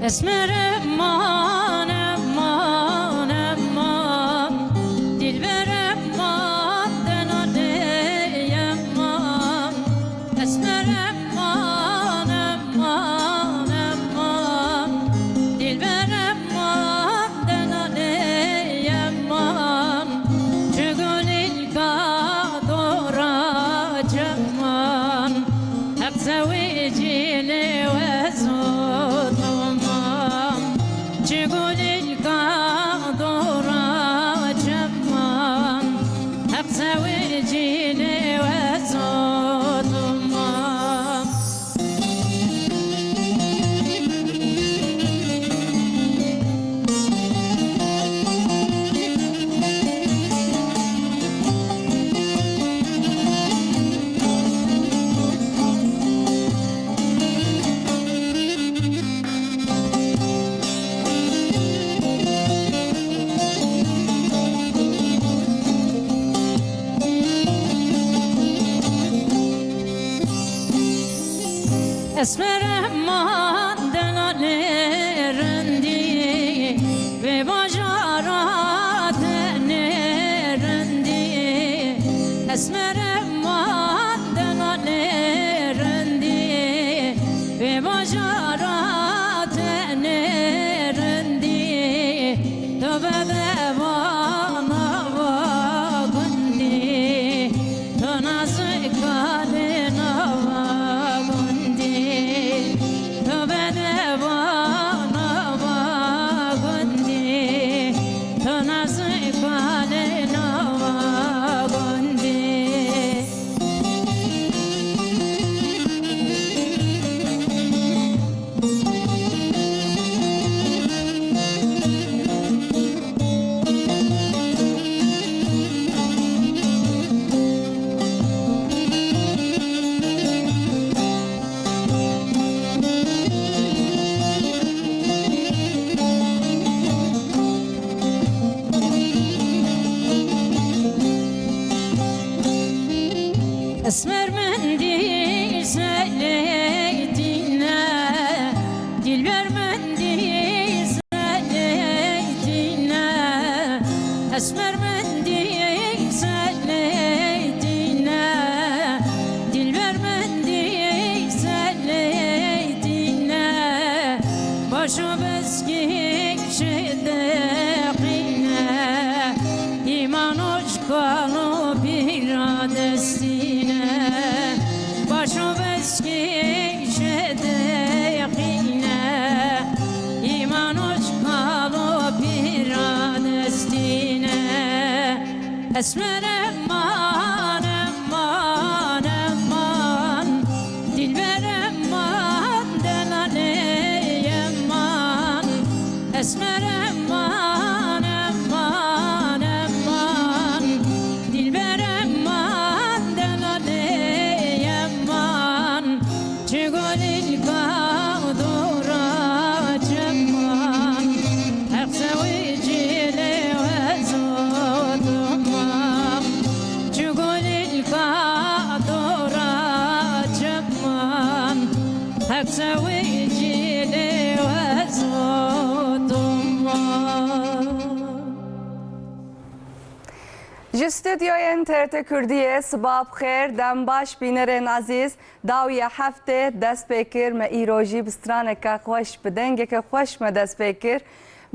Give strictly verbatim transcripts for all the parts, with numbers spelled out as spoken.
Esmer eman, eman, eman, dilber eman, delal ey eman. Esmer eman, eman, eman, dilber eman, delal ey eman. Çi gulî ka dora çeman. Heq zewicî lê wez û tomam. Çi gulî ka dora çeman. Heq zewicî lê wez û tomam. Esmer eman delalê rindî, vê bajara tenê rindî. Esmer eman delalê rindî, vê bajara tenê rindî. Tu bedevana va gundî, tu nazika lê nava gundî, tu bedevana va gundî, tu nazika lê nava gundî. Esmer min dî selê tîne, dilber min dî selê tîne. Esmer min dî selê tîne, dilber min dî selê tîne. Baş û beskî şedeqîne, îman û kalo pîra destîne. Baş û beskî şedeqîne, îman û kalo pîra destîne. Esmer eman, eman, eman, dilber eman, delalê eman. Esmer eman, eman, eman, dilber eman, delalê eman. Çi gulî ka dora çeman, Heq zewicî lê wez û tomam. Çi gulî ka dora çeman, Heq zewicî lê wez û tomam. Ji stûdyoyên T R T Kurdiyê siba bi xêr, dem baş bînerên ezîz. Dawiya heftê dest pê kir, me îro jî bi straneke xweş, bi dengeke xweş me dest pê kir.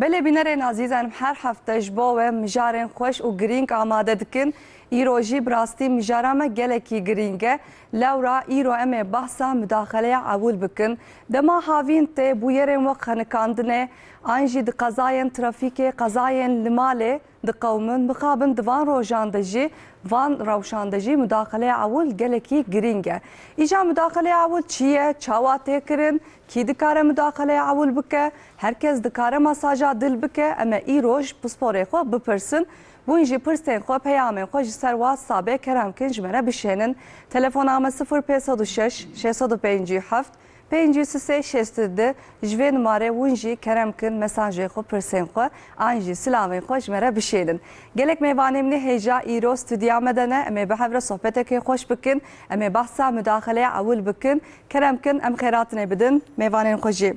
Belê bînerên ezîz, em her hefte ji bo we mijarên xweş û girîng amade dikin. Îro jî bi rastî mijara me gelekî girîng e. Lewra îro em ê behsa mudaxeleya ewil bikin. Dema havîn tê, bûyerên wek xenikandinê, an jî di qezayên trafîkê, qezayên li malê, diqewimin. Mixabin di van rojan de jî, van rewşan de jî mudaxeleya ewil gelekî girîng e. Îja mudaxeleya ewil çi ye? Çawa tê kirin? Kî dikare mudaxeleya ewil bike? Her kes dikare masaja dil bike? Em ê îro ji pisporê xwe bipirsin. Hûn jî pirsên xwe, peyamên xwe ji ser WhatsAppê kerem kin ji me re bişênin. Telefona me sifir pênc sed û şeş, şeş sed û pêncî û heft, pêncî û sê şêst û du, ji vê numarê hûn jî kerem kin mesajê xwe, pirsên xwe, an jî silavên xwe ji me re bişênin. Gelek mêvanê min ê hêja îro stûdiya me de ne, em ê bi hev re sohbetekê xweş bikin, em ê behsa mudaxeleya ewil bikin. Kerem kin em xêratinê bidin mêvanên xwe jî.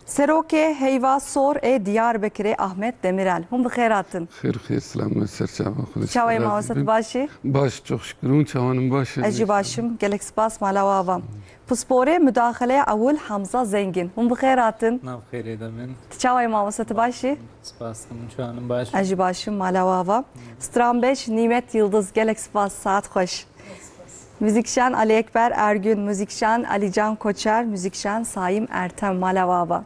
Serokê Heyva Sor ê Diyarbekirê Ahmet Demirel. Hûn bi xêr hatin. Xêr, xêr, selamet, ser çava xwe. Çawa yî mamoste, tu baş î? Baş, çok şükür, hûn çawan in, baş in? Ez jî baş im, gelek spas, mala we ava. Pisporê mudaxeleya ewil Hamza Zengîn. Hûn bi xêr hatin. Nav xêrê de bin. Tu çawa yî mamoste, tu baş î? Spas, hûn çawan in, baş in? Ez jî baş im, mala we ava. Stranbêj Nîmet Yildiz, gelek spas, saet xweş. Muzîkjan Ali Ekber Ergün, muzîkjan Alican Koçer, muzîkjan Saim Ertem, mala we ava.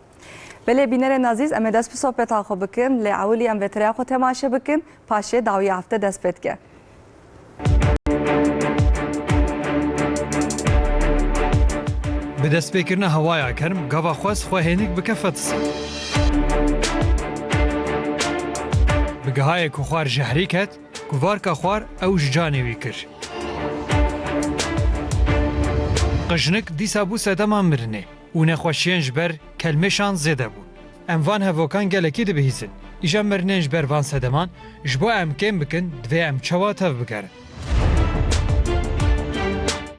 Belê bînerên ezîz, em ê dest bi sohbeta xwe bikin, lê ewilî em vêtereya xwe temaşe bikin, paşê dawiya hefte dest pê dike. Bi destpêkirina hewaya germ, gava xwest xwe hênik bike fetisî. Bi gihayê ku xwar jehrî ket, ku varka xwar ew ji canê wî kir. Qijnik dîsa bû sedema mirinê û nexweşiyên ji ber kelmêşan zêde bûn. Em van hevokan gelekî dibihîzin. Îja mirinên ji ber van sedeman ji bo em kêm bikin, divê em çawa tev bigerin?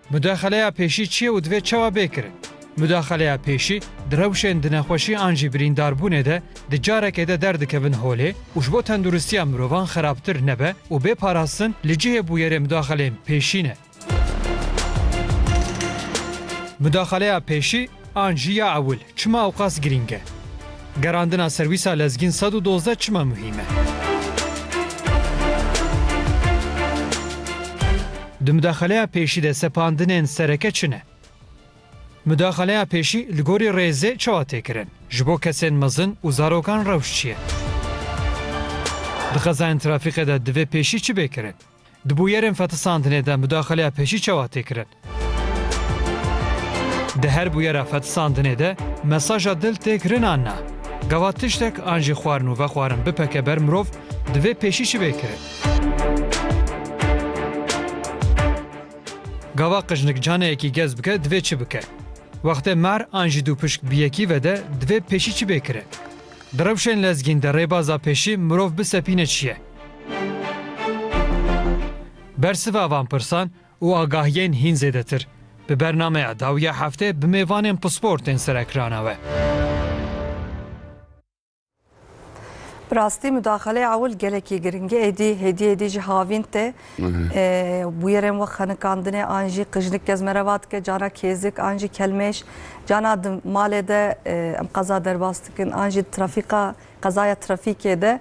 Mudaxeleya pêşî çi ye û divê çawa bê kirin? Mudaxeleya pêşî di rewşên di nexweşî an jî birîndarbûnê de di carekê de derdikevin holê û ji bo tenduristiya mirovan xerabtir nebe û bê parastin li cihê bûyerê mudaxeleyên pêşî ne. Mudaxeleya pêşî an jî ya ewil çima ewqas girîng e? Gerandina serwîsa lezgîn sed û dozdeh çima muhîm e? Di mudaxeleya pêşî de sepandinên sereke çi ne? Mudaxeleya pêşî li gorî rêzê çawa tê kirin? Ji bo kesên mezin û zarokan rewş çi ye? Di qezayên trafîkê de divê pêşî çi bê kirin? Di bûyerên fetisandinê de mudaxeleya pêşî çawa tê kirin? Di her bûyera fetisandinê de mesaja dil tê kirin an na? Gava tiştek an jî xwarin û vexwarin bipeke ber mirov, divê pêşî çi bê kirin? Gava qijnik caneyekî gez bike, divê çi bike? Wextê mer an jî dûpişk bi yekî ve de, divê pêşî çi bê kirin? Di rewşên lezgîn de rêbaza pêşî mirov bisepîne çi ye? Bersiva van pirsan û agahiyên hîn zêdetir, bi bernameya dawiya heftê bi mêvanên pispor tên ser ekrana we. Bi rastî mudaxeleya ewil gelekî giring e. Êdî, hêdî, hêdî ji havîn tê. Ehe. Ee, bûyerên wek xenikandinê an jî qijnik gez mereva dike, cana kêzik an jî kelmêş, cana di malê de, e, em qeza derbas dikin, an jî trafîka, qezaya trafîkê de,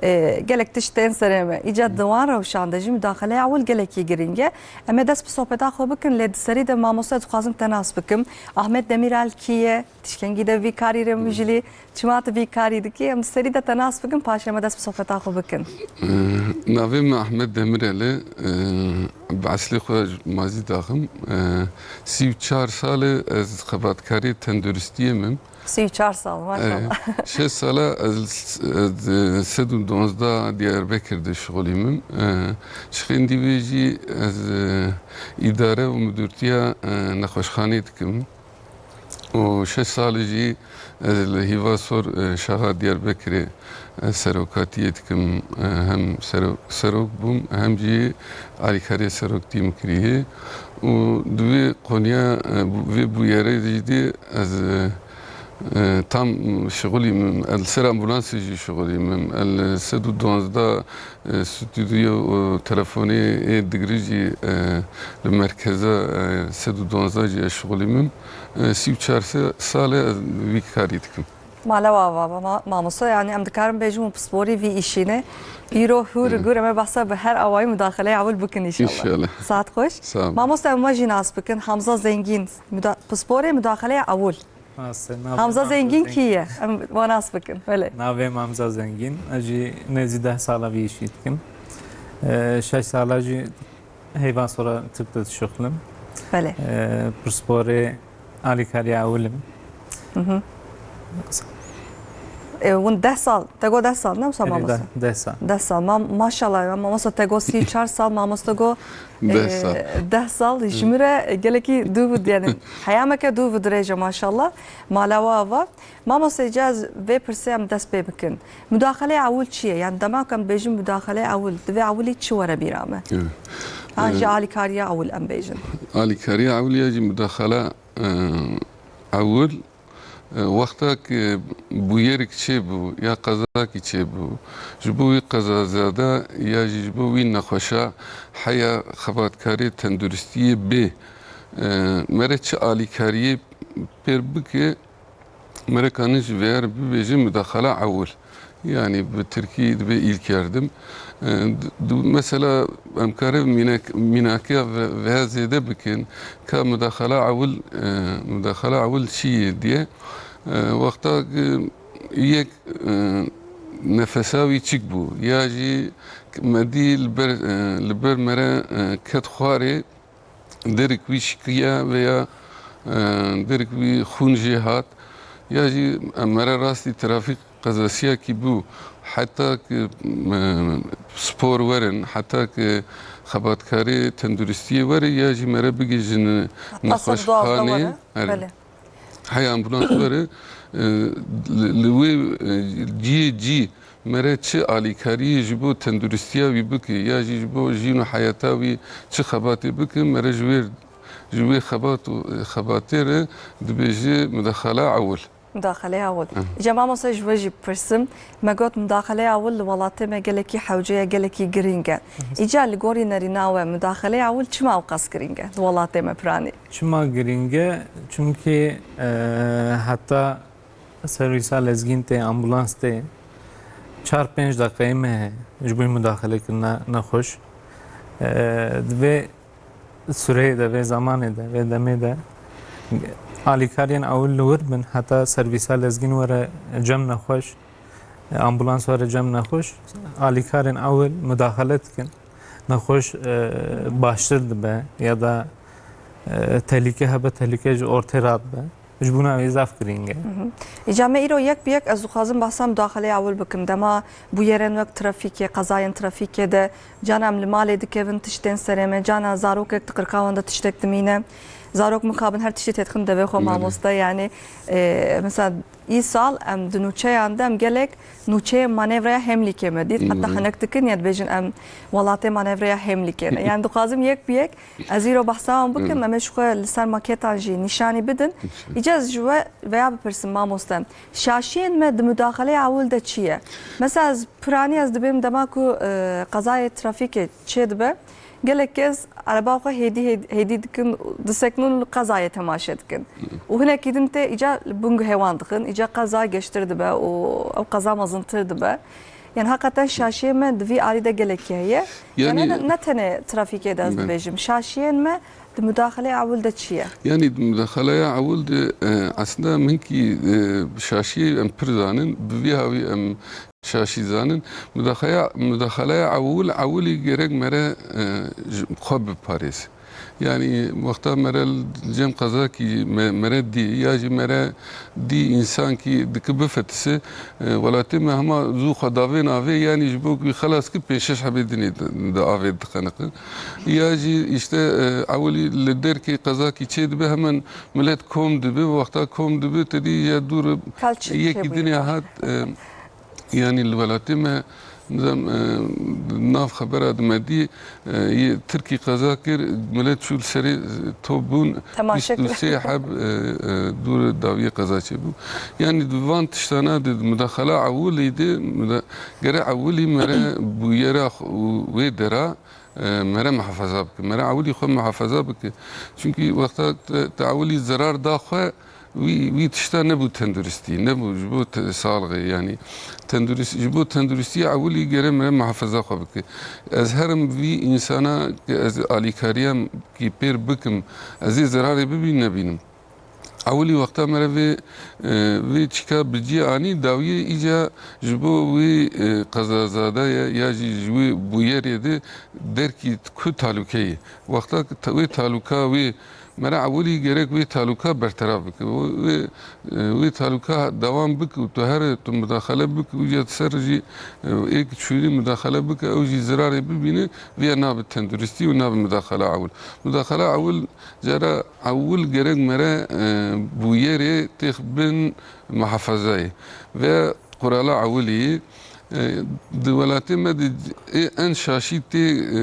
e, gelek tişt tên serê me. Îca di wan rewşan de jî mudaxeleya ewil gelekî giring e. Em ê dest bi sohbeta xwe bikin, lê di serî de mamoste dixwazim te nas bikim. Ahmet Demirel kî ye? Tişkengî de vî karî re mijilî. Çima tu vî karî dikî? Em di serî de te nas bikin, paşê me dest bi sohbeta xwe bikin. Eee, navê min Ahmet Demirel e. Eee, bi eslê xwe ji Mazî daxim. Eee, sî û çar sal e ez xebatkarê tenduristiyê me. Sî û çar sal, maşallah. Eee, şeş sala ez, ez, e, sed û duwazdeh Diyarbekir de şixulî me. Eee, ji xêndî vê jî ez, e, îdare û midûrtiya, e, nexweşxanê dikim. Û şeş salî jî ez li Hîva Sor, e, şaxa Diyarbekirê, e, serokatiyê dikim. E, hem sero-, serok bûm, hem jî alîkariyê seroktî min kiriye. Û di vê konuya, e, bu-, vê bûyerê jî de ez, e, e, tam şixulî min, ez li ser ambulansê jî şixulî min, ez li sed û duwazdeh E, stûdyo û telefonê ê digirî jî, e, li merkeza, e, sed û duwazdeh jî ez şixulî min. E, sî û çar se-, sal e ez vî karî dikim. Mala we ava be, ma-, mamoste, yanî em dikarin bêjin û pisporî vî îşî ne. Îro hûr û gûr em ê behsa bi her awayî mudaxeleya ewil bikin înşallah. Înşallah. Saet xweş. Sağ ol. Mamoste, em we jî nas bikin. Hamza Zengîn, muda-, pisporê mudaxeleya ewil. Hamza Zengîn kî ye? Em we nas bikin. Belê. Navê min Hamza Zengîn. Ez jî nêzî deh sala vî îşî dikim. Ee, şeş sala jî Heyvan Sora Tirk de dişuxulim. Belê. Ee, pisporê alîkariya ewil im. Ee, hûn deh sal, te got deh sal, ne wisa mamoste? Deh, deh sal. Deh sal. Ma-, maşallah, ya mamoste te got sî û çar sal, mamoste got Deh sal. Ee, deh sal ji min re gelekî dû bû, yani heya me ke dû bû dirêj e maşallah. Mala we ava. Mamoste, îca ez vê pirsê em dest pê bikin. Mudaxeleya ewil çi ye? Yani dema ku em bêjin mudaxeleya ewil, divê ewilî çi were bîra me? Evet. An jî Ee, alîkariya ewil em bêjin. Alîkariya ewil ya jî mudaxela, e, ewil E, wexta ku bûyerik çêbû ya qezakî çêbû, ji bo wî qezazada ya jî ji bo wî nexweşa heya xebatkarê tenduristiyê bê, e, mere çi alîkariyê pêr bike, mere kanin ji vê re bibêje mudaxala ewil. Yanî bi tirkî dibe ilk yardım. E, d-, d-, mesela em kare mînak-, mînakiya ve-, veya zêde bikin ka mudaxala ewil, e, mudaxala ewil çi yê diye. E, wexta ku yek, e, nefesa wî çik bû, ya jî me dî li ber, e, li ber mere, e, ket xwarê, derik wî şikiya veya, e, derik wî xûn jê hat, ya jî em mere rastî trafîk qezasiyekî bû, heta ku, e, spor werin, heta ku xebatkarê tenduristiyê were, ya jî mere bigihîjin nexweşxanê. Belê. Heya ambulans were, e, li, li wê, e, cihê cî mere çi alîkariyê ji bo tenduristiya wî bike ya jî ji bo jîn û heyata wî çi xebatê bike, mere ji wê, ji wê xebat û, e, xebatê re dibêje mudaxala ewil. Mudaxaleya ewil. Îca mamoste ji we jî bipirsim. Me got mudaxaleya ewil li welatê me gelekî hewce ye, gelekî girîng e. Îca li gorî nerîna we mudaxaleya ewil çima ewqas girîng e li welatê me piranî? Çima girîng e? Çunkî, e, heta servîsa lezgîn tê, ambulans tê, çar pênc deqeyê me heye ji bo mudaxalekirina nexweş. E, di vê sureyê de, vê zemanê de, vê demê de alîkariyên ewil li wir bin, heta servîsa lezgîn were cem nexweş, ambulans were cem nexweş, alîkarên ewil mudaxale dikin. Nexweş, e, baştir dibe ya da, e, tehlîke hebe, tehlîke ji ortê radibe. Ji bona wê zaf girîng e. Îca me îro yek bi yek ez dixwazim behsa mudaxaleya ewil bikim. Dema bûyerên wek trafîkê, qezayên trafîkê de, cana em li malê dikevin tiştên serê me, cana zarokek di qirka wan de tiştek dimîne. Zarok mixabin her tiştî têdixin devê xwe mamoste, yanî, e, mesela îsal em di nûçeyan de em gelek nûçeyê manevreya Hemlîkê me dît. Heta hinek dikin ya dibêjin em welatê manevreya Hemlîkê ne. Yanî dixwazim yek bi yek ez îro behsa wan bikim, em ê ji xwe li ser maketan jî nîşanî bidin. Îca ez ji we veya bipirsim mamoste. Şaşiyên me di mudaxaleya ewil de çi ye? Mesela ez piranî ez dibêm dema ku, e, qezayê trafîkê çêdibe, gelek kes ereba xwe hêdî, hêdî, hêdî dikin, diseknin û qezayê temaşe dikin. Û hinekî din tê îca li bingehê wan dixin, îca qeza geştir dibe û ew qeza mezintir dibe. Yanî heqeten şaşiyê me di vî alî de gelekî heye. Yanî ne, ne tenê trafîkê de ez dibêjim. Şaşiyên me di mudaxaleya ewil de çi ye? Yanî di mudaxaleya ewil de, e, aslında em hinkî, e, şaşiyê em pir zanin, bi vî hawî em şaşî zanin. Mudaxaya-, mudaxaleya ewil, ewilî gerek mere, e, ji xwe biparêz. Yanî wexta mere li cem qezakî me-, mere dî ya jî mere dî însankî dike bifetise, e, welatê me hema zû xwe davê navê, yanî ji bo ku xelas ki pênc şeş hebê dinê di, di avê diqeniqin. Ya jî îşte, e, ewilî li derkê qezakî çê dibe hemen milet kom dibe, wexta kom dibe te dî ya dûr yekî dinê hat, e, Yanî li welatê me, nizam, e, nav xebera di me dî, e, yê Tirkî qeza kir, milet çû li serê, e, top bûn, bîst û sê heb, e, e, dûr dawiyê qeza çêbû. Yanî di van tiştana de, di mudaxala ewilî de, muda-, gere ewilî mere bûyera xwe û wê dera, e, mere muhafaza bike. Mere ewilî xwe muhafaza bike. Çunkî wexta te, te ewilî zerar da xwe, wî, wî tişta nebû tenduristî, nebû ji bo te, saxlixê, yanî tendurist-, ji bo tenduristiyê ewilî gere mere muhafaza xwe bike. Ez herim vî însana ke ez alîkariya kî pêr bikim, ez ê zerarê bibînim nebînim. Ewilî wexta mere vê, e, vê çîka bi cî anî, dawiyê îca ji bo wî, e, qezazade ye ya jî ji wî bûyerê de derkî ku talûke ye. Wexta ku te-, wê talûka wê mere ewilî gerek wê talûka berteraf bike. Wê, e, wê talûka dewam bike û tu here tu mudaxele bike û ya ser jî, e, êk çûyî mudaxele bike, ew jî zirarê bibîne, vê nabe tenduristî û nabe mudaxele ewil. Mudaxele ewil Cara ewil gerek mere, e, bûyerê têx bin muhafazayê ve qurala ewilî, E, di welatê me de ê en şaşî tê, e,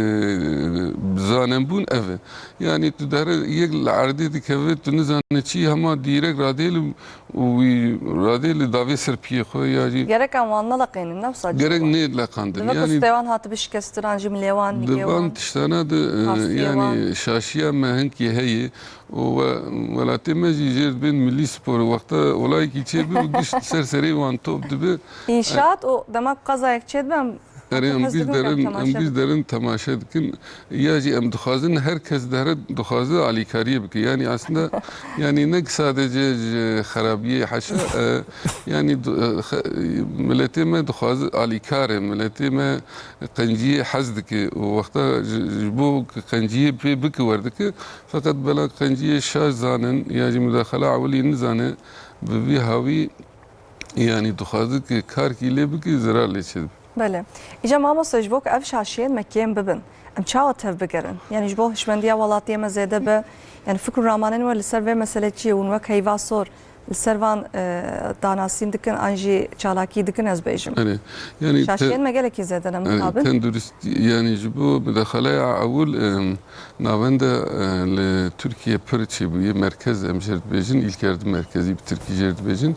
zanenbûn ev e. Yanî tu dere yek li erdê dikeve, tu nizane çi, hema dîrek radê li û wî radê li davê ser piyê xwe ya jî Gerek em wan neleqînin, ne wisa gerek cihê wan. Nêleqandin. Divê ku Yanî stê wan hatibi şikestin an jî milê wan, di nigê van wan, tiştana de, e, pastiyê yanî wan. Şaşiya me hinkî heye û we-, welatê me jî jêr dibên milî spor. Wexta olayekî çêbe û gişt ser serê wan top dibe. Înşaat û dema ku qezayek çêdibe em Erê, em Hez gîş dikim derin, em temaşe gîş dikim. Derin temaşe dikin. Ya jî em dixwazin, her kes dere dixwaze alîkariyê bike. Yanî aslında, yanî ne sadece ji xerabiyê haşa, e, yanî du-, e, xe-, miletê me dixwaze alîkar e, miletê me qenciyê hez dike û wexta ji, ji bo qenciyê pê bike werdike, feqet bela qenciyê şaş zanin ya jî mudaxela ewilî nizane, bi vî hawî, yanî dixwaze ki karkî lê bike, zirar lê çêdibe. Belê. Îca mamoste, ji bo ku ev şaşiyên me kêm bibin, em çawa tev bigerin? Yanî ji bo hişmendiya welatiyê me zêde be, yanî fikr û ramanên we li ser vê meselê çi ye? Hûn wek Heyva Sor li ser van, e, danasîn dikin an jî çalakî dikin, ez bêjim. Erê, yanî te- Şaşiyên me gelekî zêde ne, erê, mixabin? Tenduristî, yanî ji bo mudaxaleya ewil, em, Navenda, e, li Tirkiye pir çêbûye, merkez em jê re dibêjin, îlkerdî merkezî bi tirkî jê re dibêjin.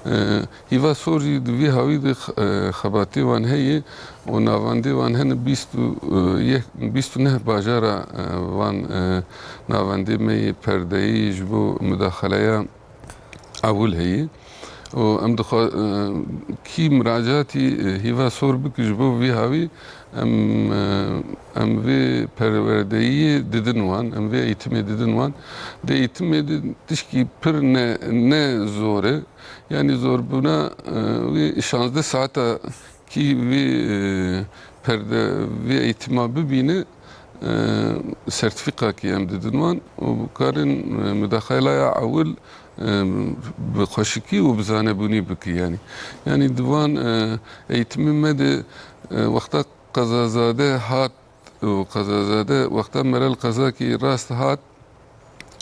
E, Hîva Sor jî di vî hawî de x-, e, xebatê wan heye û navendê wan hene bîst û, e, yek, bîst û neh bajara, e, van, e, navendê me yê perdeyî ji bo mudaxaleya ewil heye. Û em dixwa-, e, kî miracatî, e, Hîva Sor bike ji bo vî hawî em, e, em vê perwerdeyiyê didin wan, em vê eğitimê didin wan. Di eğitimê de tişkî pir ne, ne zor e. Yanî zorbûna, e, wê şazdeh saeta kî vê, e, perde, vê eğitima bibîne, e, sertîfîkakî em didin wan û karin, e, mudaxeleya ewil, e, bi xweşikî û bi zanebûnî bike yanî. Yanî di van, e, eğitimê me de, e, wexta qezazade hat û qezazade wexta mere li qezakî rast hat,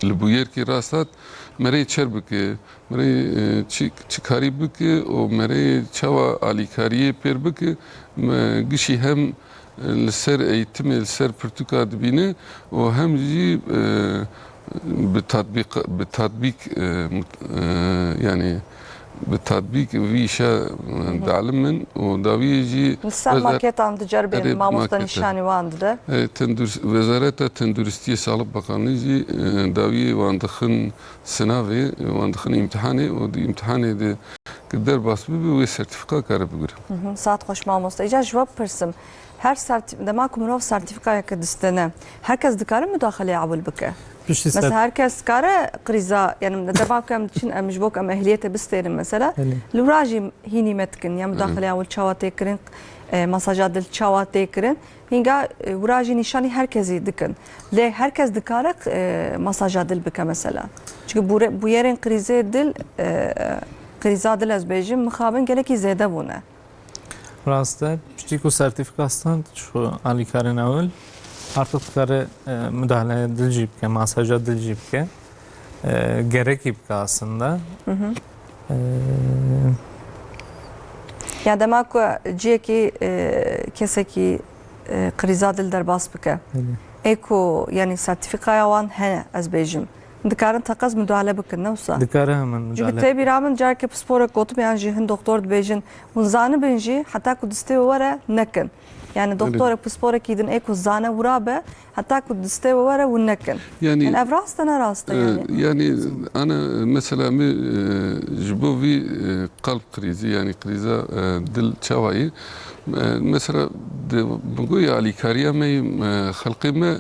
li bûyerkî rast hat, mereyê çer bike, mereyê, e, çi, çi karî bike û mereyê çawa alîkariyê pêr bike, me gişî hem, e, li ser eğitimê, li ser pirtûka dibîne û hem jî, e, bi tatbîq, bi tatbîk, e, mut-, e, yanî bi tatbîk vî îşa, e, Hı hı. dielimin û dawiyê jî Li ser wezar-, maketan diceribênin, erê, mamoste makete. Nîşanî wan dide. E, tendurs-, Wezareta Tenduristiyê, Sağlık Bakanlığı jî, e, dawiyê wan dixin sinavê, wan dixin îmtihanê û di îmtihanê de ki derbas bibe wê sertîfîka kare bigire. Hı hı, saet xweş mamoste. Îca ji we bipirsim. Her sertî-, dema ku mirov sertîfîkayeke distene, her kes dikare mudaxeleyê ewil bike? Piştî ser- Mesela her kes dikare krîza, yani dema ku em diçin, em ji bo ku em ehliyetê bistêrin mesela, Belê. Li wira jî hînî me dikin, ya Hı. mudaxeleya ewil çawa tê kirin, e, masaja dil çawa tê kirin, hînga, e, wira jî nîşanî her kesî dikin. Lê her kes dikare, e, masaja dil bike mesela. Çünkü bûre-, bûyerên krîzê dil, e, krîza dil ez bêjim, mixabin gelekî zêde bûne. Rast e, piştî ku sertîfîka stand ji xwe alîkarên ewil, artık dikare, e, müdahale dil jî bike, masaja dil jî bike. E, gerekî bike aslında. Hı hı. E, Ya dema ku cihekî, e, kesekî, e, krîza dil derbas bike. Belê. Ê ku, yani sertîfîkaya wan hene, ez bêjim. Dikarin teqez müdahale bikin, ne wisa? Dikare hemen müdahale. Çünkü tê bîra min careke pisporek gotibe yan jî hin doktor dibêjin, hûn zanibin jî, heta ku distê we were nekin. Yani Belê. Doktorek pisporekî din ê ku zane wira be, heta ku distê we were hûn nekin. Yani, Yani ev rast e, ne rast e e, yani? Yani ana mesela me, e, ji bo vî, e, kalp krizi, yani kriza, e, dil çawa ye? E, mesela de, bi goyê alîkariya me, e, xelqê me,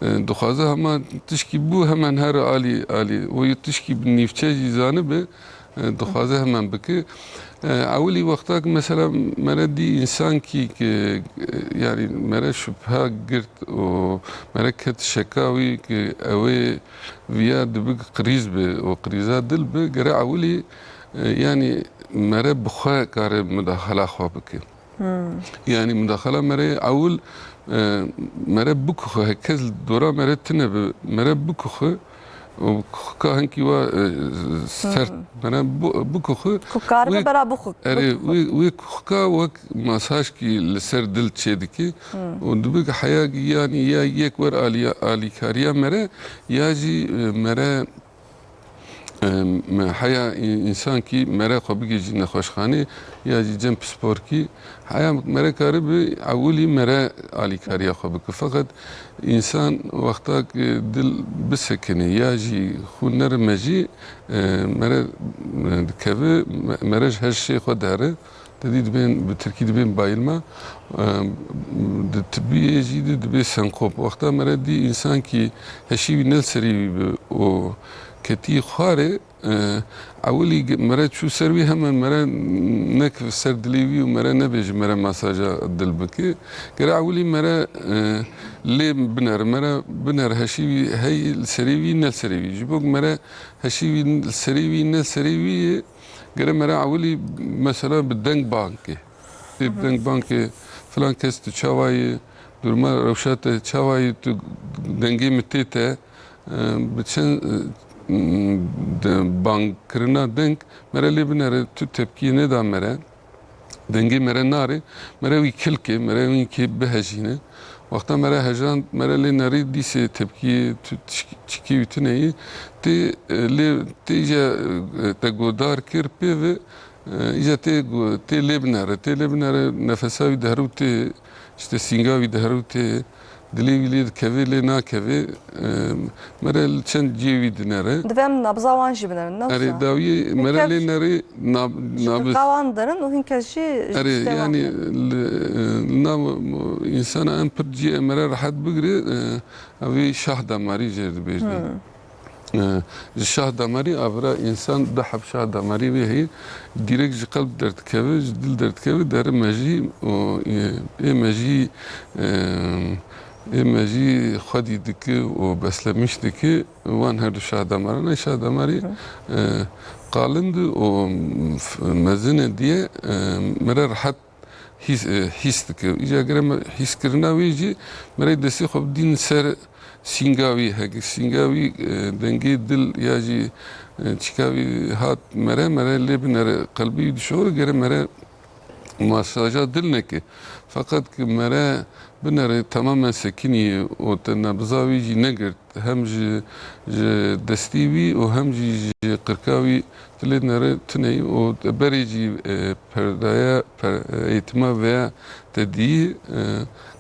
e, dixwaze hema tişkî bû hemen her alî, alî. O yê tişkî bi nîvçe jî zanibe, e, dixwaze hemen bike. E, ewilî wexta ki mesela mere dî însankî ki, e, yani mere şubha girt û mere ket şeka wî ki ew ê viya dibe krîz be û krîza dil be, gere ewilî, e, yani mere bi xwe kare mudaxela xwe bike. Hmm. Yani mudaxela mere ewil, e, mere bikuxe, hekez dora mere tine be, mere bikuxe, û kuxika hinkî wa, e, sert, mene bu-, bikuxi. Ku karibe wê, bera bixwe-, erê, bixwe. Wê, wê kuxika wek masajkî li ser dil çêdike. Û dibe heya giyanî ya yek wer alîya-, alîkariya mere, ya jî, e, mere, e, me heya î-, însankî mere xwe bigihîjî nexweşxanê, ya jî cem pisporkî. Heya mere karibe ewilî mere alîkariya xwe bike. Feqet însan wexta ku dil bisekine ya jî xwîn nerime jî, e, mere, e, dikeve, me-, mere ji her şê xwe dihere. Te dî dibên, bi tirkî dibên bayılma. E, di tibiyê jî de dibê senkop. Wexta mere dî însankî heşî wî ne li serî wî bi û ketî xwarê, e, ewilî ge-, mere çû ser wî hemen mere nekeve ser dilê wî û mere nebêje mere masaja dil bike. Gere ewilî mere, e, lê binere, mere binere heşî wî hey li serê wî ne li serê wî. Ji bo ku mere heşî wî li serê wî ne li serê wî yê, gere mere ewilî mesela bi deng bang ke. Tê bi deng bang ke filan kes tu çawa yî, durma rewşa te çawa yî, tu dengê min tê te, e, bi çend, e, de bangkirina deng mere lê binere, tu tepkiyê neda mere, dengê mere nare, mere wî kilke, mere wî kê bihejîne. Wexta mere hejand, mere lê nerî dîsê tepkiyê tu çik-, çikî wî tune yî. Tê, e, lê tê îca, e, te godar kir pê ve, e, îca tê go-, tê lê binere, tê lê binere, nefesa wî dihere û tê, işte, sînga wî dihere û tê, dilê wî lê dikeve, lê nakeve, e, mere li çend cihê wî dinere. Divê em nabza wan jî binerin, ne Erê, wisa? Dawiyê mere lê nerê nab-, nabz. Ji tirka wan derin û hin kes jî ji Erê, tiştê wan yanî derin. Li, e, li nav însana em pir cihê mere rehet bigire, e, ev ê şah damarî jê dibêjin. E, ji şah damarî avira însan du heb şah damarî wê heye. Dîrek ji qelb derdikeve, ji dil derdikeve, dere mejî û, e, ê mejî, e, ê mejî xwedî dike û beslemîş dike. Wan her du şah damarana, şah damarî, e, qalind û f-, mezin e diye, e, mere rehet hîs, e, hîs dike. Îca gere me hîskirina wê jî, mere destê xwe bidîn ser sînga wî. Heke sînga wî, e, dengê dil ya jî, e, çika wî hat mere, mere lê binere qelbî wî dişore, gere mere masaja dil neke. Feqet ki mere binere tamamen sekinî û te nabza wî jî negirt. Hem ji, ji destî wî û hem jî ji qirka wî tu lê nere tune yî û berê jî, e, perdaya, per-, eğitima veya te dî, e,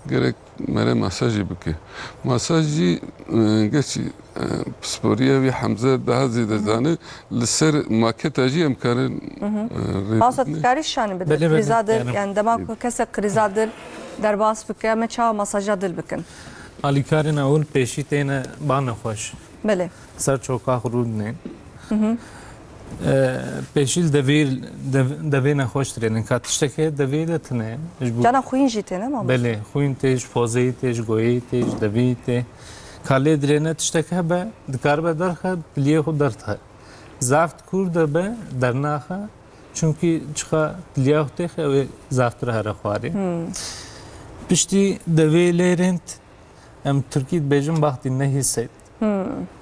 gerek mere masajê bike. Masaj jî, e, gerçî, e, pisporiya wî Hemze daha zêde zane, li ser maketa jî em karin, e, rê Masa bidin. Tu karî şanî bide. Belê, belê, krîza dil, yani. Yani dema ku kesek krîza dil derbas bike, me çawa masaja dil bikin? Alîkarên ewil pêşî têne ba nexweş. Belê. Ser çoka xwe rûdinên. E, pêşî li devê, dev-, devê nexweş dirênin. Ka tiştekê devê de tine. Ji bo Cana xwîn jî têne, mamoste? Belê, xwîn tê, ji pozeyî tê, ji goyeyî tê, ji devî tê. Ka lê dirêne tiştek hebe, dikaribe derxe, diliyê xwe derdixe. Zaf kûr de be, dernaxe. Çunkî çiqa diliya xwe têxe, ew ê zaftir here xwarê. Piştî devê lê rind, em tirkî dibêjin, wextî nehîset.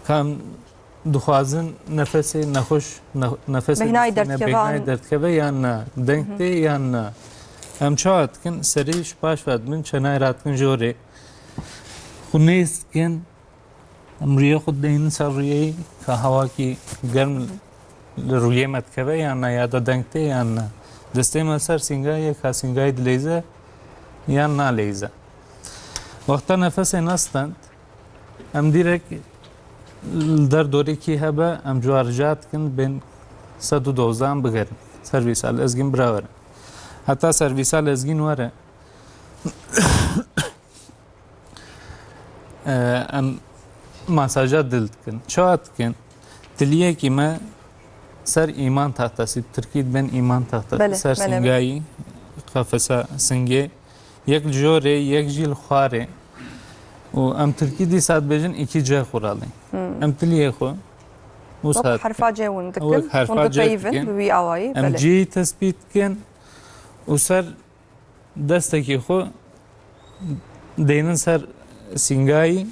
Ka em dixwazin nefesê nexweş, ne-, nefesê Bêhnayî distîne, dertkeve bêhnayî an- dertkeve yan na, deng tê yan na. Em çawa dikin? Serê ji paş ve dibin, çenayê radikin jorê. Xwe nêz dikin, em rûyê xwe dideynin ser rûyê, ka hewakî germ li rûyê me dikeve yan na, ya da deng tê yan na. Destê me ser sîngayê, ka sîngayê dileyze yan naleyze. Wexta nefesê nestend, em dîrek li der dorê kî hebe, em ji wan rica dikin, bên sed û dozdan bigerin. Servîsa lezgîn bira werin. Heta servîsa lezgîn were, e, em masaja dil dikin. Çawa dikin? Diliyekî me ser îman tahtası, tirkî dibên îman tahtası, Belê, ser belê, belê. singayî, qafesa singê, yek li jorê, yek jî li xwarê. Û em tirkî dîsa dibêjin iki C kuralı. Em diliyê xwe wisa Wek herfa C hûn dikin, wek herfa hûn C dipeyivin dikin. Bi wî awayî, Em belê. C'yî tespît dikin û ser destekî xwe deynin ser singayî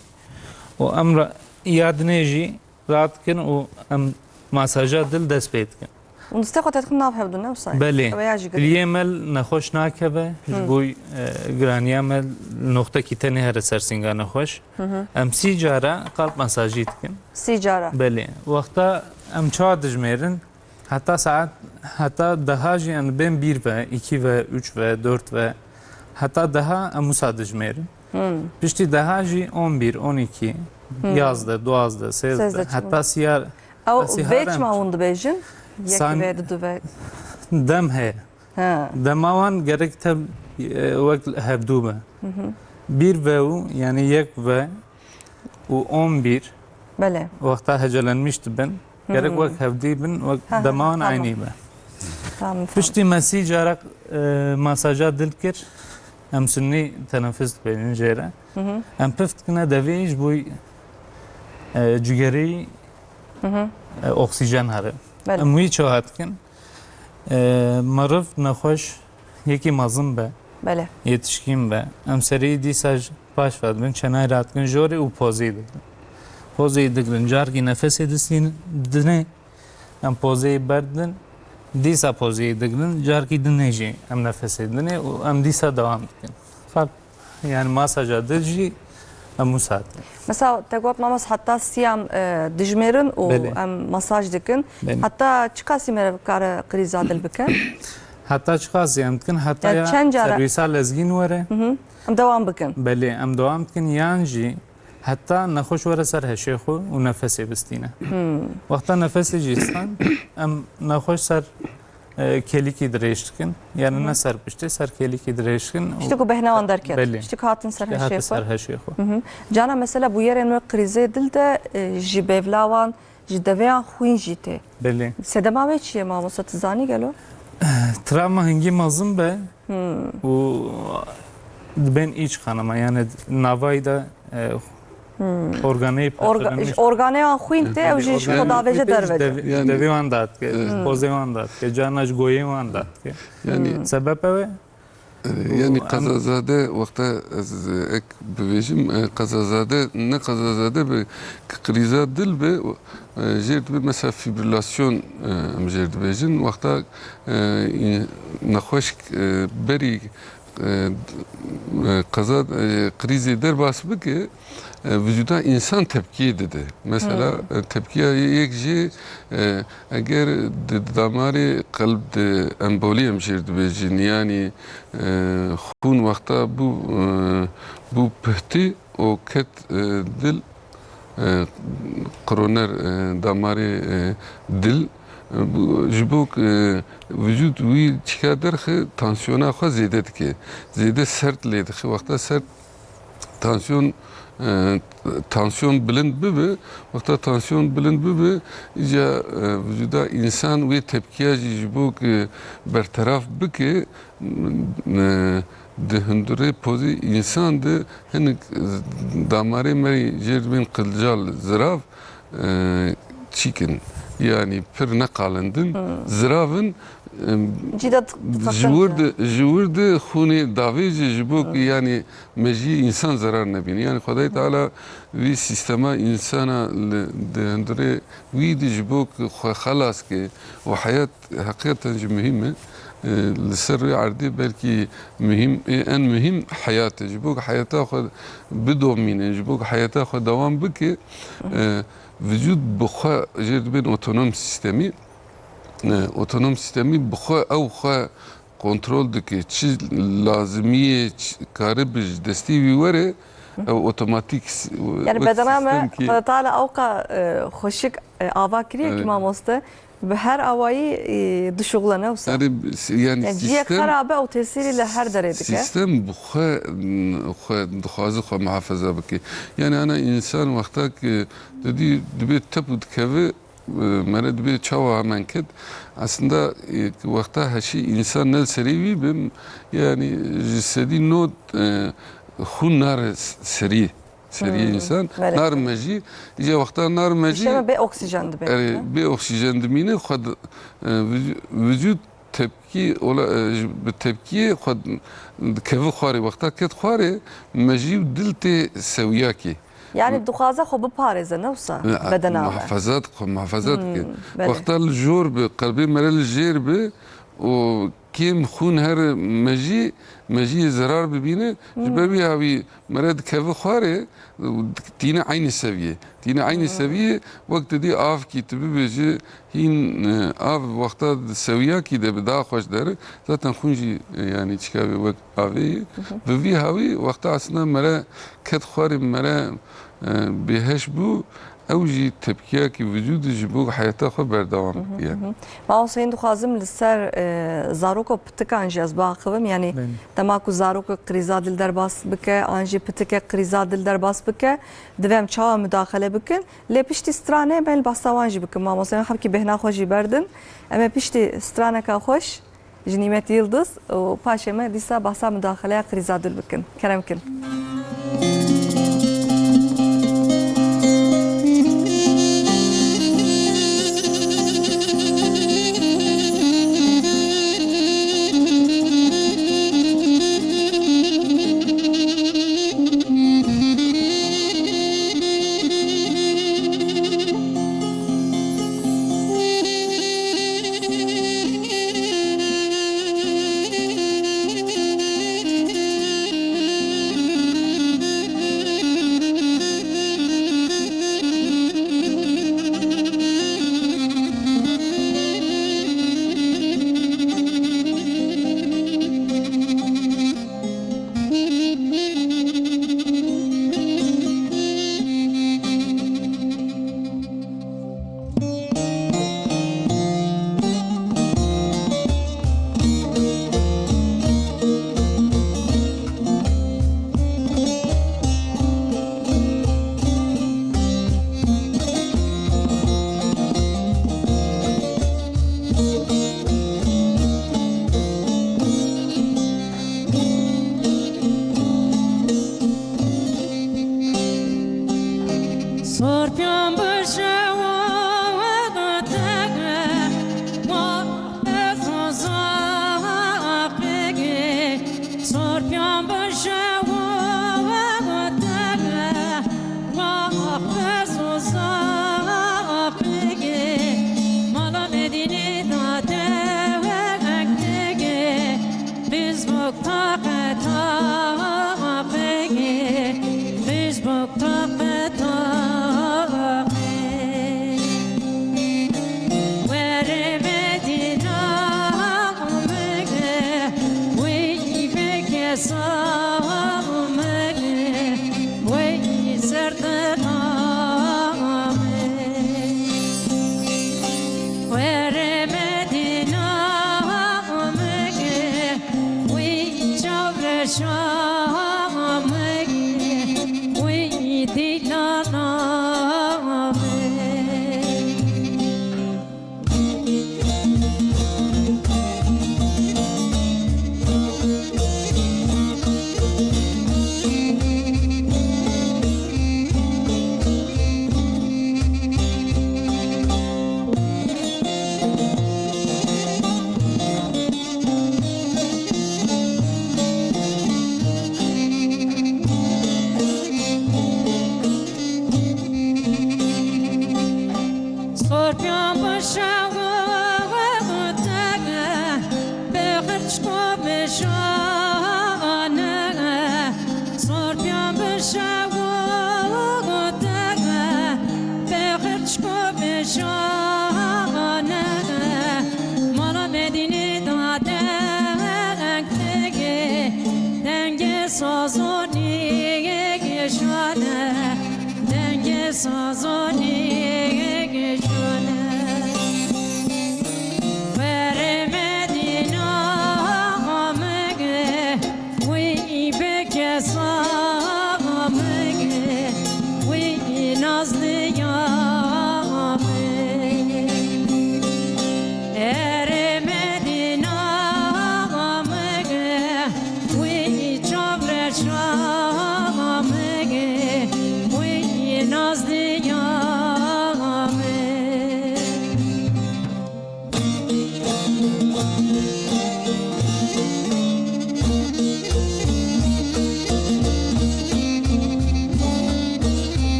û em re ya dinê jî radikin û em masaja dil dest pê dikin. Hûn distê xwe tedixin nav hevdû, ne wisa ye? Belê. Ew ya jî girîng. Diliyê me li nexweş nakeve, ji Hı. bo, e, giraniya me li noxtekî tenê here ser sînga nexweş. Hı hı. Em sî cara kalp masajî dikin. Sî cara? Belê. Wexta em çawa dijmêrin? Heta saet, heta deha jî em bên bîr ve, îkî ve, üç ve, dört ve, heta deha em wisa dijmêrin. Hmm. Piştî deha jî on bir, on iki, Hmm. yazdeh, duwazdeh, sêzdeh, Sêzdeh çima? heta siyar, Ew heta sihar vê em çima hûn dibêjin? Yek San- ve, du ve. Dem heye. He. Dema wan gerek te, e, wek hevdû be. Hı hı. Bir ve û, yani yek ve û on bir Belê. wexta hecelenmiş dibin. Gerek Hmm. wek hevdî bin, wek Ha, ha, dema wan tamam. eynî be. Tamam, efendim. Piştî me sî carak, e, masaja dil kir. Em sunnî teneffüs dibêjin jê re. Hı hı. Em pif dikine devê ji bo, e, cigerî, Hı hı. e, oksîjen here. Belê. Em wî çawa dikin? E, meriv nexweş yekî mezin be, Belê. yetişkîn be. Em serî dîsa j-, paş ve dibin, çenayê radikin jorê û pozê digirin. Pozê digirin, carkî nefesê distîn dinê, em pozê berdin, dîsa pozê digirin, carkî dinê jî em nefesê dinê û em dîsa dewam dikin. Fal-, yani masaja dil jî em wisa dikin. Mesela te got mamost heta sî em, e, dijmêrin û Belê. em masaj dikin. Belê. Heta çiqasî meriv kare krîza dil bike? Heta çiqasî em dikin, heta Yani ya çend cara servîsa lezgîn were. Hı hı. Em dewam bikin. Belê, em dewam dikin, yan jî heta nexweş were ser heşê xwe û nefesê bistîne. Hmm. Wexta nefesê jî stand, em nexweş ser, e, kêlîkî dirêj dikin. Yani Hı hı. ne ser piştê, ser kêlîkî dirêj dikin. Piştî ku behna wan derket. Belê. Piştî ku hatin ser Piştî hate heşê xwe. ser heşê xwe. Hı hı. Cana mesela bûyerên wek krîzê dil de, e, ji bêvla wan, ji deveyan xwîn jî tê. Belê. Sedema wê çi ye mamosta, tu zanî gelo? Travma hingî mezin be Hmm. û dibên îç kanama, yani navayî de, e, Hmm. organeyê Orga-, parçalanmış. ji organeyan xwîn tê, ew Belê, jî ji organeyê xwe davêje xwîn tê, derve ji de. dev-, Yani devê wan dadike, Evet. pozê wan dadike, carna ji goyê wan dadike. Yani Hmm. Sebep ew e? E, yani Û em qezazade, wexta ez, e, ek bibêjim, e, qezazade, ne qezazade be, k-, krîza dil be, e, jêr dibe mesela fibrilasyon, e, em jêr dibêjin. Wexta, e, in-, nexweş, e, berî, e, d-, e, qeza, e, krîzê derbas bike, e, vücuda insan tepkiyê dide. Mesela, Hmm. e, tepkiya yek jê, e, eger di damarê qelb de embolî em jêr dibêjin, yanî, e, xûn wexta bû, e, bû pihtî û ket, e, dil, e, koroner, e, damarê, e, dil, e, bû, ji bo, e, vücud wî çika derxe, tansiyona xwe zêde dike. Zêde sert lê dixe. Wexta sert tansiyon, e, tansiyon bilind bibe, wexta tansiyon bilind bibe, îca, e, vücuda insan wê tepkiya jî ji bo ku berteraf bike, e, di hundirê pozî insan de hinek damarê me jêr dibên qilcal, zirav, e, çîk in. Yanî pir neqalindin. Hmm. Zirav in, e, Cî de ji wir de, ji wir de xûnê davêje ji bo ku, Hmm. yanî mejiyê însan zerar nebîne. Yanî Xwedayê Teala vî sîstema însana li, di hundirê wî de ji bo ku xwe xelas ke û heyat heqîqeten jî muhîm e. E, li ser rûyê erdê belkî muhîm, ê en muhîm heyat e. Ji bo ku heyata xwe bidomîne, ji bo ku heyata xwe dewam bike, e, vücud bi xwe jêr dibên otonom sîstemî. E, otonom sîstemî bi xwe, ew xwe kontrol dike. Çi lazimiyê, çi karibe ji destî wî were, ew otomatîk s-, Yani wek bedena me, sîstemkî Xwedê Teala ewqa, e, xweşik, e, ava kiriye ki Evet. mamoste, bi her awayî, e, dişuxulene wisa. Yani, s-, yani Yani ciyek sîstem, xerabe ew tesîrî li her derê dike. Sîstem bi xwe, xwe dixwaze xwe muhafaza bike. Yani ana însan wexta ki didî dibê tep û dikeve, e, mere dibê çawa hemen ket. Aslında, e, wexta heşî însan ne li serê wî be, yani ji sedî nod, e, xûn nare s-, serî, seriyê Hmm, însan. Belê. Nar mejî, îca wexta nar mejî, Dişeme bê oksîjen dibe. Erê, bê oksîjen dimîne, xwe di, e, vüc-, vücud tepkî, ola, e, ji, bi tepkiyê xwe dikeve xwarê. Wexta ket xwarê, mejî û dil tê sewiyakê. Yani dixwaze xwe biparêze, ne wisa bedena we. Muhafaza dixwe, muhafaza dike. Hmm, belê. Wexta li jor bi, qelbê mere li jêr bi û kêm xûn here mejî, mejiyê zerar bibîne, ji ber wî hawî mere dikeve xwarê, tîne eynî seviyê. Tîne eynî seviyê, wek tu dî avkî tu bibêjî, hîn, e, av wexta di sewiyakî de bi daha xweş dere, zaten xûn jî, e, yanî çika wê wek avê ye. Bi vî hawî wexta aslında mere ket xwarê mere, e, bêheş bû, ew jî tepkiyakî vücudê ji bo heyata xwe berdewam bike yani. Ma Huseyîn, dixwazim li ser, e, zarok û pitikan jî ez biaxivim. Yanî dema ku zarok krîza dil derbas bike, an jî pitike krîza dil derbas bike, divê em çawa mudaxele bikin? Lê piştî stranê em ê li basa wan jî bikin. Mamoste, em hebkî bêhna xwe jî berdin. Em ê piştî straneka xweş ji Nîmet Yildiz û paşê me dîsa basa mudaxeleya krîza dil bikin. Kerem kin.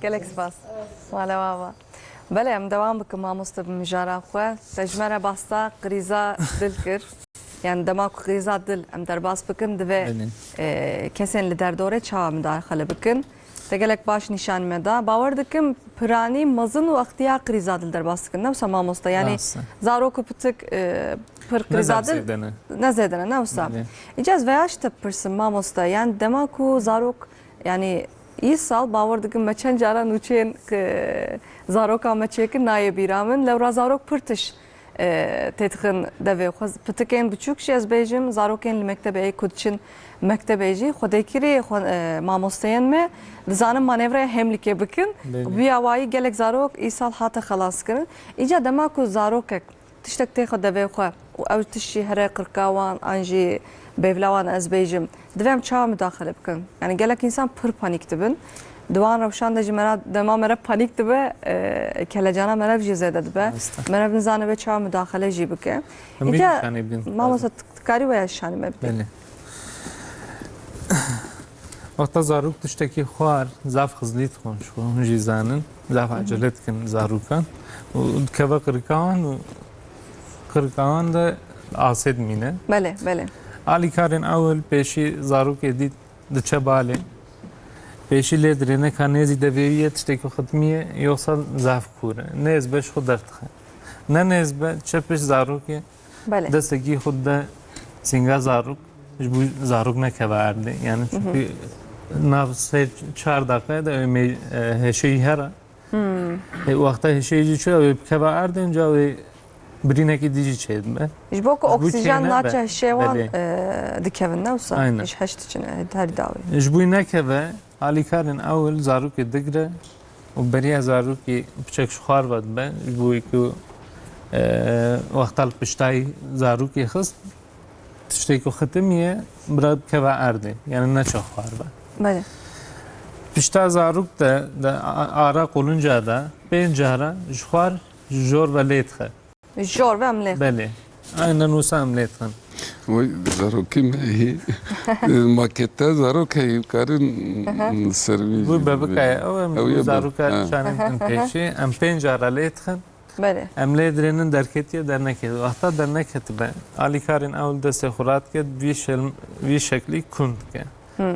Gelek spas. Mala we ava. Belê, em dewam bikin, mamoste, bi mijara xwe. Te ji me re basta qirîza dil kir. Yani dema ku qirîza dil em derbas bikin, divê, Belê. e, kesên li derdorê çawa mudaxele bikin? Te gelek baş nîşan me da. Bawer dikim piranî mezin û extiyar qirîza dil derbas dikin. Ne wisa, mamoste? Yani Rast e. Zarok û pitik, e, pir Ne qirîza zaf dil zêde ne. ne zêde ne, ne wisa. Belê. Îca ez veya ji te bipirsim, mamoste. Yani dema ku zarok, yani îsal bawer dikim me çend cara nûçeyên, e, zaroka me çêkin nayê bîra min. Lewra zarok pir tişt, e, têdixin devê xwe. Pitikên biçûk jî ez bêjim, zarokên li mektebê ê ku diçin mektebê jî xwedêkirî xwe, e, mamosteyên me dizanin manevraya hemlîkê bikin. Belê. Bi awayî gelek zarok îsal hate xelaskirin. Îca dema ku zarokek tiştek tê xwe devê xwe û ew tişt jî here qirka wan an jî bêvla wan ez bêjim, divê em çawa mudaxele bikin? Yani gelek însan pir panîk dibin. Di wan rewşan de jî mera, dema mere panîk dibe, e, kelecana merev jî zêde dibe. Rast e. Merev nizane vê çawa mudaxele jî bike. Em Îca, vê nîşanê bidin. Mamoste, tu, tu karî weya şanî me bidî? Belê. Wexta zarok tiştekî xwar, zaf xizlî dixwin, ji xwe hûn jî zanin, zaf Hı hı. ecele dikin zarokan. Û dikeve qirika wan û qirika wan de asê dimîne. Belê, belê. Alîkarên ewil pêşî zarokê dît diçe balê. Pêşî lê dirêne ka nêzî devê wî ye, tiştekî xwe dimîye, yoxsa zaf kûr e. Nêz be ji xwe derdixe. Ne nêz be, çe pişt zarokê Belê. destekî xwe de sînga zarok, ji bo zarok nekeve erdê. Yani Hı hı. çünkü nav sê çar deqe de ew mê-, e, hêşeyî here. Hmm. E, wexta hêşeyî jî çû, ew ê bikeve erdê, înca ew ê birînekî dî jî çêdibe. Ji bo ku Ji bo oksîjen çêne naçe be. hişê wan, Belê. e, dikevin, ne wisa? Aynen. Ji heş diçin, e, her dawî. Ji bo nekeve, alîkarên ewil zarokê digire û beriya zarokê piçek ji xwar ve dibe. Ji bo ku, e, wexta li piştayî zarokê xist, tiştê ku xitimiye, bira bikeve erdê. Yani neçe xwar ve. Belê. Pişta zarok de, de a-, ara qolunca de pênc cara ji xwar ji jor ve lê dixe. Jor ve em lê. Belê. Aynen wisa em lê dixin. Vay, zarokî me hî. Makete zarok heyî, karin Aha. ser wî Bu jî bebika ye, bibê. ew em Ew bu ye be. zaroka Ha. şanên din pêşî, em pênc cara lê dixin. Belê. Em lê dirênin derketiye, derneketiye. Wexta derneketibe, alîkarên ew li destê xwe radike, vî şel-, vî şeklî kun dike. Hmm.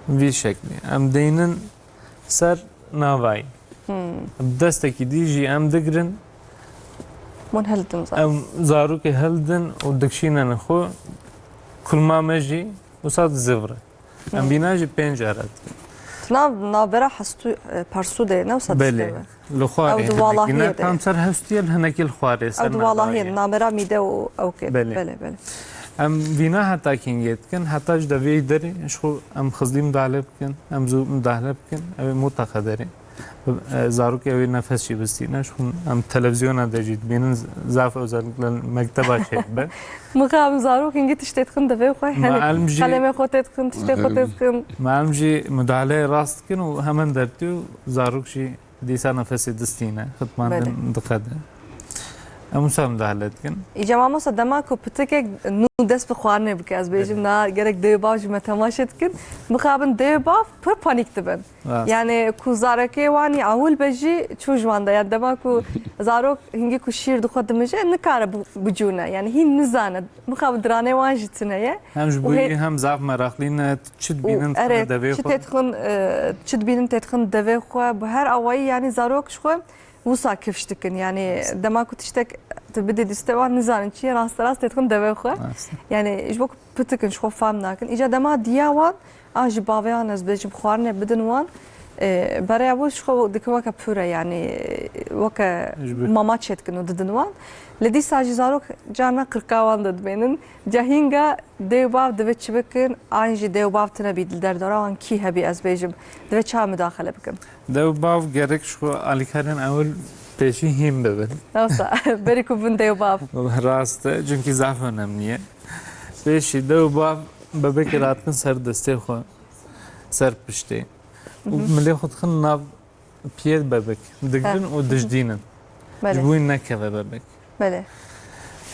Vî şeklî. Em deynin ser navayî. Hmm. Bi destekî dî jî em digirin. Hûn hildin zarok. Em zarokê hildin û dikşînin xwe. Kulma me jî wisa dizivire. Em Hmm. vîna jî pênc cara dikin. Nav, navbera hestû, e, persû de ne wisa Belê. dişkeve. Li xwarê Ew di hinekî walahiyê ne de. tam ser hestû ye, hinekî li xwarê ser Ew di walahiyê navayê. navbera mîde û ew kê. Belê. Belê, belê. Em vîna heta kîngê dikin, heta ji devê derê, ji xwe em xizlî mudahale bikin, em zû mudahale bikin, ew ê muteqa derê. E, zarokê ew ê nefes jî bistîne, ji xwe em televizyona de jî dibînin, zaf özellikle mekteba çêdibe. Mixabin zarok hingî tiştê dixin devê xwe, Ma hani em jî qelemê xwe tê dixin, tiştê xwe tê dixin. Ma em jî mudahale rast dikin û hemen dertî û zarok jî dîsa nefesê distîne, xitman Belê. din diqede. Em wisa mudahale dikin. Îca mamosta dema ku pitikek nû dest bi xwarinê bike, ez bêjim Belê. na gerek dê û bav ji me temaşe dikin. Mixabin dê û bav pir panîk dibin. Rast. Yani ku zarekê wan ya ewil be jî çû ji wan de. Yani dema ku zarok hingî ku şîr dixwe dimije, nikare bi-, bicûne. Yani hîn nizane. Mixabin diranê wan jî tune ye. Hem ji Û bo hê- yî hem zaf meraqlî ne, çi Û dibînin erê, devê çi xwe. têdixin, e, çi dibînin têdixin devê xwe, bi her awayî, yani zarok ji xwe wisa kifş dikin. Yani dema ku tiştek tu bidê dîstê wan, nizanin çi ye, rasterast têdixin devê xwe. Rast. Yani ji bo ku pitik in, ji xwe fam nakin. Îca dema diya wan, an ji bavê wan ez bêjim xwarinê bidin wan, e, bereya bo ji xwe dike weke pure, yani weke Ji bo- mama çêdikin û didin wan. Lê dîsa jî zarok carna qirka wan de dibênin. Ca hînga dê û bav divê çi bikin? An jî dê û bav tune bî, li derdora wan kî hebî, ez bêjim, divê çawa mudaxele bikin? Dê û bav gerek ji xwe alîkarên ewil pêşî hîn bibin. Wisa, berî ku bin dê û bav. Rast e, çünkü zaf önemli ye. Pêşî dê û bav bebekê radikin ser destê xwe, ser piştê. Û Mhm. milê xwe dixin nav piyê bebek. Digrin He. û dijdînin. Belê. Ji bo wî nekeve bebek. Belê.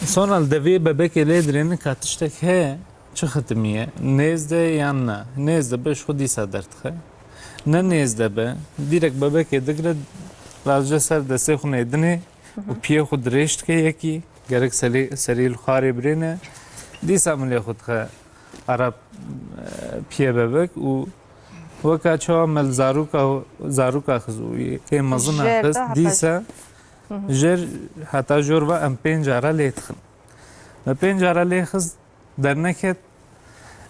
Sonra li devê bebekê lê dirênin ka tiştek heye, çi xitimî ye, nêz de yan na. Nêz de be ji xwe dîsa derdixe. ne nêz de be, dîrek bebekê digre, razce ser destê xwe nêdinê û piyê xwe dirêj dike yekî, gerek selê-, serî li xarê birêne, dîsa milê xwe dixe ereb, e, piyê bebek û weka çawa me li zaroka, zaroka xist û yê mezin Jêr xist, de heta dîsa jêr heta jor ve em pênc cara lê dixin. Me pênc cara lê xist, derneket,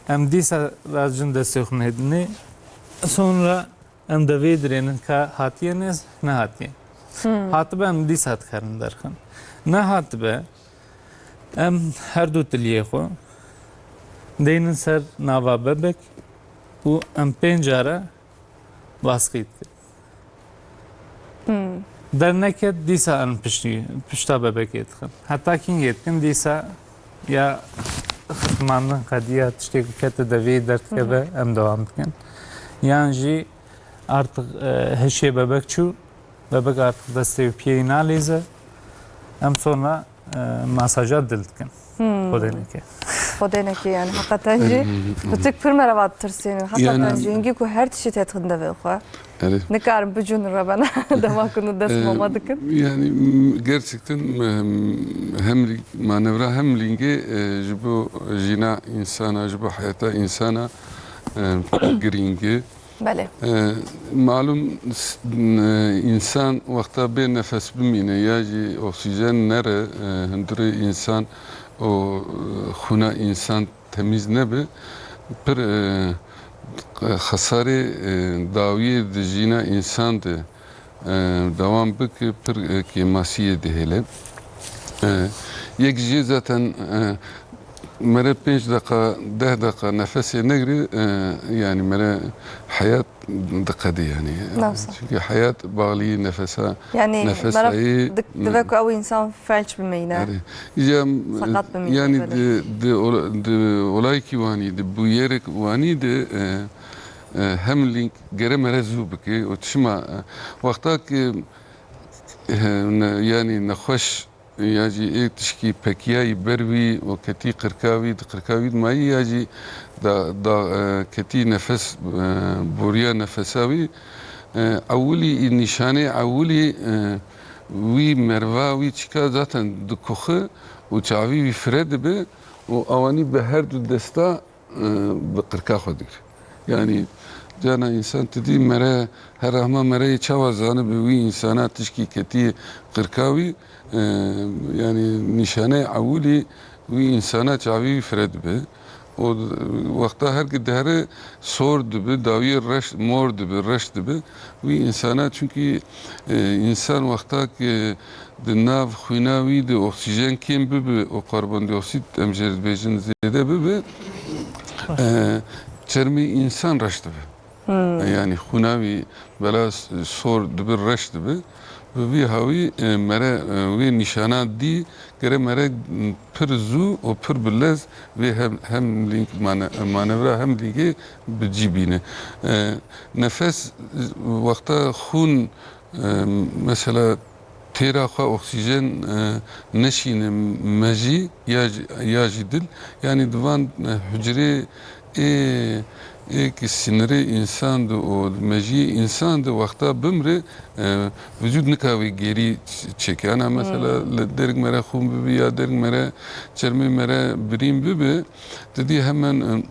em dîsa racin destê xwe nêdinê. Sonra em devê dirênin ka hatiye ne, nehatiye. Hatibe em dîsa dikarin derxin. Nehatibe em her du tiliyê xwe deynin ser nava bebek û em pênc cara baskî dikin. Derneket dîsa em piştî, pişta bebekê dixin. Heta kîngê dikin dîsa ya xizmandin qediya tiştê ku kete devê derdikeve em dewam dikin. Yan jî artık, e, hişê bebek çû, bebek artık destê û piyê nalîze. Em sonra e, masaja dil dikin. Xwedê neke. Xwedê neke yani hakikaten jî. Kutik pir merava ditirsînin. Hakikaten Yani jî hingî ku her tiştî têdixin devê xwe. Erê. Nikarin bicûnin rebena dema ku dest E, mama dikin. Yani m- gerçekten em, hem lî- manevra hem lîngê e, ji bo jîna insana, ji bo heyata insana e, girîng e. Belê. E, malum s- n- însan wexta bê nefes bimîne ya jî oksîjen nere e, hundirê însan û e, xwîna însan temîz nebe, pir e, xesarê e, dawiyê di jîna însan de e, dewam bike, pir e, kêmasiyê dihêle. E, yek jê zaten e, mere pênc deqa, deh deqa nefesê negre, e, yani mere heyat diqede yani. Nasıl? Çünkü heyat bağlı nefese, Yani nefes mera ayı. dik- dibe ku ew insan felç bimeyne. Yani, ya, Sakat bimeyne, yani belê. di, di, ola- di olayekî wanî, di bûyerek wanî de e, e, hem link gere mere zû bike û çima e, wexta ki e, ne- yani nexweş ya jî ê tişkî pekiyayî ber wî û ketî qirka wî, di qirka wî de mayî ya jî da, da, e, ketî nefes, e, boriya nefesa wî, e, ewilî, nîşanê ewilî, e, wî merva wî çika zaten dikuxi û çavî wî fire dibe û ewanî bi her du desta e, bi qirka xwe digre. Yani cana însan tu dî mere, her rahma mere yê çawa zanibe wî însana tişkî ketî qirka wî, e, yani nîşaneyê ewilî wî însana çavî wî fire dibe. Û wexta her ki dihere sor dibe, dawiyê reş, mor dibe, reş dibe. Wî însana, çunkî, e, însan wexta ki di nav xwîna wî de oksîjen kêm bibe û karbondioksîd, em jê re dibêjin, zêde bibe, e, çermê însan reş dibe. E, yanî xwîna wî bela s- sor dibe, reş dibe. Bi vî hawî, e, mere, e, wê nîşana dî, gere mere, m, pir zû û pir bi lez vê hem, hem lîng mane- manevra hem lîngê bi cî bîne. E, nefes, wexta xûn, e, mesela têra xwe oksîjen, e, neşîne mejî ya jî, ya jî dil. Yanî di van, e, hucrê ê, ê ki sinirê însan de û mejiyê însan de wexta bimre, e, vücud nikave gêrî ç- çêke. Ana mesela li derg mere xûn bibe ya derg mere çermê mere birîn bibe, didî hemen, e,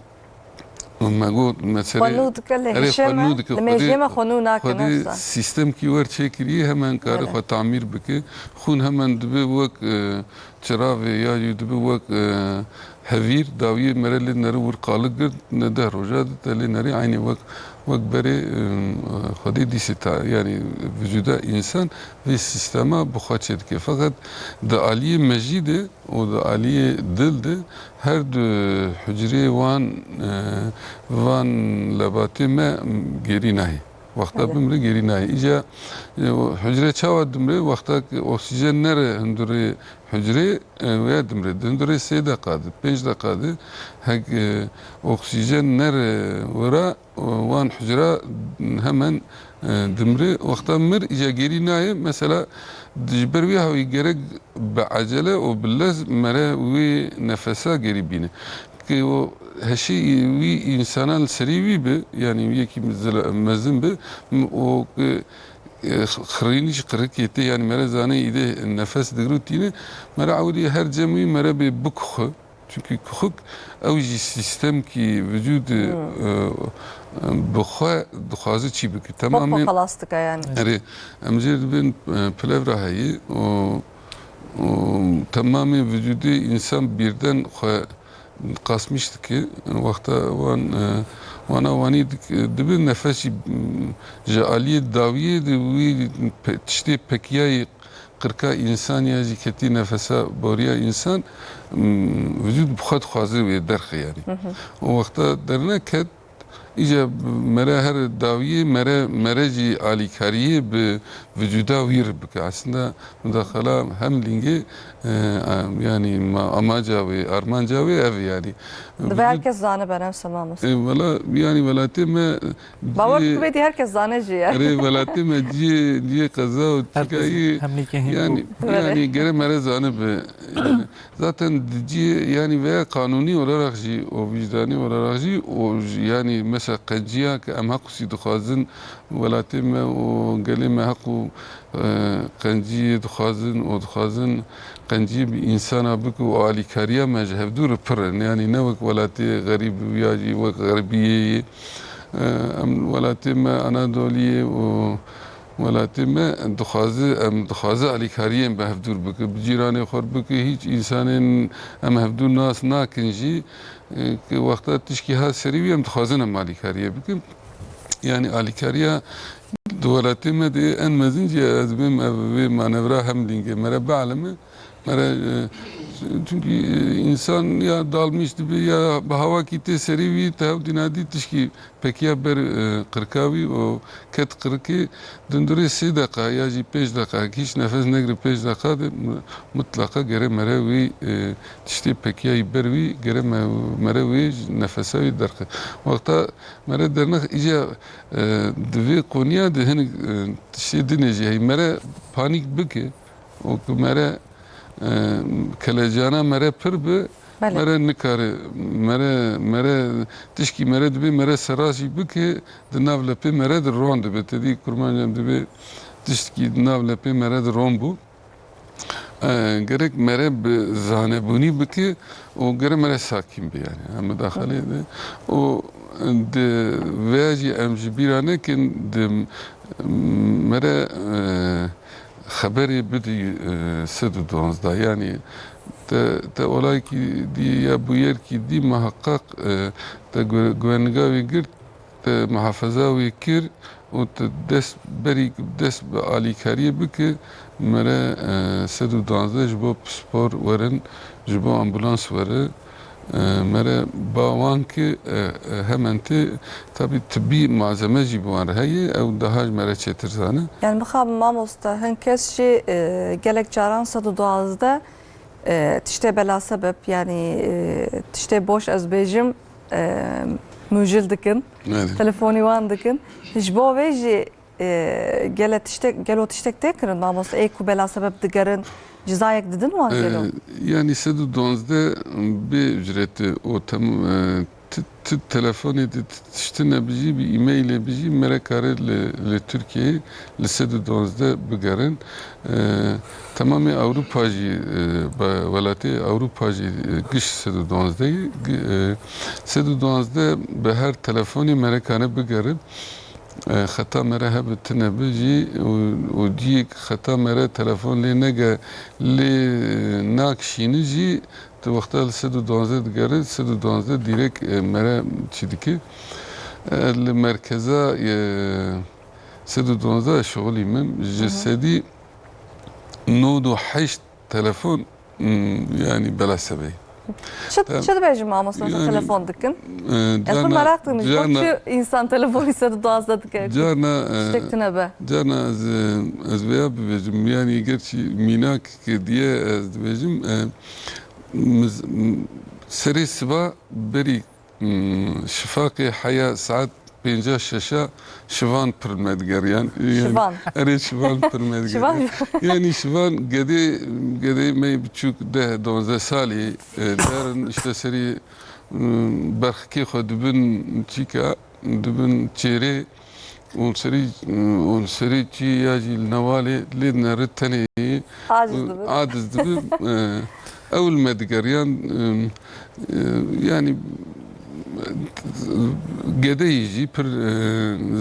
me got, meselê Xwe nû dike, lê erê, hişê xwe me, nû dike, li xwedê, mêjiyê me xwe nû nake, xwedê ne wisa. Sîstemkî wer çêkirî hemen kare Belê. xwe tamîr bike. Xûn hemen dibe wek, e, çiravê ya jî dibe wek, e, hevîr, dawiyê mere lê nere wir qalik girt, ne deh roja de te lê nerî eynî wek, wek berê, e, xwedê dîsê ta, yanî vücuda însan vê sîstema bi xwe çêdike. Feqet di aliyê mejî de û di aliyê dil de her du hucrê wan, e, van lebatê me gêrî nayê. Wexta Evet. bimre gêrî nayê. Îca, e, hucre çawa dimre? Wexta ki oksîjen nere hundirê hucrê, e, wê dimre. Di hundirê sê deqa de, pênc deqa de, hek, e, oksîjen nere wira, e, wan hucra hemen, e, dimre. Wexta mir, îca gêrî nayê. Mesela, di ji ber wî hawî gerek bi ecele û bi lez mere wê nefesa gêrî bîne. Ke o heşê wî, însanan li serî wî bi, yanî yekî zila-, mezin bi, m-, o, e, e, xirînî ji qirikê tê, yanî mere zanê îdê nefes digir û tîne, mere ewilî her cem wî mere bê bikuxu. Çunkî kuxuk ew jî sîstemkî vücûd, e, e, bi xwe dixwaze çî bike. Temamê Xwe xelas dike yanî. Erê, em jê dibin, e, pilevra heye û, û temamê vücûdê însan birden xwe qasmîş dike. Wexta wan, e, wana wanî dik-, dibe nefes jî, m, ji aliyê dawiyê de wî pe-, tiştê pekiyayê qirka însan ya jî ketî nefesa boriya însan, m, vücûd bi xwe dixwaze wê derxe yanî. Û wexta derneket, îca mere her dawiyê mere, mere jî alîkariyê bi vücûda wî re bike. Aslında mudaxala hem lingê, e, em, yanî ma-, amaca wê, armanca wê ev e yanî. Divê her kes zanibe, ne wisa mamoste? E, wela, yanî welatê me Bawer cihê, bikî, bêdî her kes zane jî ye. Erê, welatê me cihê, cihê qeza û Her kes çikayî, hemlîkê hîn yanî, bû. Belê. Yanî gere mere zanibe. Yanî, zaten di cihê, yanî veya qanûnî olarak jî, o vicdanî olarak jî, o jî, yanî mesela qenciya ke em heqûsî dixwazin, welatê me û gelê me heq û, e, qenciyê dixwazin û dixwazin qenciyê bi însana bike û alîkariya me ji hevdû re pir in. Yanî ne wek welatê xerîb ya jî wek xeribiyê yê. E, em welatê me Anadoliyê û welatê me dixwaze, em dixwaze alîkariyên bi hevdûr bike, bi cîranê xwe bike, hîç însanên em hevdû nas nakin jî, e, ke wexta tişkî hat serî wî em dixwazin em alîkariyê bikin. Yanî alîkariya di welatê me de en mezin jî ez bêm ev vê manevra hem lingê mere bielime. Mere, e, çunkî, e, însan ya dalmîş dibe ya bi hawakî tê serî wî, te hew dîna dî tişkî pekiya ber, e, qirka wî û ket qirikê, dundurê sê deqa ya jî pênc deqa, hîç nefes negire pênc deqa de mu-, mutlaqa gere mere wî, e, tiştê pekiyayî ber wî, gere me-, mere wê ji nefesa wî derxe. Wexta mere dernex îca, e, di vê qoniya de hinek, e, tiştê dinê jî heyî mere panîk bike. û ku mere, e, kelecana mere pir bi, Belê. mere nikare, mere, mere tişkî mere dibê mere serajî bike, di nav lepê mere de ron dibe. Te dî kurmancem dibê tişkî di nav lepê mere de ron bû. E, gerek mere bi zanebûnî bike û gerek mere sakîn be yani. Em mudaxaleyê de. Û di vê jî em ji bîra nekin, di mere, e, xeberê bidî, e, sed û duwazdeh. Yanî te, te olayekî dî ya bûyerkî dî muheqeq, e, te gu-, guvenliga wî girt, te muhafeza wî kir û te dest berî, dest bi alîkariyê bike, mere, e, sed û duwazdeh ji bo pispor werin, ji bo ambulans were. E, mere ba wan ki, e, e, hemen tê, tabî tibbî malzeme jî bi wan re heye, ew daha ji mere çêtir zane. Yani mixabin mamoste, hin kes jî, e, gelek caran sed û duwazdeh, e, tiştê belasebeb, yani, e, tiştê boş ez bêjim, e, mûjil dikin, Evet. telefonî wan dikin. Ji bo vê jî E, gele tiştek, gelo tiştek tê kirin, mamoste, ê ku belasebeb digerin, cizayek didin wan E, gelo? Yani sed û duwazdeh bê ücreti o tem-, e, ti, ti telefonê de ti tiştine bijî, bi e-mailê bijî, mere kare li, li Tirkiyeyê li sed û duwazdeh bigerin. E, temamê Ewropa jî, e, be-, welatê Ewropa jî, e, giş sed û duwazdeh, gi-, e, sed û duwazdeh bi her telefonê mere kare bigerin. E, xeta mere hebe tune be jî û, û ciyê xeta mere telefon lê nege, lê nakişîne jî, tu wexta li sed û duwazdeh digere, sed û duwazdeh dîrek, e, mere çi dike. E, li merkeza, e, sed û duwazdeh şixulî min, ji Hı hı. sedî nod û heşt telefon, hmm, yani belasebey. Çi, Te- çi dibêjin mamoste, mesela Yani, telefon dikin? e, Ez carna, merak dikim, ji bo carna, çi insan telefonî sed û duwazdeh dike? Carna, e, Tiştek tune be. Carna ez, e, ez veya bibêjim, yani gerçi mînak ki diye ez dibêjim, e, miz-, m-, serê siba berî Hmm, şifaqê heya saet pênca şeşa şivan pir me digeriyan. Yani, Şivan. Erê şivan pir me digeriyan. Şivan. Yani şivan gedê, gedê me biçûk deh, duwazdeh salî, e, derin işte serî berxikê xwe dibin çîka, dibin çêrê, û serî, û serî çî ya jî li nevalê lê dinere tenê. Aciz dibi. Aciz dibi. E, ew li me digeriyan, e, e, yanî gedeyî jî pir, e,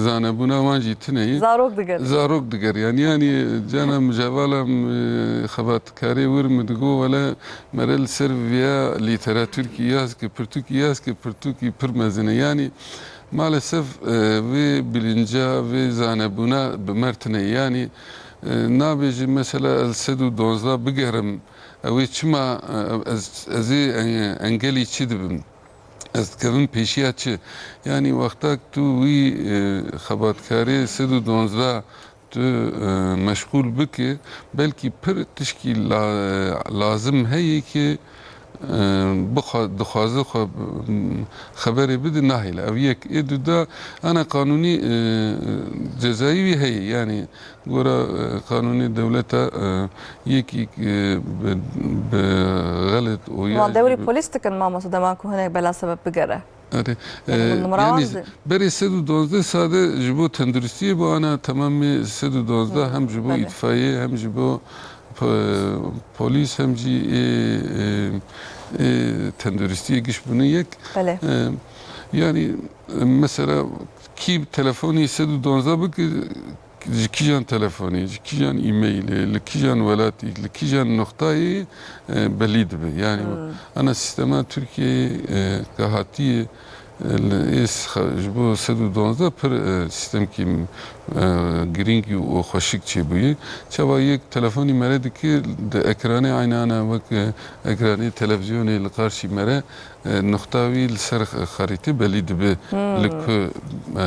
zanebûna wan jî tune ye. Zarok digeriyan. Zarok digeriyan. Yanî cana min ji hevala min, e, xebatkarê wir min digot, wele mere li ser viya lîteraturkî yaz ke, pirtûkî yaz ke, pirtûkî pir mezin e. Yanî maalesef, e, vê bilinca, vê zanebûna bi me re tune ye. Yanî, e, nabêjim mesela ez sed û duwazdeh bigerim, ew ê çima, e, ez, ez ê en-, engelî çi dibim? Ez dikevim pêşiya çi? Yanî wexta ku tu wî, e, xebatkarê sed û duwazdeh tu, e, meşxûl bike, belkî pir tişkî la-, lazim heye ki, e, bixwa-, dixwaze xwe, m, xeberê bide, nahêle. Ev yek. Ê duda, ana qanûnî, e, cezayî wî heye. Yanî gora, e, qanûnê dewleta, e, yekî, e, bi, bi xelet û ya Wan jî dewrî bi polîs dikin, mamoste, dema ku hinek bela sebeb bigere. Erê, Yanî e, min numara yanî wan z-, di- berê sed û duwazdeh sade ji bo tenduristiyê bû, ana temamê sed û duwazdeh, Hmm, hem ji bo belê. Îtfaiyê, hem ji bo, e, polîs, hem jî ê, ê, ê tenduristiyê giş bûne yek. Belê. E, yanî, e, mesela kî telefonî sed û duwazdeh bike, ji kîjan telefonê, ji kîjan e-mailê, li kîjan welatî, li kîjan noqtayê, e, belî dibe. Yanî Hmm. ana sîstema Tirkiyeyê, e, ke hatiye, e, li ês xe-, ji bo sed û duwazdeh pir, e, sîstemkî, e, girîng û xweşik çêbûye. Çawa yek telefonî mere dikir, di ekranê eyne ana wek, e, ekranê televîzyonê li qarşî mere, e, nuqta wî li ser xerîtê belî dibe Hmm. li ku, e,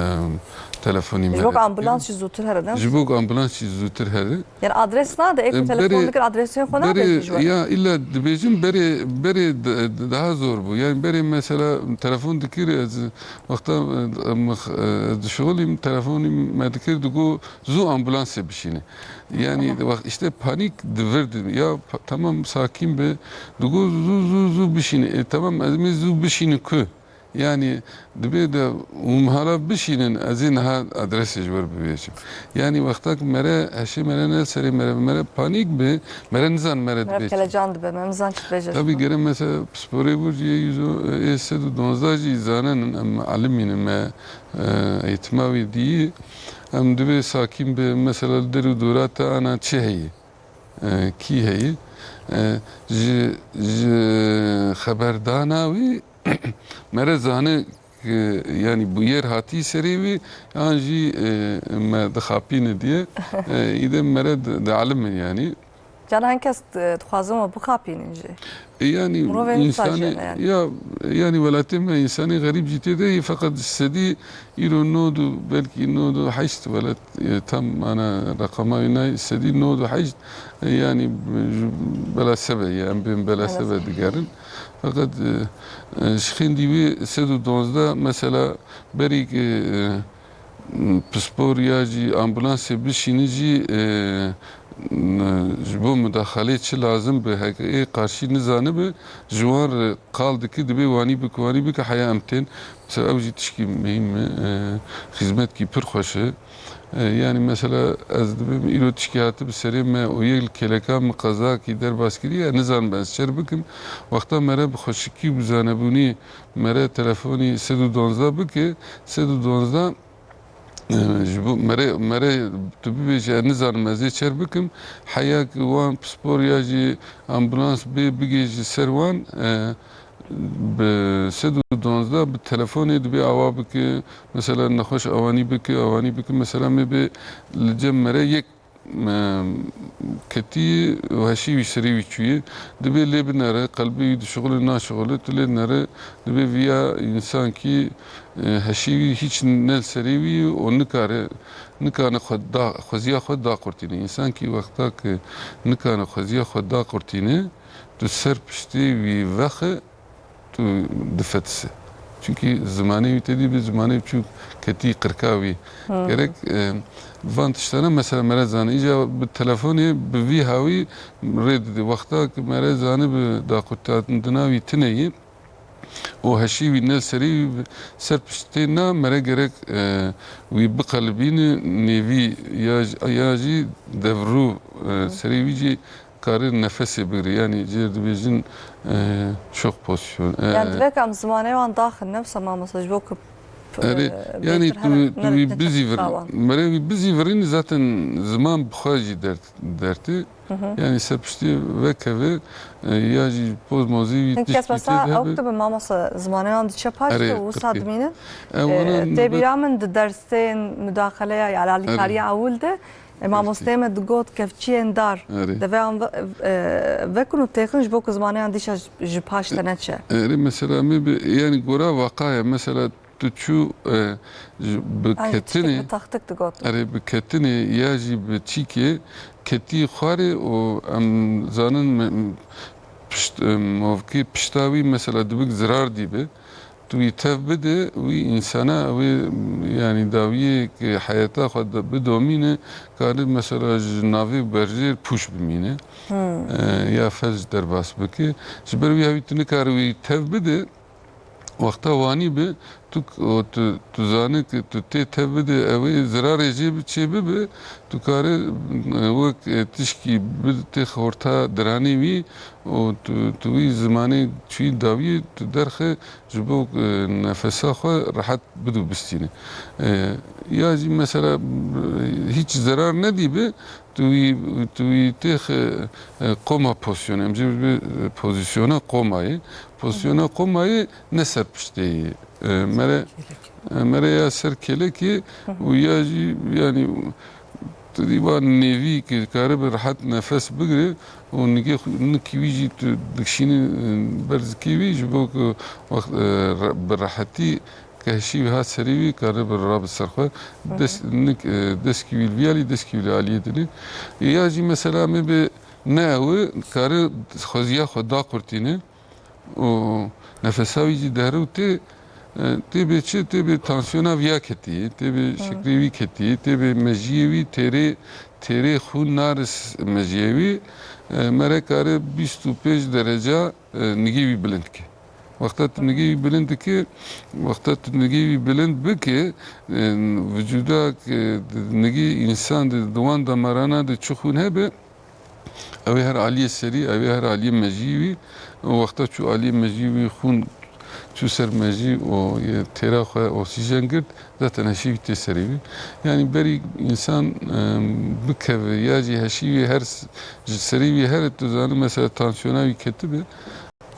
telefonî me Ji bo re ku dikir. Ambulans jî zûtir here, ne? Ji bo ku ambulans jî zûtir here. Yani adres nade, ê ku E, telefon berê, dikir, adresê xwe nade berê, ji we. Ya illa dibêjim berê, berê d-, d-, daha zor bû. Yani berê mesela telefon dikir, ez wexta, e, em, e, dişixulîm, telefonî me dikir, digo zû ambulansê bişîne. Yani Aha. Wext işte panik divirdi. Ya pa-, tamam, sakin be. Digo zû, zû, zû bişîne. E, tamam, ez ê zû bişîne ku? Yani dibe de hûn hala bişînin, ez ê niha adresê ji we re bibêjim. Yani wexta ku mere, heşê mere ne serê mere, mere panik bi, mere nizan mere Mere dibê çi. Kelecan dibe, me nizan çi dibêje Tabii ji me. Gere mesela pisporê wir jî yê yüz, e, sed û duwazdeh jî zanenin, em alimînin me, e, eğitima wî diyî. Em dibe sakin bi, mesela li der û dora te ana çi heye? E, kî heye? E, ji, ji xeberdana wî mere zane, e, yani bûyer hatî serê wî, yan jî, e, me dixapîne diye, e, îde mere di, dialimin yani. Cana hin kes di-, dixwazin we bixapînin jî. E, yani Mirovên wisa jî insanê, hene yani. Ya, yani welatê me insanê xerîb jî tê de ye, feqet sedî îro nod û belkî nod û heşt welat, e, tam ana reqama wî nayê, sedî nod û heşt, e, yani ji bela sebe ye, em bên bela Bela sebe sebe. Digerin. Feqet, e, e, ji xêndî wî sed û duwazdeh mesela berî, e, pispor ya jî ambulansê bişîne jî, e, ji bo mudaxalê çi lazim be, heke ê qarşî nizanibe, ji wan re qal dike, dibê wanî bike, wanî bike, heya em tên. Mesela ew jî tişkî muhîm e, e, xizmetkî pir xweş e. E, yani mesela ez dibêm îro tişkî hatibe serê me û yek li kêleka min qezakî derbas kiriye, ez nizanim ez çer bikim. Wexta mere bi xweşikî û bi zanebûnî mere telefonî sed û duwazdeh bike, sed û duwazdeh, e, ji bo mere, mere tu bibêje, ez nizanim ez ê çer bikim. Heya ki wan pispor ya jî ambulans bê bigihêje ser wan, e, bi sed û duwazdeh bi telefonê dibê awa bike, mesela nexweş awanî bike, awanî bike, mesela me bê li cem mere yek, e, ketî û heşî wî serê wî çûye, dibê lê binere, qelbê wî dişixule, naşixule, tu lê nere, dibê viya însankî, e, heşî wî hîç ne li serê wî ye û nikare, nikane xwe da, xweziya xwe daqurtîne. Însankî wexta ki nikane xweziya xwe daqurtîne, tu ser piştê wî vexe, tu difetise. Çunkî zimanê wî tedî bi zimanê biçûk ketî qirka wî. Hmm. Gerek, e, van tiştana mesela mere zane. Îca bi telefonê bi vî hawî rê dide. Wexta ki mere zane bi daqurtandina wî tune ye, û heşî wî ne li serê wî bi-, ser piştê na mere gerek, e, wî biqelibîne nêvî ya j-, ya jî devrû, e, serê wî jî kare nefesê bigre. Yanî jêr dibêjin, e, çok pozisyon. E, Yani divê em zimanê wan daxin, ne wisa mamoste, ji bo ku p-, Erê, e, yani bêtir tu, here tu wî nerevîtir bizî vir-, çawan. Mere wî bizî virînî zaten ziman bi xwe jî dert, dertê. Yani ser piştî vekeve, e, ya jî poz mozî wî Hin kes tişkî mesela tê hebe. Ew dibe mamoste zimanê wan diçe paş Erê, de wisa tirkî. Dimînin. E, E, wana tê nobet bîra min di dersên mudaxeleya ya alîkariya Erê. Ewil de, e, mamosteyê me digot kevçiyên dar. Erê. Divê an ve-, e, vekin û têxin ji bo ku zimanê wan dîşa ji, ji paş de neçe. Erê, mesela me bi, yani gora vakaya, mesela tu çû, e, ji, bi Yani ketinê, tiştek bi taxtik digot. Erê, bi ketinê ya jî bi çîkê ketî xwarê û em zanin me, pişt, e, movkê pişta wî mesela dibik zirar dîbe. Tu wî tev bide, wî însana, wê, yani dawiyê ke heyata xwe de bidomîne, kare mesela ji navê berjêr pûş bimîne. E, ya fez derbas bike. Ji ber wî hewî tu nikare wî tev bide, wexta wanî bi, tu, o, tu, tu zane ke tu tê tev bide, ew ê zirarê jê bi çê bibe, tu kare, e, wek, e, tişkî bi tê xorta diranê wî û tu, tu wî zimanê çûyî dawiyê tu derxe ji bo, e, nefesa xwe rehet bidu bistîne. E, ya jî mesela, e, hiç zerar nedîbe, tu wî, tu wî têxe, e, qoma pozisyonê. Em jê bi, e, pozisyona qomayê. Pozisyona qomayê ne ser piştê yê. E, mere, e, mere ya ser kêlekê û ya jî, yani, tu dî van nêvî ke karibe rehet nefes bigire û nigê xwe, nikî wî jî tu dikişînî, e, berzikê wî ji bo ku wext, e, re-, bi rehetî Kehşî wî hat serî wî, karibe rabe ser xwe. Dest, nik, e, deskî wî li vî alî, deskî wî li aliyê dinê. Ya jî mesela me bi ne ew e, kare xweziya xwe daqurtîne û nefesa wî jî dihre û tê, e, tê bê çi, tê bê tansiyona viya ketî, tê bê şekrê wî ketî, tê bê mejiyê wî têrê, têrê xûn naris mejiyê wî, e, mere kare bîst û pênc dereca, e, nigê wî bilind ke. Wexta tu nigê wî bilind dike, wexta tu nigê wî bilind bike, e, vücuda, e, nigê însan di, di wan damarana de çi xûn hebe, ew ê her aliyê serî, ew ê her aliyê mejiyê wî. Wexta çû aliyê mejiyê wî xûn çû ser mejî û yê têra xwe oksîjen girt, zaten heşî wî tê serê wî. Yanî berî însan, e, bikeve ya jî heşî wî her s-, ji serê wî here, tu zanî mesela tansiyona wî ketibe.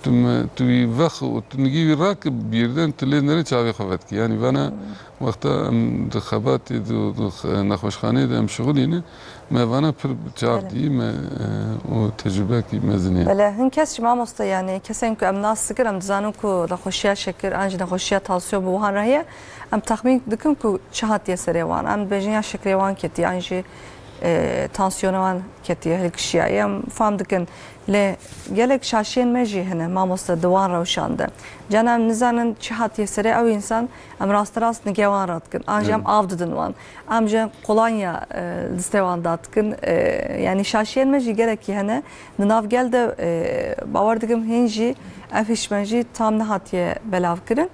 Tu me, tu wî vex û tu nigî wî rake, birden tu lê nere çavê xwe vedikî. Yanî vana wexta em di xebatê, di, di xe-, nexweşxaneyê de em şixulîne, me vana pir çav Belê. Dî, me, e, û tecrubekî mezin e. Belê, hin kes jî mamoste, yani kesên ku em nas dikin, em dizanin ku nexweşiya şekir an jî nexweşiya tansiyon bi wihan re heye, em texmîn dikin ku çi hatiye serê wan. Em dibêjin ya şekirê wan ketiye, an jî, e, tansiyona wan ketiye, hilkişiyaye. Em fam dikin. Lê gelek şaşiyên me jî hene, mamoste, di wan rewşan de. Cana em nizanin çi hatiye serê ew însan, em rasterast nigê wan radikin. An jî em Evet. av didin wan. Em jî kolonya, e, distê wan dadikin. E, yani şaşiyên me jî gelekî hene. Di nav gel de, e, bawer dikim hîn jî ev hişmen jî tam nehatiye belavkirin.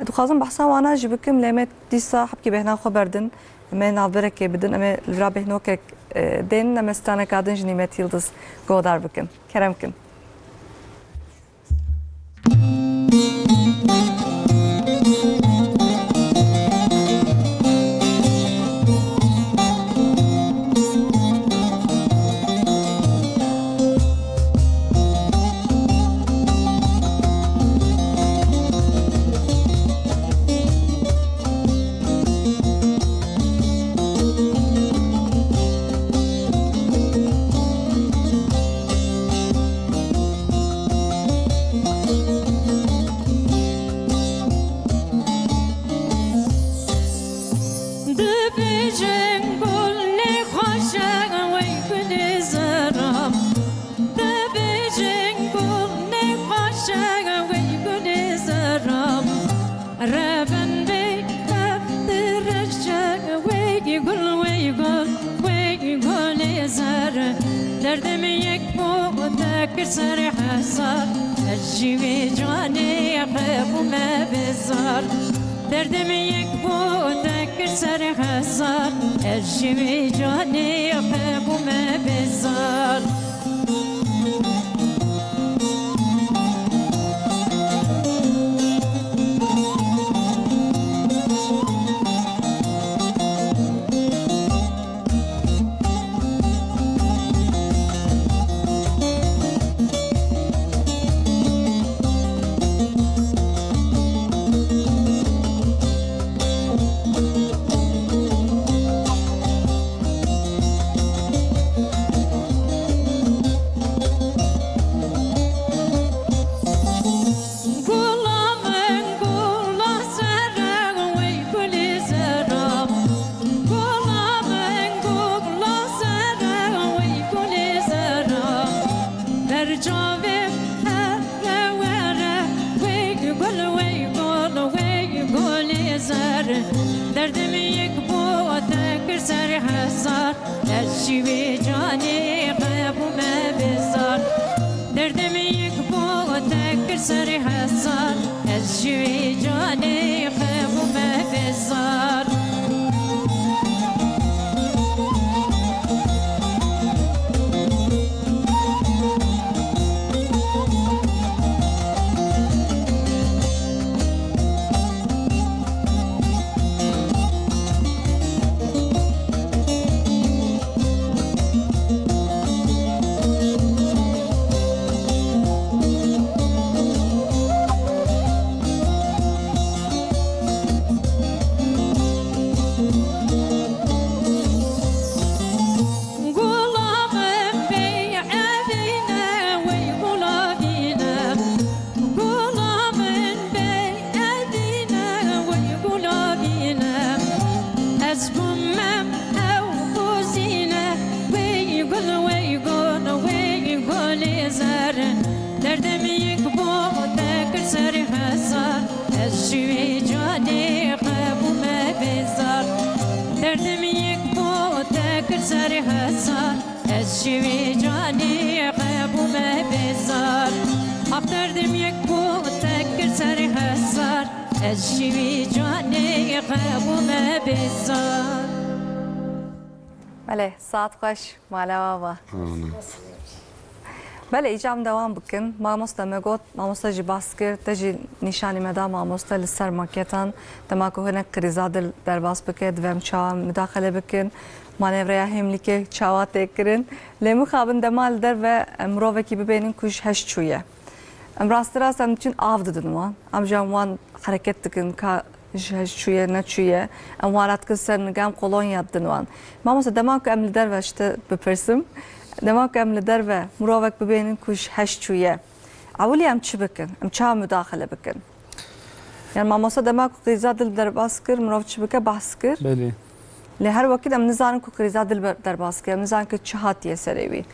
Dixwazim behsa wana jî bikim, lê me dîsa hebkî bêhna xwe berdin. Em ê navberekê bidin, em ê li vira bêhnokek, e, dênin, em ê straneka din ji Nîmet Yildiz guhdar bikin. Kerem kin. Dibêjin gul ne xweş e, wey gulê zeram. Dibêjin gul ne xweş e, wey gulê zeram. Revin bê kef direşe, wey gul, wey gul, wey gulê zer. Derdim yek bû te Te kir ser hezar, ez jî wê canê xwe bûme bizar. Derdê min yek bû, te kir ser hezar, ez jî wê canê xwe bûme bizar. Gula min gula zere, wey gulê zere. Gula min gula zere, wey gulê zere. Ber çavê min here were, wey gul, wey gul, wey gulê zere. Derdê min yek bû, te kir ser hezar. Ez jî wê canê xwe bûme bizar. Derdê min yek bû, te kir ser hezar. Ez jî wê canê xwe bûme bizar. Gula min bey evîne, wey gula vîne. Gula min bey evîne, wey gula vîne. Ez bûme ew bûzîne, wey gul, wey gul, wey gulê zer. Derdê min yek bû, te kir ser hezar. Ez ji wê canê xwe bûme bizar. Derdê min yek bû, te kir ser hezar. Ez ji wê canê xwe bûme bizar. Haf derdim yek bû, te kir ser hezar. Ez ji wê canê xwe bûme bizar. Belê, saet xweş, mala we ava. Amin. Belê, îca em dewam bikin. Mamoste me got, mamoste jî bas kir, te jî nîşanî me da mamoste li ser maketan. Dema ku hinek krîza dil derbas bike, divê em çawa mudaxele bikin. Manevreya Hêmlîkê çawa tê kirin. Lê mixabin dema li derve, em, mirovekî bibênin ku ji heş çûye. Em rastî rast em diçin av didin wan. Em jî em wan hereket dikin ka ji heş çûye, neçûye. Em wan radikin ser niga, em kolonya didin wan. Mamoste, dema ku em li derve, ji te bipirsim, dema ku em li derve mirovek bibênin ku ji heş çûye, ewilî em çi bikin? Em çawa mudaxile bikin? Yani mamoste dema ku krîza dil derbas kir, mirov çi bike, behs kir. Belê. Lê her wekî de em nizanin ku krîza dil ber-, derbas kir, em nizanin ku çi hatiye serê wî.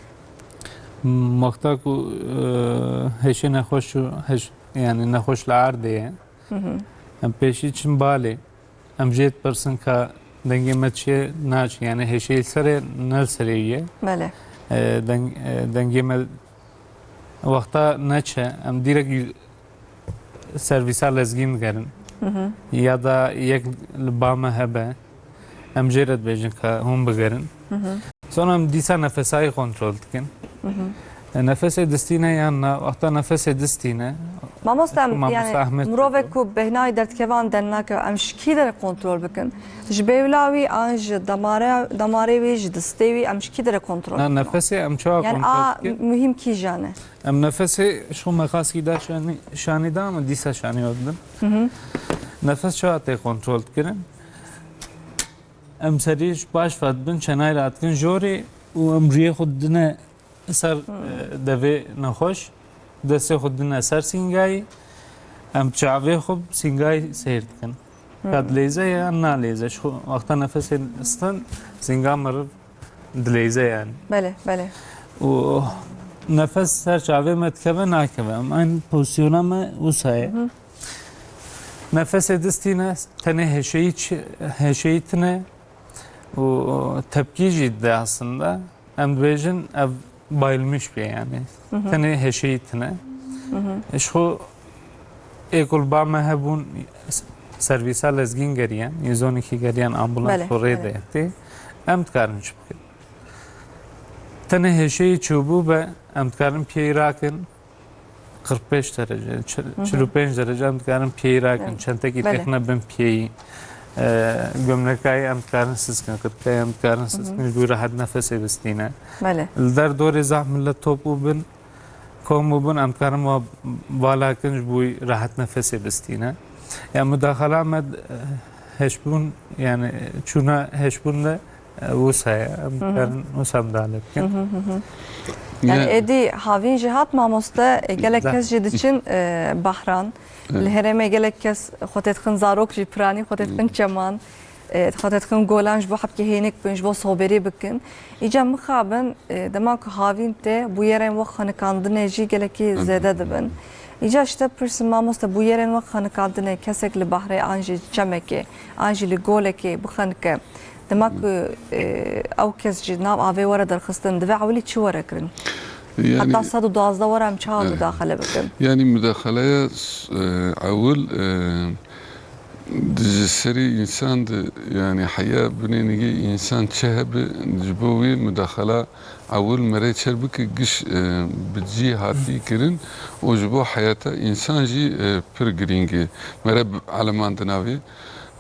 M-, wexta ku, e, hêşê nexweş û hêş-, yani nexweş li erdê ye. Hı hı. Em pêşî çin balê. Em jê dipirsin ka dengê me çi ye, naçe. Yani hêşê li serê, ne li serê wî ye. Belê. E, deng-, e, dengê me wexta neçe, em dîrek yü-, servîsa lezgîn digerin. Hı hı. Ya da yek li ba me hebe, em jê re dibêjin ka hûn bigerin. Hı hı. Sonra em dîsa nefesayê kontrol dikin. Hı hı. E, nefesê distîne yan na, wexta nefesê distîne. Mamoste, em, Mamoste yani, Ahmet mirovek diyor. Ku bêhnayê derdikeve an deng nake, em ji kî derê kontrol bikin? Ji bêwla wî an ji damare-, damarê wî, ji distê wî, em ji kî derê kontrol bikin? Na, nefesê em çawa Yani kontrol a dikin? Muhîm kîjan e? Em nefesê, ji xwe me xaskî da şanî, şanî da, em dîsa şanî we didin. Hı hı. Nefes çawa tê kontrol dikirin? Em serî baş vedibin, çenayê radikin jorê û em rûyê xwe didine ser, Hmm. e, devê nexweş, destê xwe didine ser sîngayî, em çavê xwe bi sîngayî seyr dikin. Hmm. Ka dileyze yan naleyze. Ji xwe wexta nefesê stin, sînga meriv dileyze yani. Belê, belê. Û nefes ser çavê me dikeve, nakeve. Em eyn pozisyona me wisa ye. Hı hı. Nefesê distîne, tenê hêşeyî çi-, hêşeyî tine û tepkî jî dide aslında. Em dibêjin ev bayılmış bûye yani. Tenê hêşeyî tine. Ji xwe ê ku li ba me hebûn, s-, servîsa lezgîn geriyan, yê zonekî geriyan ambulans Belê, xwe rê belê. de tê. Em dikarin çi bikin? Tenê hêşeyî çûbû be, em dikarin piyeyî rakin. Kırk beş derece, çi-, çil û pênc derece em dikarin piyeyî rakin. Evet. Çentekî Belê. têxine bin piyeyî. E, gömlekayê em dikarin siskin, qirteyê em dikarin siskin, ji bo rehet nefesê bistîne. Belê. Li der dorê zaf millet top û bin, kom û bin em dikarin wa vala kin ji bo rehet nefesê bistîne. Ya mudaxala me, e, hêşbûn, yani çûna hêşbûn de E, wisa ye. Em Hı hı. dikarin wisa müdahale bikin. Hı hı, hı hı. Yani Ne- êdî havîn jî hat mamoste, e, gelek Da- kes jî diçin, e, behran. Evet. Li herêmê gelek kes xwe tê dixin zarok jî piranî, xwe tê dixin Hı. çeman, e, xwe tê dixin golan ji bo hebkê hênik bin, ji bo soberî bikin. Îca mixabin, e, dema ku havîn tê, bûyerên wek xenikandinê jî gelekî Hı hı. zêde dibin. Îca ji te pirsim mamoste, bûyerên wek xenikandinê, kesek li behrê an jî çemekê, an jî li golekê bixenike. Dema ku, e, ew kes ji nav avê were derxistin, divê ewilî çi were kirin? Yani, Heta sed û duwazdeh were em çawa Evet. mudaxele bikin? Yani mudaxaleya, e, ewil, e, di ji serê însan de, yani heya binênigê însan çi hebe, ji bo wê mudaxala ewil mere çer bike giş, e, bi cî hatî kirin û ji bo heyata însan jî, e, pir girîng e. Mere bi-, elemandina vê.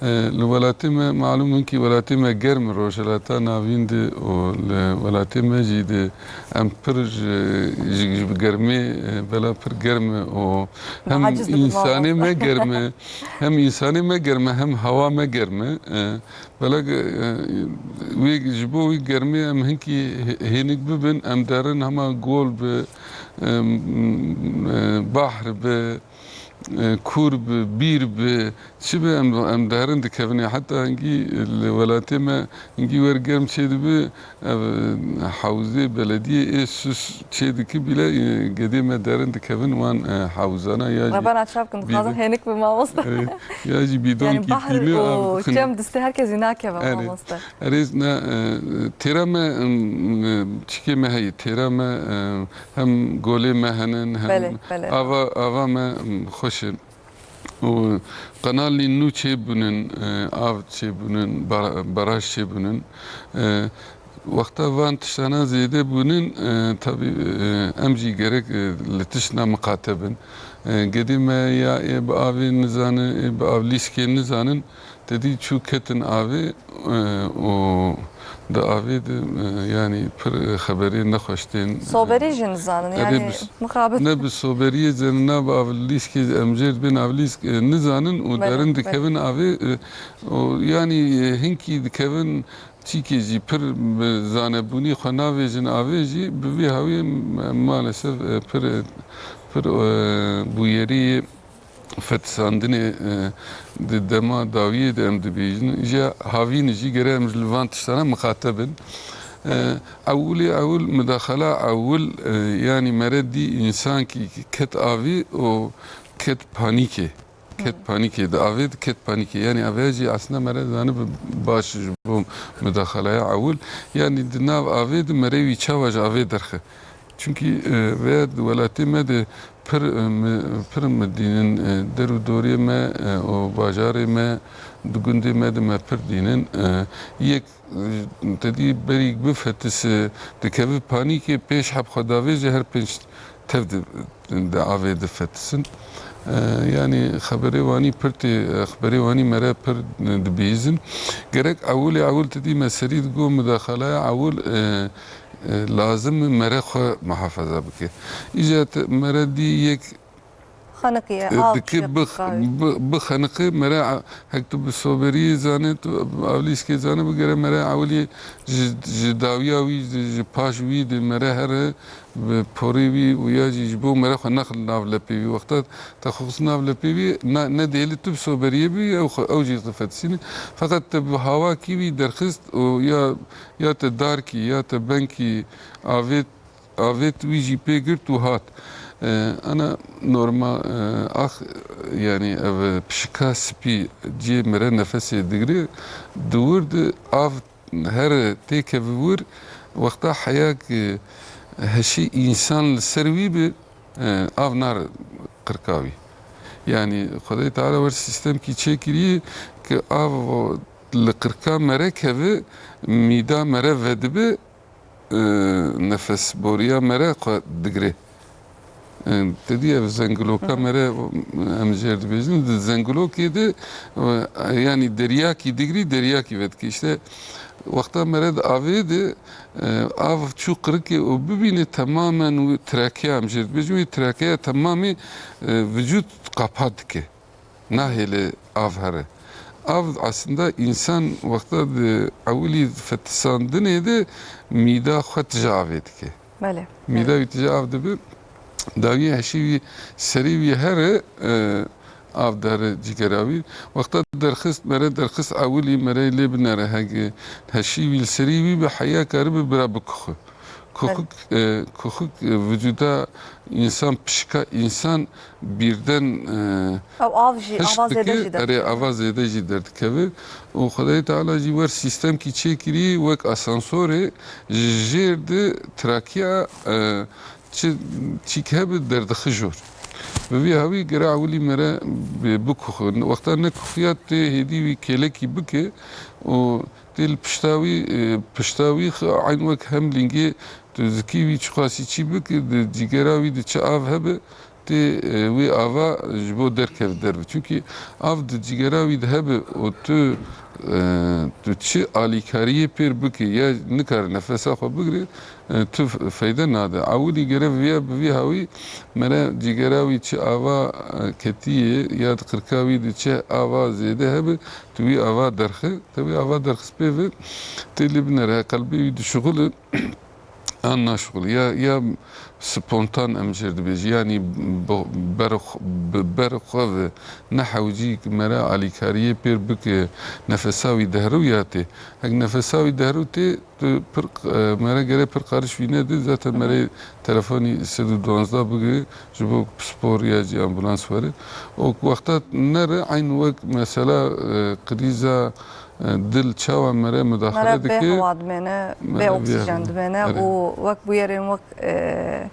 E, li welatê me, malûm in kî welatê me germ e, Rojhilata Navîn de û li welatê me jî de em pir ji, ji, ji bi germê, e, bela pir germ e û hem Aciz dibin însanê mamoste. me germ e, hem însanê me germ e, hem hewa me germ e. E, belek, e, wê, ji bo wî germê em hinkî hê-, hênik bibin, em derin hema gol bi, e, m-, e, bahr bi, e, kûr bi, bîr bi, çi bi em, em derin dikevin. Heta hingî li welatê me hingî wer germ çêdibi, ev, e, hewzê belediyê ê sus çêdiki bîle, e, gedê me derin dikevin wan, e, hewzana ya jî Rebana çav kin, dixwazin bîdon-, hênik bi mamoste. Erê, ya jî Yani bîdonkî bahr tîne û av dixin. çem distê her kesî nakeve Erê. mamoste. Erê, ne, e, têra me, em, e, çikê me heye, têra me, e, hem golê me henin, hem Belê, belê. ava, ava me, em, xweş e. Û qenalî nû çêbûnin, e, av çêbûnin, bara-, baraj çêbûnin. E, wexta van tiştana zêde bûnin, e, tabî, e, em jî gerek, e, li tiştna miqate bin. E, gedê me ya ê bi avê nizane, ê bi avlîskê nizanin, te dî çû ketin avê, e, û di avê de, e, yanî pir xeberê nexweş tên. Soberî jî nizanin, Erê yanî bi s-, mixabin. ne bi soberiyê zenina bi avlîskê em jê dibên avlîsk, e, nizanin û Belê, derin belê. dikevin avê, e, û yanî, e, hinkî dikevin çîkê jî pir bi zanebûnî xwe navêjin avê jî bi vî hawiyê me-, maalesef, e, pir, e, pir, e, bûyerî fetisandinê, e, di dema dawiyê de em dibêjin, ji havînê jî gere em ji li van tiştana miqate bin. E, ewilê ewil, midaxala ewil, e, yanî mere dî însankî ket avî û ket panîkê. Ket panîkê, di avê de ket panîkê. Yanî avê jî aslında mere zanibi baş ji bo midaxalaya ewil. Yanî di nav avê de mere wî çawa ji avê derxe. Çunkî, e, vê di welatê me de pir, e, mi-, pir mi dînin, e, der û dorê me, e, û bajarê me, di gundê me de me pir dînin. E, yek, e, te dî berî bifetise, dikeve panîkê, pêş heb xwe davêje her pênc tev di, di avê difetisin. E, yanî xeberê wanî pir tê, e, xeberê wanî mere pir, e, dibihîzin. Gerek ewilê ewil te dî me serî digo midaxalaya ewil, e, e, lazim e mere xwe muhafaza bike. Îca te mere dî yek Xeniqiye, e, av dike çêbû bi, gayet. bi, bi xeniqê mere a-, hek tu bi soberiyê zane, tu avlîskê zane, bigere mere ewilê ji, ji dawiya wî, ji, ji paş wî de mere here, bi porê wî û ya jî ji bo mere xwe nex nav lepê wî. Wexta te xwe xist nav lepê wî, na-, ne dêlî tu bi soberiyê bî, ew xwe, ew jî difetisîne. Feqet te bi hawakî wî derxist û ya, ya te darkî, ya te benkî avêt, avêt wî jî pê girt û hat. E, ana norma, e, ax, yanî ev pişika spî cihê mere nefesê digire, di wir de av here têkeve wir, wexta heya ki heşî însan li ser wî bi, e, av nare qirka wî. Yanî Xwedê Teala wer sîstemkî çêkirî ki av li qirka mere keve, mîda mere vedibi, e, nefesboriya mere xwe digire. E, te dî ev zengiloka mere, em jê re dibêjin, di zengilokê de, e, yanî deryakî digirî, deryakî vedike. Îşte wexta mere di avê de, e, av çû qirikê û bibîne temamen wî trakeya, em jê re dibêjin, wî trakeya temamî, e, vücut qapa dike. Nahêle av here. Av aslında însan wexta di ewilî fetisandinê de mîda xwe tije avê dike. Belê. Mîda wî tije av dibe, dawiyê heşî wî, serî wî here, e, av dere cîgera wî. Wexta derxist, mere derxist ewilî, mere lê binere hege heşî wî li serî wî bi heya karibe bira bikuxi. Kuxik, e, kuxik, e, vücuda însan, pişika însan birden, e, Ew av jî, hişk ava zêde dike, jî derdikeve. Erê, ava zêde jî derdikeve. Û Xwedayê Teala jî wer sîstemkî çêkirî wek asansorê ji jêr de trakiya, e, çi, çîk hebe derdixi jor. Bi vî hawî gere ewilî mere bi-, bikuxin. Wexta nekuxiya tê hêdî wî kêlekî bike û tê li pişta wî, e, pişta wî xi-, eyn wek hem lingê tu zikî wî çiqasî çî bike, di cîgera wî de çi av hebe, tê, e, wê ava ji bo derkeve derve. Çunkî av di cîgera wî de hebe û tu, e, tu çi alîkariyê pêr bike ya nikare nefesa xwe bigire, e, tu f-, feyde nade. Ewilî gere viya bi vî hawî mere cîgera wî çi ava, e, ketiyê ya di qirka wî de çi ava zêde hebe, tu wî ava derxe. Te wî ava derxist pê ve tê lê binere, qelbê wî dişuxile. An naşixulî ya, ya spontan em jê re dibêjî, yanî bi ber xwe, bi ber xwe ve ne hewcî mere alîkariyê pêr bike, nefesa wî dehrew ya tê. Hek nefesa wî dehrew tê, tu pir, e, mere gere pir qarîş wî nede, zaten mere telefonî sed û duwazdeh bigire, ji bo pispor ya jî ambulans were. Û wexta nere eyn wek mesela, e, krîza, e, dil çawa mere mudaxele dike. Mere bê hewa dimêne, bê oksîjen dimêne û wek bûyerên wek, e,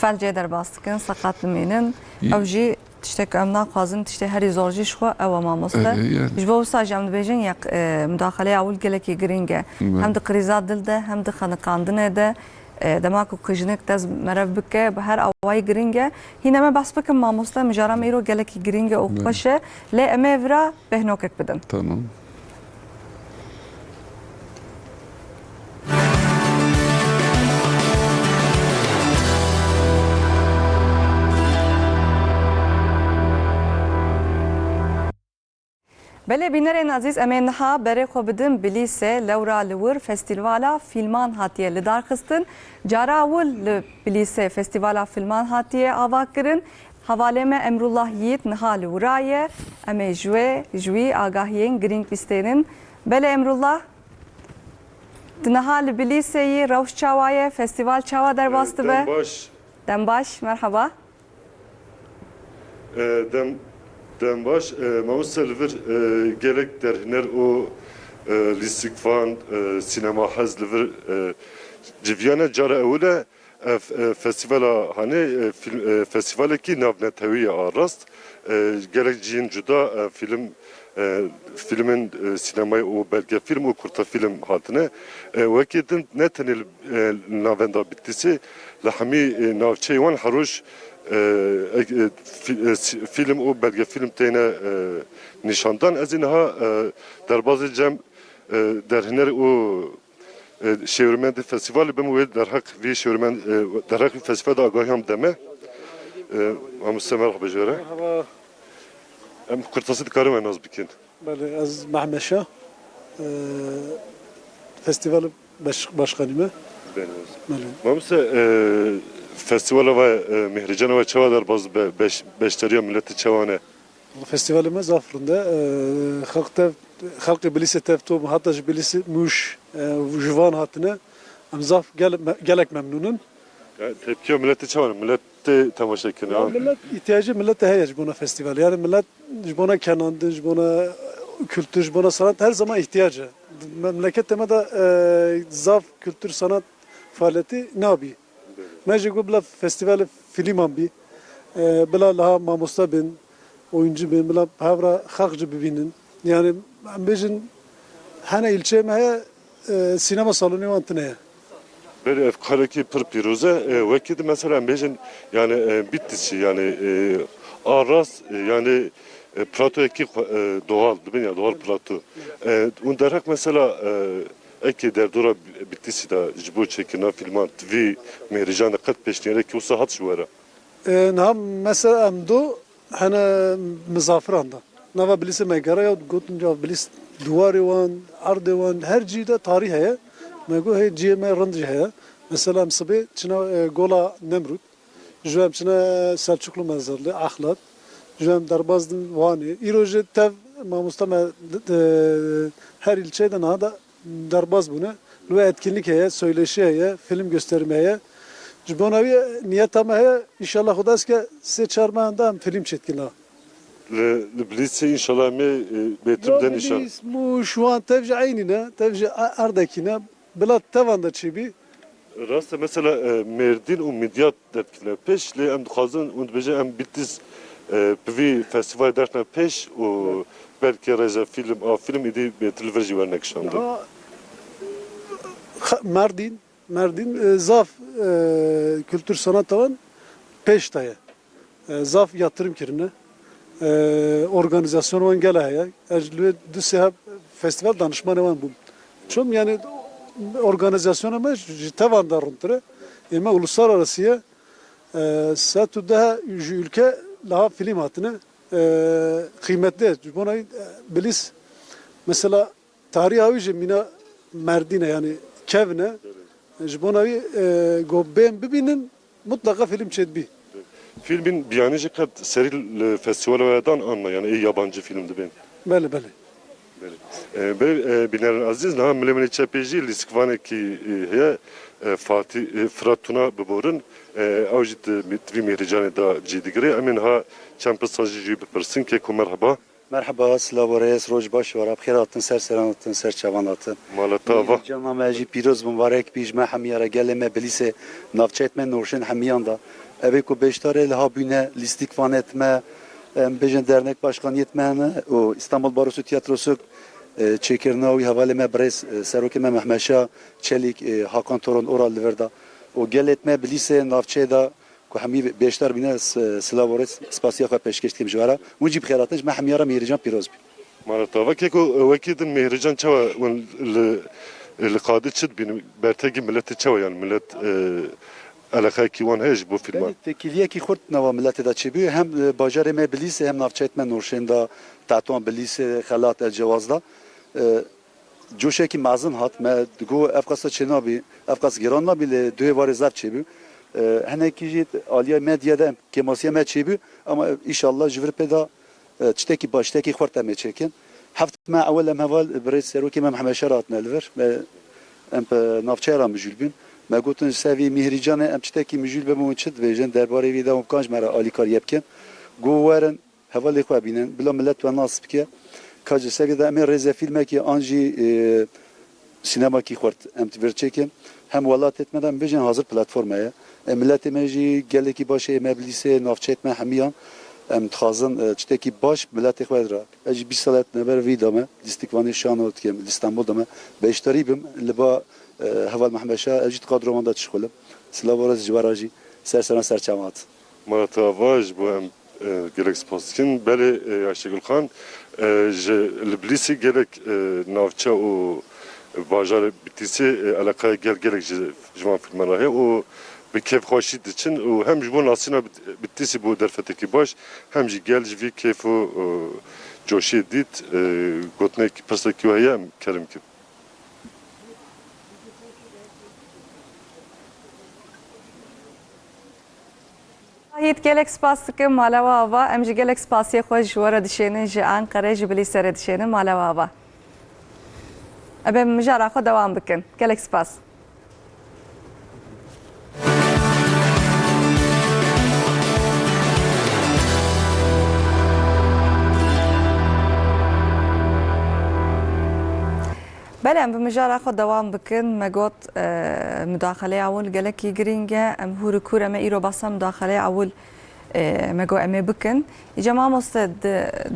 felcê derbas dikin, seqet dimînin. Ew jî tiştek em naxwazin, tiştê herî zor jî ji xwe ew e mamoste. E, e, yani. Ji bo wisa jî em dibêjin yek, e, mudaxeleya ewil gelekî girîng e. Hem di krîza dil de, hem di xeniqandinê de, e, dema ku ku jinik dest merev bike, bi her awayî girîng e. Hîne me behs bikim mamoste, mijara me îro gelekî girîng e û xweş e. Lê em ê vira pêhnokek bidin. Tamam. Belê bînerên ezîz, em ê niha berê xwe bidin Bilîsê. Lewra li wir festîvala fîlman hatiye lidarxistin. Cara ewil li Bilîsê festîvala fîlman hatiye avakirin. Hevalê me Emrullah Yiğit niha li wira ye. Em ê ji wê, ji wî agahiyên girîng bistênin. Belê Emrullah, tu niha li Bilîsê yî, rewş çawa ye? Festîval çawa derbas dibe? Dem baş. Dem baş, merheba. E, dem, dem baş, e, mamoste li vir, e, gelek derhiner û, e, lîstikvan, e, sînema hez li vir, e, civiyane cara ewil e, e, f-, e, festîvala hanê, e, fîlm, e, festîvalekî navnetewî ye a rast. E, gelek cihên cuda, e, fîlm, e, fîlmên, e, sînemayê û belgefîlm û kurtefîlm hatine. E, wekî din ne tenê li, e, navenda Bitlîsê, li hemî, e, navçeyê wan her roj, e, e, fî-, e, sî-, fîlm û belgefîlm têne, e, nîşandan. Ez ê niha, e, derbazê cem, e, derhiner û, e, şêwirmendê festîvalê bim wê derheq vî şêwirmend-, e, derheq vî festîval de agahiyan bide me. E, mamoste merhaba ji we re. Merhaba. Em kurtasî dikarin we nas bikin. Belê, ez Mehmet Şah, e, festîvalê baş-, başkanî me. Belê. Belê. Mamoste, e, festîvala we, e, Mîhrîcana we çawa derbas be, beş-, beşdariya miletê çawa ne? Festîvalê me zaf rind e. E, xelk tev, xelkê Bilîsê tev Tom, heta ji Bilîsê Mûş, e, ji Van hatine. Em zaf gel-, me-, gelek memnûn in. Ya, tepkiya miletê çawa ne? Milet tê temaşe kirin, ya, ha? Milet îhtiyacê miletê heye ji bona festîval. Yani milet ji bona kenandin, ji bona kultur, ji bona sanat her zaman ihtiyac e. Memleketê me de, e, zaf kultur, sanat faaliyetî nabî. Me jî got bila festîvalê fîlman bî. E, bila liha mamoste bên, oyuncu bên, bila bi hev re xelq jî bibînin. Yani em bêjin hene îlçeyê me heye, e, sînema salonê wan tune ye. Belê, ev karekî pir pîroz e. E, wekî di mesela em bêjin, yani, e, Bitlisî, yani, e, a rast, e, yani, e, platoyekî xwe, e, doğal, dibin ya doğal plato. E, û derheq mesela, e, ekê derdora Bitlisî de ji bo çêkirina fîlman, ti vî Mêhrîcan de qet pêşniyareke wisa hat ji we re? E, niha mesela em do hene mizafiran de. Nava Bilîsê me gera ya gotin ya Bilîs diwarê wan, erdê wan, her cî de tarîh heye. Me got hey ciyê me rind jî heye. Mesela em sibê çine, e, Gola Nemrûd. Ji em çine Selçuklu mezarlığı, Ahlat. Ji em derbaz din Wanê. Îro jî tev mamoste me, e, her ilçeyê de niha da derbaz bûne. Li we etkinlik heye, söyleşi heye, film gösterimi heye. Ji bona wî niyeta me heye, înşallah Xuda dike sê çar mehan de em film çêdikin ha. Li, li Bilîsê înşallah em ê, e, bêtir bidin înşallah. Bilîs, Mûş, wan tev jî eynî ne, tev jî e-, erdekî ne. Bila tevan de çêbî. Rast e, mesela, e, Mêrdîn û Midyat derdikevine pêş, lê em dixwazin, hûn dibêjin em Bitlîs, e, bi vî festîvalê derxine pêş û belkî rêzefîlm, a fîlm êdî bêtir li vir jî werne kişandin. Niha xe-, Merdîn, Merdîn, e, zaf, e, kultur sanata wan pêş de ye. E, zaf yatırım kirine. E, organizasyon wan gele heye. Ez li wê du sê heb festîval danişmanê wan bûm. Çom yani organizasyona me ji tevan de rindtir e. Ê me uluslararası ye. E, sed û deh ji ülke liha film hatine. E, kıymetli. Ji bona, e, Bilis mesela Tariha wî jî mîna Merdîn e, yani kevn e. Ji bona wî, e, go bên bibînin, mutlaka fîlm çêdibî. Fîlmên biyanî jî qet serî li festîvala we dan anma, yani ê yabancî fîlm dibên? Belê, belê. Belê. E, belê, e, bînerên ezîz, niha milê min ê çepê jî lîstikvanekî, e, heye, e, Fatî, e, Firat Tuna biborin. E, ew jî di, di vî mêhrîcanê de cî digire. Em ê niha çend pirsa jî ji wî bipirsin. Keko merheba. Merheba, silav û rêz, roj baş wara, bi xêr hatin, ser seran hatin, ser çavan hatin. Mala te ava. Mêhrîcana me jî pîroz, mubarek bî, ji me hemiya re, gelê me Bilîsê, navçeyê me Nûrşên hemiyan da. Evê ku beşdarê liha bûne, lîstikvanê me, em bêjin dernek başkaniyê me hene û Îstanbul Barosu Tiyatrosu, e, çêkirina wî hevalê me birêz, e, serokê me Mehmet Şah Çelîk, e, Hakan Toron Oral li vir da. Û gelê me Bilîsê, navçeyê da, ku hemî beşdar bîne, s-, silav û rêz, spasiya xwe pêşkêş dikim ji we re. Hûn jî bi xêr hatin, ji me hemiya re Mêhrîcan pîroz bî. Mala te ava. Keko, wekî din Mêhrîcan çawa hûn li, li qadê çi dibînin? Bertekî miletê çawa, yani milet, e, eleqeyekî wan heye ji bo fîlman? Belê, têkiliyekî xurt nava miletê de çêbû. Hem, e, bajarê me Bilîsê, hem navçeyê me Nûrşên de, Teton Bilîsê, Xelat El Cewaz de. E, coşekî mezin hat. Me digot ev qasa çênabî, ev qas giran nabî, lê duhê warê zaf çêbû. E, hinekî jî aliya medya de kêmasiya me çêbû, ama înşallah ji vir pê de, e, tiştekî baş, tiştekî xurt em ê çêkin. Heft me ewil em heval bi rêz serokê me Mehmet Şer hatine li vir. Me, em bi navçeya re mijûl bûn. Me gotin ji ser vî Mîhrîcanê em tiştekî mijûl bibin, çi dibêjin, derbarê vî de hûn bi kan ji me re alîkariyê bikin. Got werin, hevalê xwe bînin, bila milet we nas bike. Ka ji seviyê de em ê rêzefîlmekê an jî, e, sînemakî xurt em di vir çêkin. Hem welatê me de em bêjin hazir platforma ye. E, miletê me jî gelekî baş e, me Bilîsê, navçeyê me hemiyan. Em dixwazin, e, tiştekî baş miletê xwe re. Ez jî bîst sala neber vî de me, lîstikvanê Şano dikim, li Stenbol de me. Beşdarî bim, li ba, e, heval Mehmet Şah, ez jî di kadro wan de dişixulim. Silav û rêz ji we re jî, ser seran ser çavan hat. Mala te ava, ji bo em, e, gelek spas dikin. Belê, e, Ayşegül Xan, e, ji, li Bilîsê gelek, e, navçe û bajarê Bitîsê, e, eleqeya gel gelek ji, ji van fîlman re heye û bi kêfxweşî diçin û hem ji bo nasîna Bit-, Bitîsê bû derfetekî baş, hem jî gel ji vî kêf û, e, coşê dît, e, gotinek pirsekî we heye, em kerem kin. Zahît, gelek spas dikim, mala we ava. Em jî gelek spasiyê xwe ji we re dişênin, ji Enqerê, ji Bilîsê re dişênin, mala we ava. Em ê mijara xwe dewam bikin. Gelek spas. Belê, em bi mijara xwe dewam bikin. Me got, e, mudaxeleya ewil gelekî girîng e. Em hûr û kûr, em ê îro behsa mudaxeleya ewil, e, me got em ê bikin. Îca mamoste, di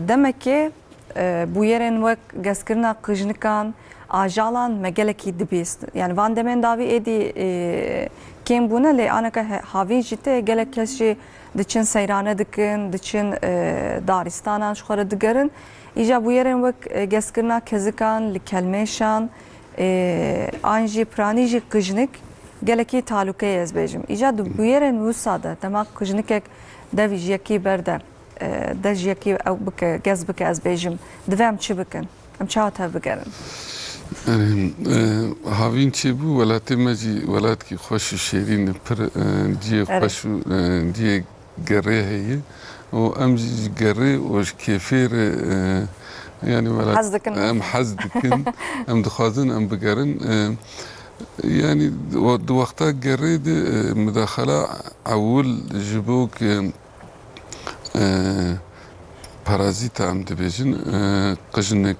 demekê, e, bûyerên wek gezkirina qijnikan, ajalan me gelekî dibîst. Yani van demên dawî êdî, e, kêm bûne, lê aneka he-, havîn jî tê, gelek kes jî diçin seyrane dikin, diçin, e, daristanan ji xwe re digerin. Îja bûyerên wek, e, gezkirina kezikan li kelmêşan, e, an jî piranî jî qijnik gelekî talûke ye, ez bêjim. Îja di bûyerên wisa de, dema qijnikek devî ji yekî berde, e, de ji yekî ew bike, gez bike, ez bêjim, divê em çi bikin? Em çawa tevbigerin? Erê, e, havîn çêbû, welatê me jî welatkî xweş û şêrîn e, pir, e, cihê Erê. xweş û, e, cihê gerê heye û em jî ji gerê û ji kêfê re, e, yanî welat-, Hez dikin. em hez dikin, em dixwazin em bigerin. E, yanî o, di wexta gerê de, e, mudaxela ewil ji bo ku, e, parazîta em dibêjin, e, qijnik,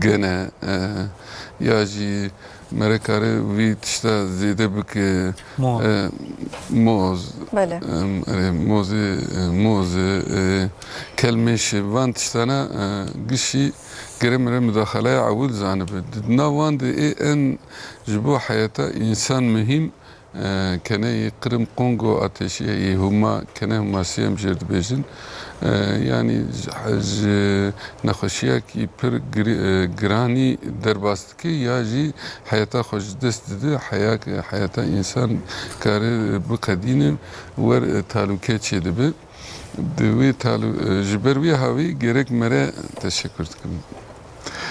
gene, e, ya jî mere kare vî tişta zêde bike, Moz. e, moz, Belê. em, erê, mozê, e, moz e, e, kelmêşe, van tiştana, e, gişî gere mere mudaxeleya ewil zanibe. Di nav wan de ê en ji bo heyeta însan muhîm, e, keneyê Qrim Kongo ateşiye yê hûma, kene hûmasî em jê dibêjin. E, yanî ji, ji nexweşiyekî pir girî-, e, giranî derbas dike ya jî heyata xwe ji dest dide, heya-, heyata însan kare biqedîne, wer, e, talûke çêdibe. Di wê talû-, e, ji ber wê hawî gerek mere teşekur dikim.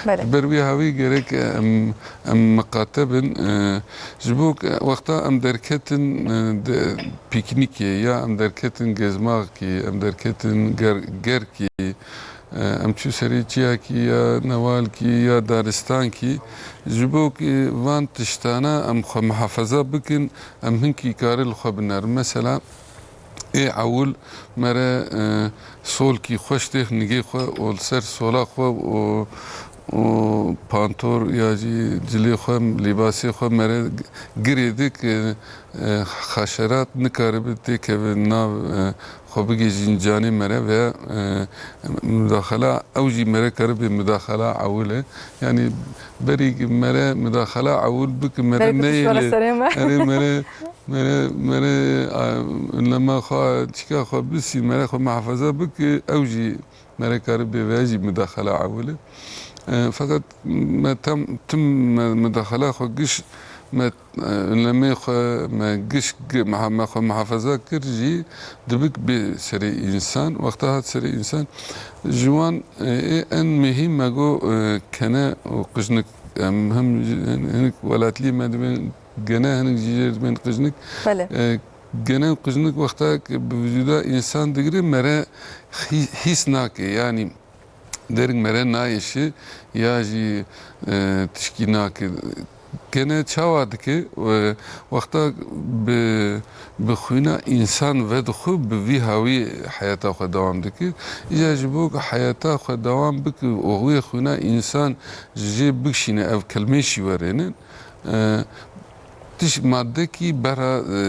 Belê. Ji ber wî hawî gerek em, em miqate bin, e, ji bo ku wexta em derketin, e, de, pîknîkê ya em derketin gezmaxkê, em derketin ger-, gerkê, e, em çû serê çiyakî ya newalkî ya daristankî, ji bo ku van tiştana em xwe mihafeza bikin, em hinkî kare li xwe binerin. Mesela, ê ewil mere, e, solkî xweş têx nigê xwe û li ser sola xwe û, û pantor ya jî cilê xwe, lîbasê xwe mere girê dik, e, e, xaşerat nikaribe têkeve nav, e, xwe bigihîjîn canê mere ve, e, mudaxela ew jî mere karibe mudaxela ewil e. Yanî berî mere mudaxela ewil bike mere Berî ku tişt were neyêle. serê me. Erê mere Mere, mere, a, ünlema xwe, çika xwe bisî, mere xwe muhafaza bike, ew jî mere kare bê ve jî mudaxela ewil e. E, feqet me tam, tim me, mudaxela xwe giş, me, e, ünlemê xwe, me giş, gi-, meha-, me xwe muhafaza kir jî dibik bê serê însan. Wexta hat serê însan, ji wan, e, ê en muhîm me got, e, kene û qijnik, em him, hinek welatliyê me dibên gene hinek jî jê dibên qijnik. Belê. E, gene qijnik wexta ku bi vücuda însan digire mere hî-, hîs nake. Yanî derin mere nayêşe ya jî, e, tişkî nake. Gene çawa dike? E, wexta bi, bi xwîna însan vedixwe bi vî hawî heyata xwe dewam dike. Îja ji bo ku heyata xwe dewam bike û wê xwîna însan ji jê bikişîne, ev kelmê şîwerênin. E, Tiş madde kî bera, e,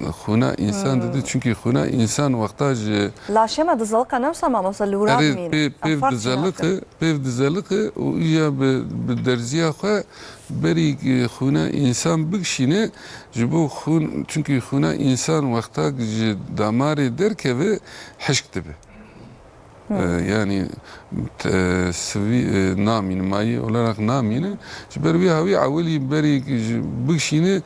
xwîna însan dide, Hmm. çunkî xwîna însan wexta ji Laşê me dizeliqe, ne wisa mamoste, li wira Erê, dimîne. pê-, Em pêv fark jî dizeliqe, nakin. pêv dizeliqe û îja bi, bi derziya xwe berî, e, xwîna însan bikişîne, ji bo xwîn, çunkî xwîna însan wexta ji damarê derkeve hişk dibe. Hmm. E, yanî, te-, sivî, e, namîne, mayî olarak namîne. Ji ber wî hawî ewilî berî ji bikişîne,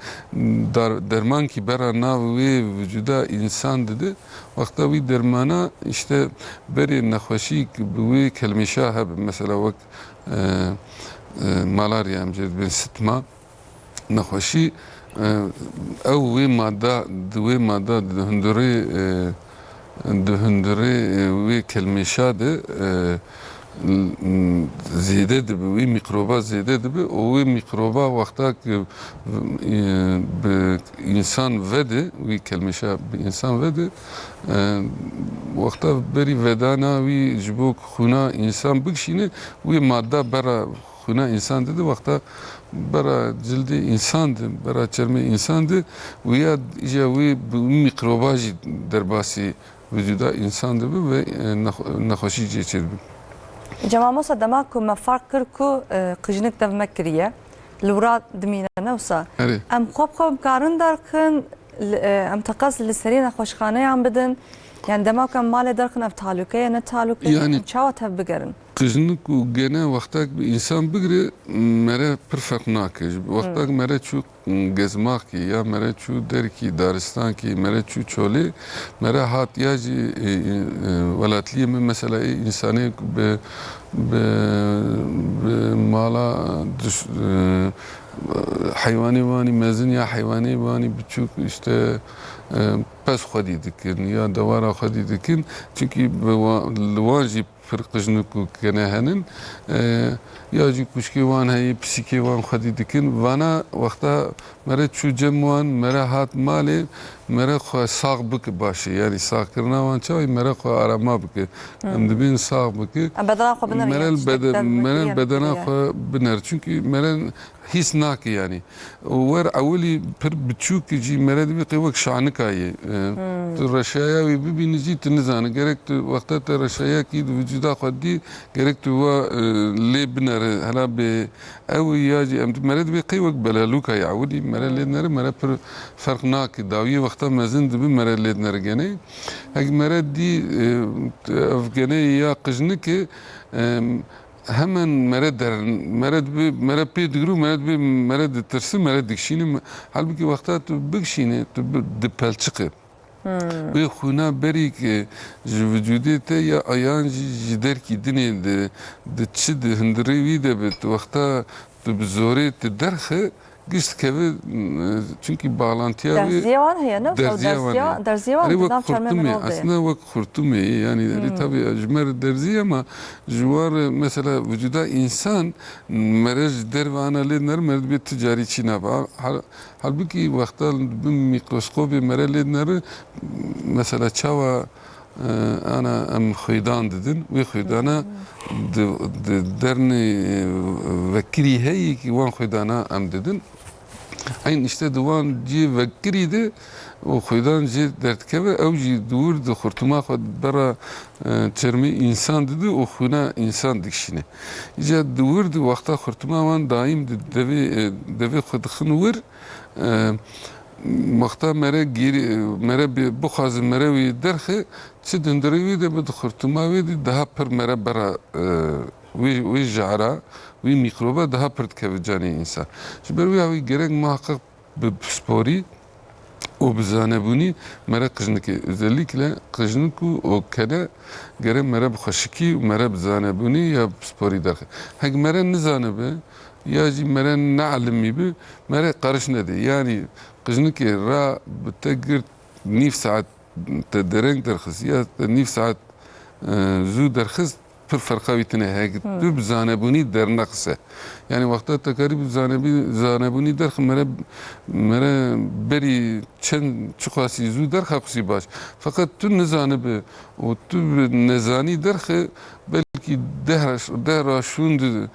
dar-, dermankî bera nav wê vücuda însan dide. Wexta wî dermana, işte, berê nexweşî bi wê kelmêşa hebe. Mesela wek, e, e, malarya em jê dibên sitma. Nexweşî, e, ew wê mada, di wê mada di hundirê, e, di hundirê, e, wê kelmêşa de, e, l-, m-, zêde dibe, wê mîkroba zêde dibe û wê mîkroba wexta ku, e, bi însan vede, wê kelmêşa bi însan vede, e, wexta berî vedana wî ji bo ku xwîna însan bikişîne, wê mada bera xwîna însan didi, wexta bera cildê însan di, bera çermê însan di, wiya îja wê bi wî mîkroba jî derbasî vücuda însan dibi ve, e, nexwe-, nexweşî cê çêdibi. Îca mamosta, dema ku me ferq kir ku, e, qijnik dev me kiriye, li wira dimîne, ne wisa? Erê. Em xwe bi xwe dikarin derxin, li, e, em teqez li serî nexweşxaneyan bidin. Yani dema ku em malê derxin, ev talûke ye, ne talûke ye, Yani em çawa tev bigerin? Qijnik û gene wextek bi însan bigire, mere pir ferq nake. Ji wextek Hmm. mere çû gezmakî ya mere çû derkî daristankî, mere çû çolê, mere hat ya jî, e, e, e, welatliyê min mesela ê însanê bi, bi, bi mala diş-, e, heywanê wanî mezin ya heywanê wanî biçûk işte, e, pez xwedî dikin ya dewara xwedî dikin. Çunkî bi wa-, li wan jî pir qijnik û kene henin. E, ya jî kuşkê wan heye, pisîkê wan xwedî dikin. Vana wexta mere çû cem wan, mere hat malê, mere xwe sax bike başê. Yanî saxkirina wan çawa ye? Mere xwe arama bike. Em Hmm. dibên sax bike. Em bedena xwe binerin, Mere yani, tiştek bede-, dev mere nekiriye, bedena nekiriye. xwe biner. Çunkî mere hîs nake yanî. Wer ewilî pir biçûk jî mere dibê qey wek şanika ye. E, Hmm. tu reşaya wî bibînî jî tu nizanî. Gerek tu wexta te reşayekî di vücuda xwe dî, gerek tu wa, e, lê binere. Hela bê ew ya jî em di-, mere dibê qey wek belalûka ye. Ewilî mere lê dinere, mere pir ferq nake. Dawiyê wexta mezin dibi mere lê dinere genê. Hek mere dî, e, ev genê ya qijnike, e, hemen mere der, mere dibe, mere pê digir û mere dibe, mere ditirsi, mere dikişîne. Halbûkî wexta tu bikişîne, tu bi-, dipelçiqe. Hmm. Wê xwîna berî ke ji vücudê te ya ayan jî ji derkî dinê di, di çi di hundirê wî de be, tu wexta tu bi zorê tu derxe, giş dikeve, e, çunkî bağlantiya wê Derziye wan heye, ne? Derziye wan Derziye, heye. derziye wan Erê, wek didam çermê min xurtumê, oldu. Aslında wek xurtumê, yani, erê, Hmm. tabii, ji me re derzî ye, ama ji wan re, mesela, vücuda însan, mere ji derve ana lê nere, mere dibê tu carî çî nabe. Hal-, halbûkî wexta bi mîkroskopê mere lê nere, mesela, çawa, e, ana em xwêdan didin, wê xwêdana Hmm. di, di dernê, e, vekirî heye ki wan xwêdana em didin. Eyn işte di wan cihê vekirî de û xwêdan jê derdikeve, ew jî di wir di xurtuma xwe bera, e, çermê însan dide û xwîna însan dikişîne. Îca di wir di wexta xurtuma wan daîm di devê, e, devê xwe dixin wir, e, wexta mere gêrî, mere bi-, bixwaze mere wî derxe, çi di hundirê wî de be di xurtuma wê de daha pir mere bera, e, wî, wî jara, wî mîkroba daha pir dikeve canê însan. Ji ber wî hawî gerek muhaqqeq bi pisporî û bi zanebûnî mere qijnikê, özellikle qijnik û, û kene gere mere bi xweşikî û mere bi zanebûnî ya bi pisporî derxe. Hek mere nizanibe ya jî mere neelimî bi, mere qariş nede. Yanî qijnikê ra bi te girt nîv saet te dereng derxist ya te nîv saet, e, zû derxist, pir ferqa wî tine. Hek Hmm. tu bi zanebûnî derneqise. Yani wexta te karî bi zanebî-, zanebûnî derxi mere, mere berî çend çiqasî zû derxe qusî baş. Feqet tu nizanibe û tu bi nezanî derxe belkî deh ra, deh ra şûn di,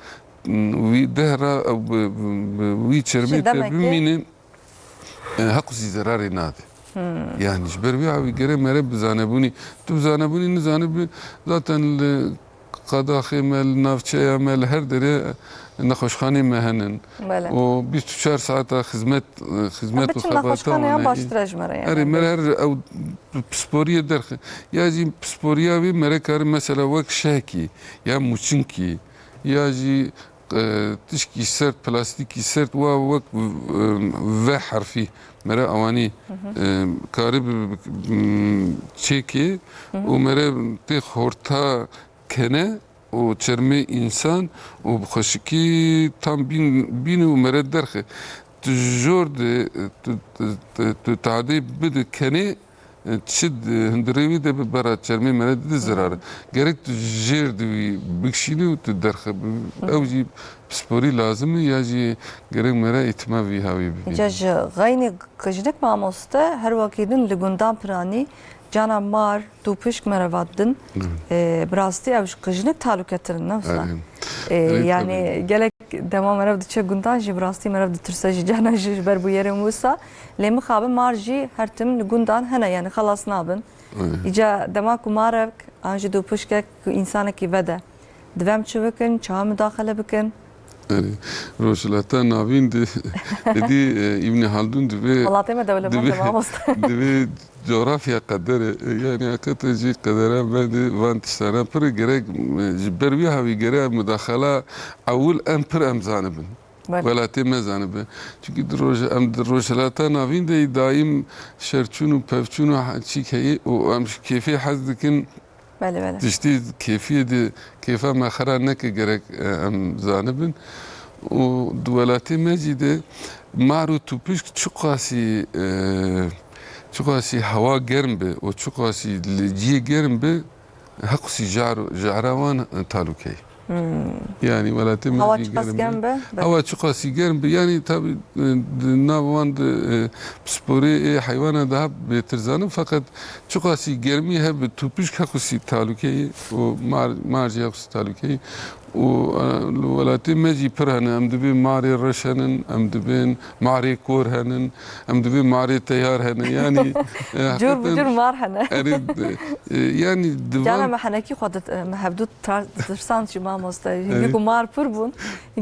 wî deh ra ew bi, bi, bi wî çermê Şi te demekê. bimîne. E, heqûsî zerarê nade. Hmm. Yani ji ber wî hawî gere mere bi zanebûnî. Tu bi zanebûnî nizanibe, zaten li qadaxê me, li navçeya me, li her derê nexweşxanê me henin. Bele. Û bîst û çar saeta xizmet, xizmet û Biçin xebata nexweşxaneyan wan e. baştir e ji me re yani. Erê, mere her ew pisporiyê derxe. Ya jî pisporiya wî mere kare mesela wek şehkî ya mûçinkî ya jî e, tişkî sert, plastîkî sert wa wek, e, V herfî mere awanî, Hı hı. e, karibe, m, çêkê Hı hı. û mere tê xorta kene û çermê însan û bi xweşikî tam bîn, bîne û mere derxe. Tu jor de, tu, tu, tu, tu tadê bide kenê, çi di hundirê wî de bi bera çermê mere dide zirare. Gerek tu jêr di wî bikişînî û tu derxe bi-, ew jî pisporî lazim e ya jî gerek mere îtima vî hawî bibîne. Ca ji xeynî qijnik mamoste her wekî din li gundan piranî cana mar, dûpişk mere vadin. Hı. E, bi rastî ew ji qijnik talûketir in, ne wisa? Erê. E, Erê, yani tabii. Gelek Dema meriv diçe gundan jî bi rastî meriv ditirse jî, carna jî ji ber bûyerên wisa. Lê mixabin mar jî her tim li gundan hene, yani xelas nabin. Aynen. Îca dema ku marek an jî dûpişkek ku însanekî vede, divem çi bikin, çawa mudaxele bikin? Erê, Rojhilata Navîn di, êdî, e, Îbnî Haldûn divê, Welatê me dewlemend divê, e, mamoste. Divê coğrafya qedere, e, yani hakikaten jî qedera me di van tiştana pir gerek, e, ji ber wî havî gerek mudaxela ewil em pir em zanibin. Belê. Welatê me zanibe. Çünkü di roj-, em di Rojhilata Navîn de daîm şerçûn û pevçûn û ha-, çîk heye û em ji kêfê hez dikin. Belê, belê. Tiştê kêfiyê de kêfa me xira neke gerek, e, em zanibin. Û di welatê me jî de mar û tûpişk çiqasî, e, çiqasî hewa germ be û çiqasî li cihê germ be, hequsî jar, jara wan, e, talûkeyê. Hmm. Yani welatê me Hewa jî çiqas germ be. Germ be? Belê. Hewa çiqasî germ be. Yani tabi, e, di nav wan de, e, pisporê ê heywana daha bêtir zanim, fakat çiqasî germî hebe tûpişk hequsî talûkeyê û mar, mar jî hequsî talûkeyê. Û, e, li welatê me jî pir hene. Em dibê marê reş henin, em dibên marê kor henin, em dibê marê teyar henin. Yani, e, Cur bi hakikaten cur mar hene. Erê, e, yani divan Cana me henekî xwe dit-, me hevdû tra-, tirsand jî mamoste. Erê. Hingî ku mar pir bûn.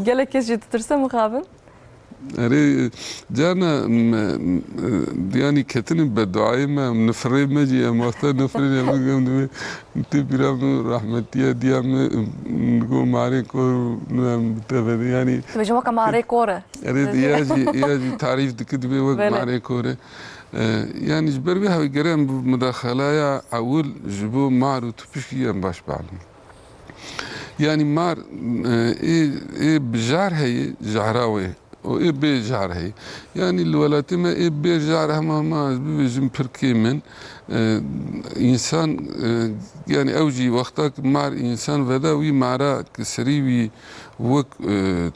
Gelek kes jî ditirse mixabin. Erê, carna me, me, yani ketinin beduayê me, em nifirê me jî, em wexta nifirê ne, em, em dibê, tê bîra min rahmetiya diya me, go marê kor, em tevedi, yani. Dibêjin weke marê kor e. Erê, ya jî, ya jî tarîf dike, dibê wek Belê. Marê kor e. E, yani ji ber vê hewî gere em bi mudaxelaya ewil ji bo mar û tûpişkî em baş bielin. Yani mar, e, ê, ê bi jar heye, jara wê. Û ê bê jar heye. Yani li welatê me ê bê jar hema hema ez bibêjim pir kêm in. E, însan, e, yani ew jî wexta ki mar însan veda wî mara ki serî wî wek, e,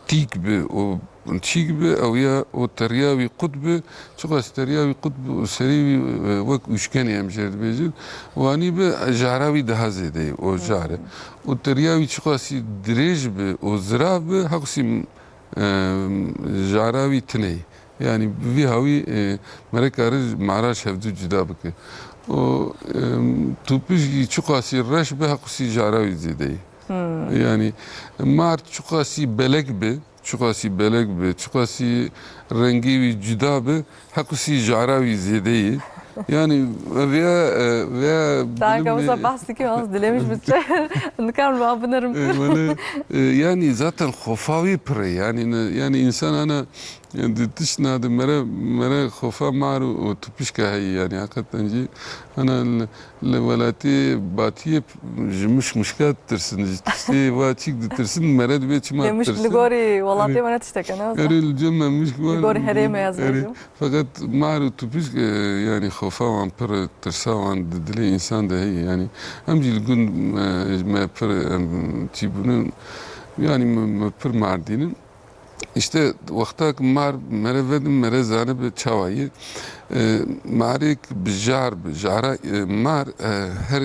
tîk bi û çîk bi, ew ya û teriya wî qut bi, çiqas teriya wî qut bi û serê wî, e, wek ûşkenê em jê re dibêjin, wanî bi jara wî daha zêde ye û jar e. Û teriya wî çiqasî dirêj bi û zirav bi, heqsî, e, jara wî tune ye. Yani bi vî hawî, e, mere kare mara ji hevdû cuda bike. Û, e, tûpişk jî çiqasî reş bi, heqsî jara wî zêde ye. Hmm. Yani mar çiqasî belek bi, çiqasî belek bi, çiqasî rengê wî cuda bi, heqsî jara wî zêde ye. Yani vêya, e, vêya Daha bilimê wisa behs dikî, az dilê min ji min diçe. Nikarim li wan binerim. E, wele, e, yani zaten xofa wî pir e. Yani ne, yani însan ana, e, di tiştna di mere, mere xofa mar û, û tûpişka heye. Yani heqeten jî ana li, li welatê batiyê ji mişk mişka ditirsin, ji tiştê va çîk ditirsin, mere dibê çima Lê mişk li ditirsin? Gorî welatê Erê, me ne tiştek e, ne wisa? Erê, li cem me mişk var. Li gorî herêmê ez Erê, bêjim. Feqet mar û tûpişk, e, yani xofa wan pir, tirsa wan di dilê însan de heye. Yani em jî li gund, e, me pir, em, çî bûne, yani me, me pir mar dînin. İşte wexta ki mar mere vedin, mere zanibe çawa ye. E, marêk bi jar bi, jara, e, mar, e, her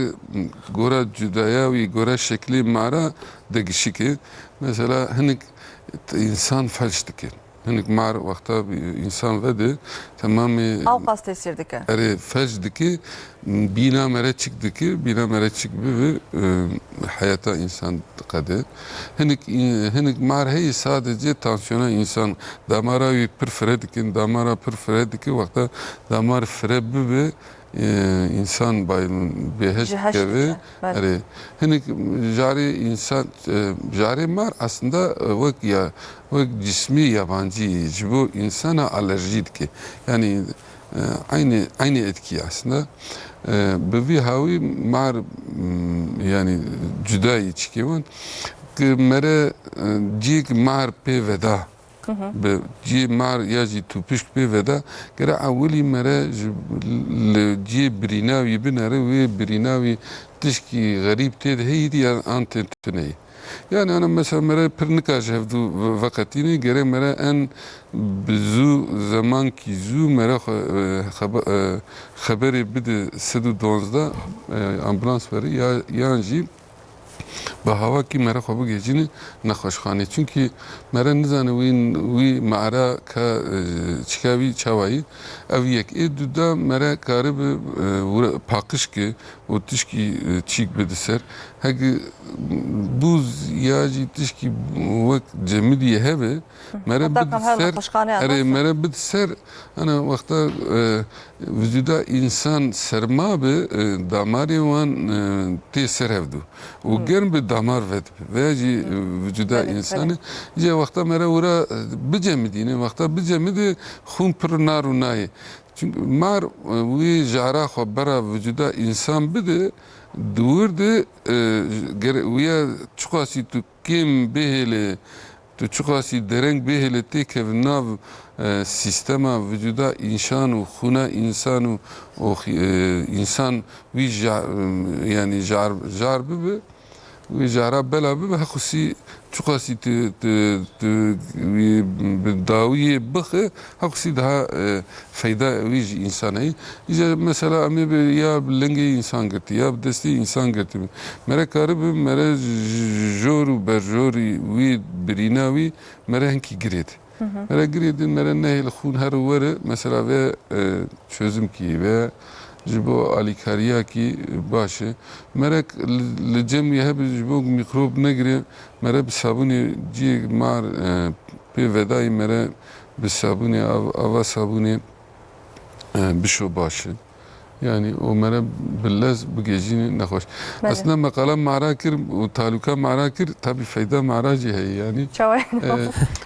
gora cudaya wî, gora şeklê mara degişik e. Mesela hinik t-, însan felç dike. Hinik mar wexta bi însan vede, temamê Ewqas tesîr dike. Erê, felç dike, bîna mere çik dike, bîna mere çik bibe, e, heyata însan diqede. Hinik, hinik mar heye sadece tansiyona însan, damara wî pir fire dikin, damara pir fire dike, wexta damar fire bibe, e, însan bay-, bêheş Ji heş dikeve. Dike, belê. Erê. Hinik jarê însan, e, jarê mar aslında, e, wek ya, wek cismê yabancî, ji bo însana alerjî dike. Yani, e, aynı, aynı etki aslında. E, bi vî hawî mar, m, yani cudayî çikê wan. Ki mere, e, cîk mar pê veda. Hı hı. Bi cî mar ya jî tûpişk pê veda, gere ewilî mere ji li cî birîna wî binere, wê birîna wî tişkî xerîb tê de heyî ya an tê tune ye. Yani ana mesela mere pir nikar ji hevdû ve-, veqetîne, gere mere en bi zû, zemankî zû mere xwe, e, xebe-, e, xeberê bide sed û duwazdeh, e, ambulans were ya, yan jî bi hawakî mere xwe bigihîjîne nexweşxanê. Çimkî mere nizane wî, wî mara ka, e, çika wî çawa yî. Ev yek. Ê duda mere karibe, e, wira paqij ke û tişkî, e, çîk bide ser. Heke bûz ya jî tişkî wek cemidiyê hebe, mere bide ser, erê, mere bide ser, ana wexta, e, vücuda însan serma be, e, damarê wan, e, tê ser hevdu. Û germ be damar vedibe. Veya jî, e, vücuda însanê. Îca wexta mere wira, e, bicemidîne, wexta bicemide xûn pir nar û nayê. Çimkî mar, e, wî jara xwe bera vücuda însan bide, di wir de, e, gere-, wîya çiqasî tu kêm bihêle, tu çiqasî dereng bihêle têkeve nav, e, sîstema vücuda însan û xûna însan û, û xi-, e, însan wî ja-, e, yanî jar, jar bibe, wî jara bela bibe, hequsî çiqasî tu, tu, tu wî bi dawiyê bixe, hequsî daha, e, feyda wî ji însan heye. Îca mesela em ê bi ya bi lingê însan girtî, ya bi destê însan girtî. Mere karibe, mere j-, j-, jor û berjorî wî birîna wî mere hinkî girêt. Hı hı. Mere girêt, mere nehêl xûn here were, mesela ve, e, çözümkî ve ji bo alîkariyakî baş e. Mere li, li cem wî hebe ji bo mîkrob negire, mere bi sabûnê ciyê mar, e, pê vedayî mere bi sabûnê av-, ava sabûnê, e, bişo baş e. Yanî û mere bi lez bigihîjîne nexweş. Belê. Aslında me qala mara kir û talûka mara kir, tabî feyda mara jî heye yanî. Çawa? E,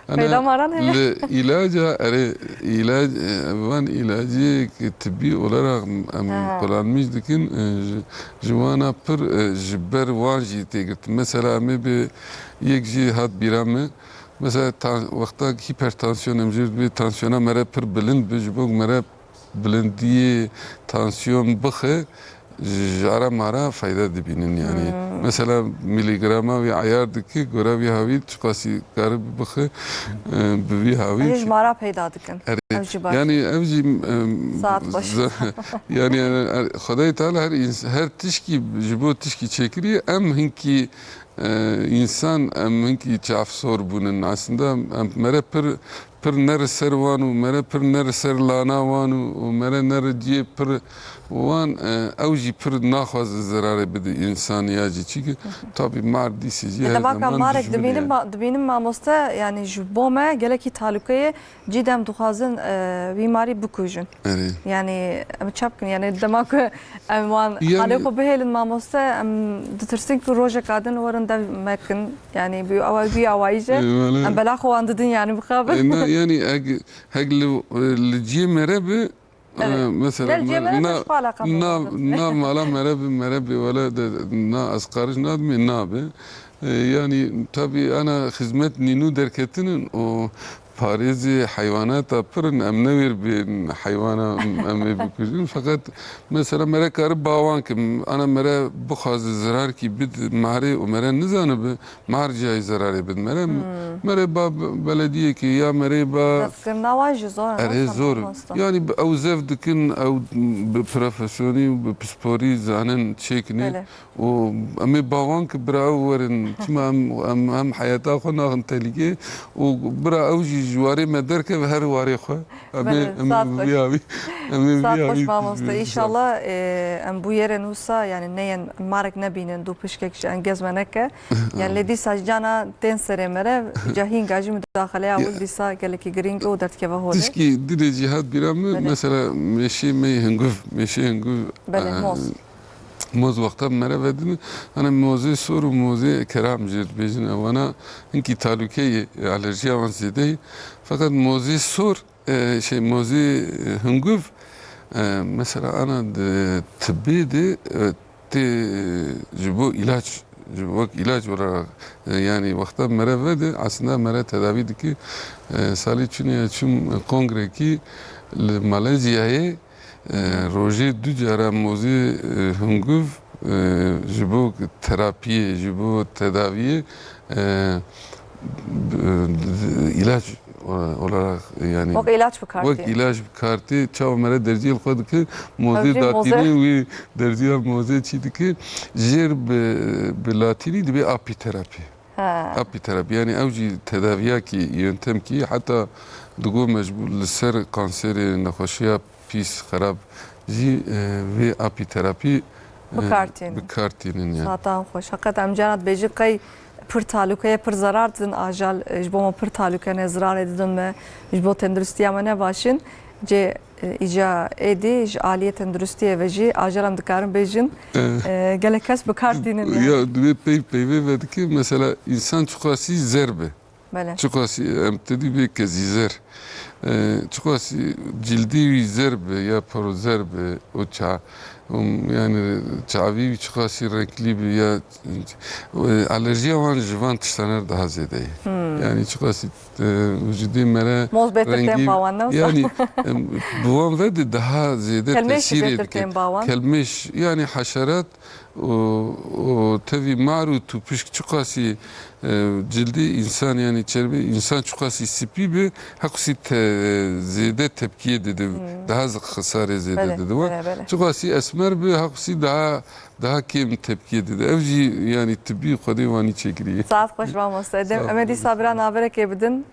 ana feyda maran heye? Li îlaca, erê, îlac, e, van îlacê ki tibbî olarak em kullanmîş dikin, e, ji, ji wana pir, e, ji ber wan jî tê girtin. Mesela em ê bi yek jî hat bîra me. Mesela tan-, wexta hipertansiyon em jê dibê tansiyona mere pir bilind bi, ji bo mere bilindiyê tansiyon bixe, ji ara mara fayda dibînin yani. Hmm. Mesela miligrama wî ayar dike, gora wî hawî çiqasî kare bixe, e, bi vî hawî. Ev ji mara peyda dikin. Erê. Ev jî baş. Yani ev jî, e, saat xweş. Yani, yani, er, Xwedayê Teala her ins-, her tişkî ji bo tişkî çêkiriye, em hinkî e, însan em hinkî çavsor bûnin. Aslında em, mere pir, pir nere ser wan û mere pir nere ser lana wan û, û mere nere ciyê pir wan, e, ew jî pir naxwaze zerarê bide însanî ya jî. Çîkî tabî mar dîsî jî her zaman marek dijminê dibînim ye. Ma-, dibînim mamoste, yani ji bo me gelekî talûkeyê Cî dem dixwazin, e, wî marî bikujin. Erê. Yani, em çap kin, yani, dema ku em wan halê xwe bihêlin mamoste, em ditirsin ku rojeka din werin dev me kin. Yani, bi awa-, wî awayî jî em bela xwe wan didin, yani, mixabin. E, na, yani, eg, heg li, li ciyê mere bi, e, mesela, na, na mala mere bi, mere bi, wele de, na, ez qarij nadimê, nabe. E, yani, tabi, ana xizmet nînû derketinin û parêzê heywanata pir in, em newêr bên heywana em ê bikujin. Feqet mesela mere kari bawan kim, ana mere bixwaze zirarkî bid marê û mere nizanibe, mar cihayî zerarê bid mere. Mere ba be-, belediyekê ya mere ba. Zevkirina wan jî zor e, erê, zor. Yani bi-, ew zev dikin, ew bi profesyonî û bi pisporî zanin çêkinê. Belê. Û em ê bawan ki bira ew werin, çima em, em, em heyata xwe naxin telîkê û bira ew jî ji warê me derkeve her warê xwe. Em ê, em ê bi vî hawî, em ê bi vî hawî. Saet xweş mamoste. Înşallah, e, em bûyerên wisa, yani neyên marek nebînin, dû pişkek ji engez me neke. Yani lê dîsa ji cana tên serê me re, ca hînga jî mudaxeleya wil dîsa gelekî girîng û derdikeve holê. Tişkî dinê jî hat bîra min, mesela mêşê me yê hinguv, mêşê hinguv. Belê, e, moz. Moz wexta mere vedin, hani mozê sor û mozê keram jê dibêjin. Ewana hinkî talûkeyê, alerjiya wan zêde ye. Feqet mozê sor, e, şey, mozê, e, hunguv, e, mesela ana di tibbê de, e, tê ji bo îlaç, ji bo wek îlaç olarak, e, yani wexta mere vedi, aslında mere tedavî dike. E, salî çûnê çûm kongrekî li Malezyayê, E, rojê du cara mozê, e, hunguv, e, ji bo terapiyê, ji bo tedaviyê, e, b-, d-, îlaç e, olarak, yani, Wek îlaç bi kar wek tê. Îlaç bi kar tê. Çawa mere derziyê li xwe dike, mozê Hevjî datîne moze. Wî derziya mozê çî dike. Jêr bi, bi latînî dibê apîterapî. Ha. Apîterapî, yani ew jî tedaviyakî, yöntemkî, heta digo mecbûr li ser kanserê, nexweşiya pîs, xerab jî, e, vê apîterapî, e, Bi kar tînin. Bi kar tînin yani. Satan xweş. Heqet em cara dibêjin qey pir talûke ye, pir zerar didin ajal, e, ji bo me pir talûke ne, zirarê didin me, ji bo tenduristiya me ne baş in. Cê, e, îca êdî ji aliyê tenduristiyê ve jî ajal em dikarin bêjin, Eh. e, gelek kes bi kar tînin yani. Ya, divê pey peyvê vedike, mesela, însan çiqasî zer be. Belê. Çiqasî em tedî bê kezî zer. E, çiqasî cildî wî zer be ya piro zer be, o ça-, um, yani çavî wî çiqasî renklî be ya, e, alerjiya wan ji van tiştan re daha zêde ye. Hmm. Yani çiqasî, e, vücudê mere Moz bêtir rengî, tên bawan, ne wisa? Yani, em, bi wan ve de daha zêde Kelmêş jî tesîrê bêtir dike. Tên bawan. Kelmêş, yani haşerat, û, û tevî mar û tûpişk çiqasî, e, cildê însan, yani çermê însan çiqasî spî bi, heqsî te-, zêde tepkiyê dide, Hmm. daha zi-, xisarê zêde Belê, dide. Wa belê, belê. Çiqasî esmer bi, heqsî daha, daha kêm tepkiyê dide. Ev jî, yani, tibbî xwedê wanî çêkiriye. Saet xweş, mamoste. Dem, Sağ ol. Em ê dîsa bira naverekê bidin.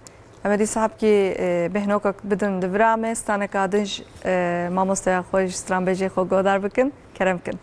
Em ê dîsa hepkî, e, bêhnokek bidin di vira me. Staneka din ji, e, mamosteya xwe, ji stranbêjê xwe guhdar bikin. Kerem kin.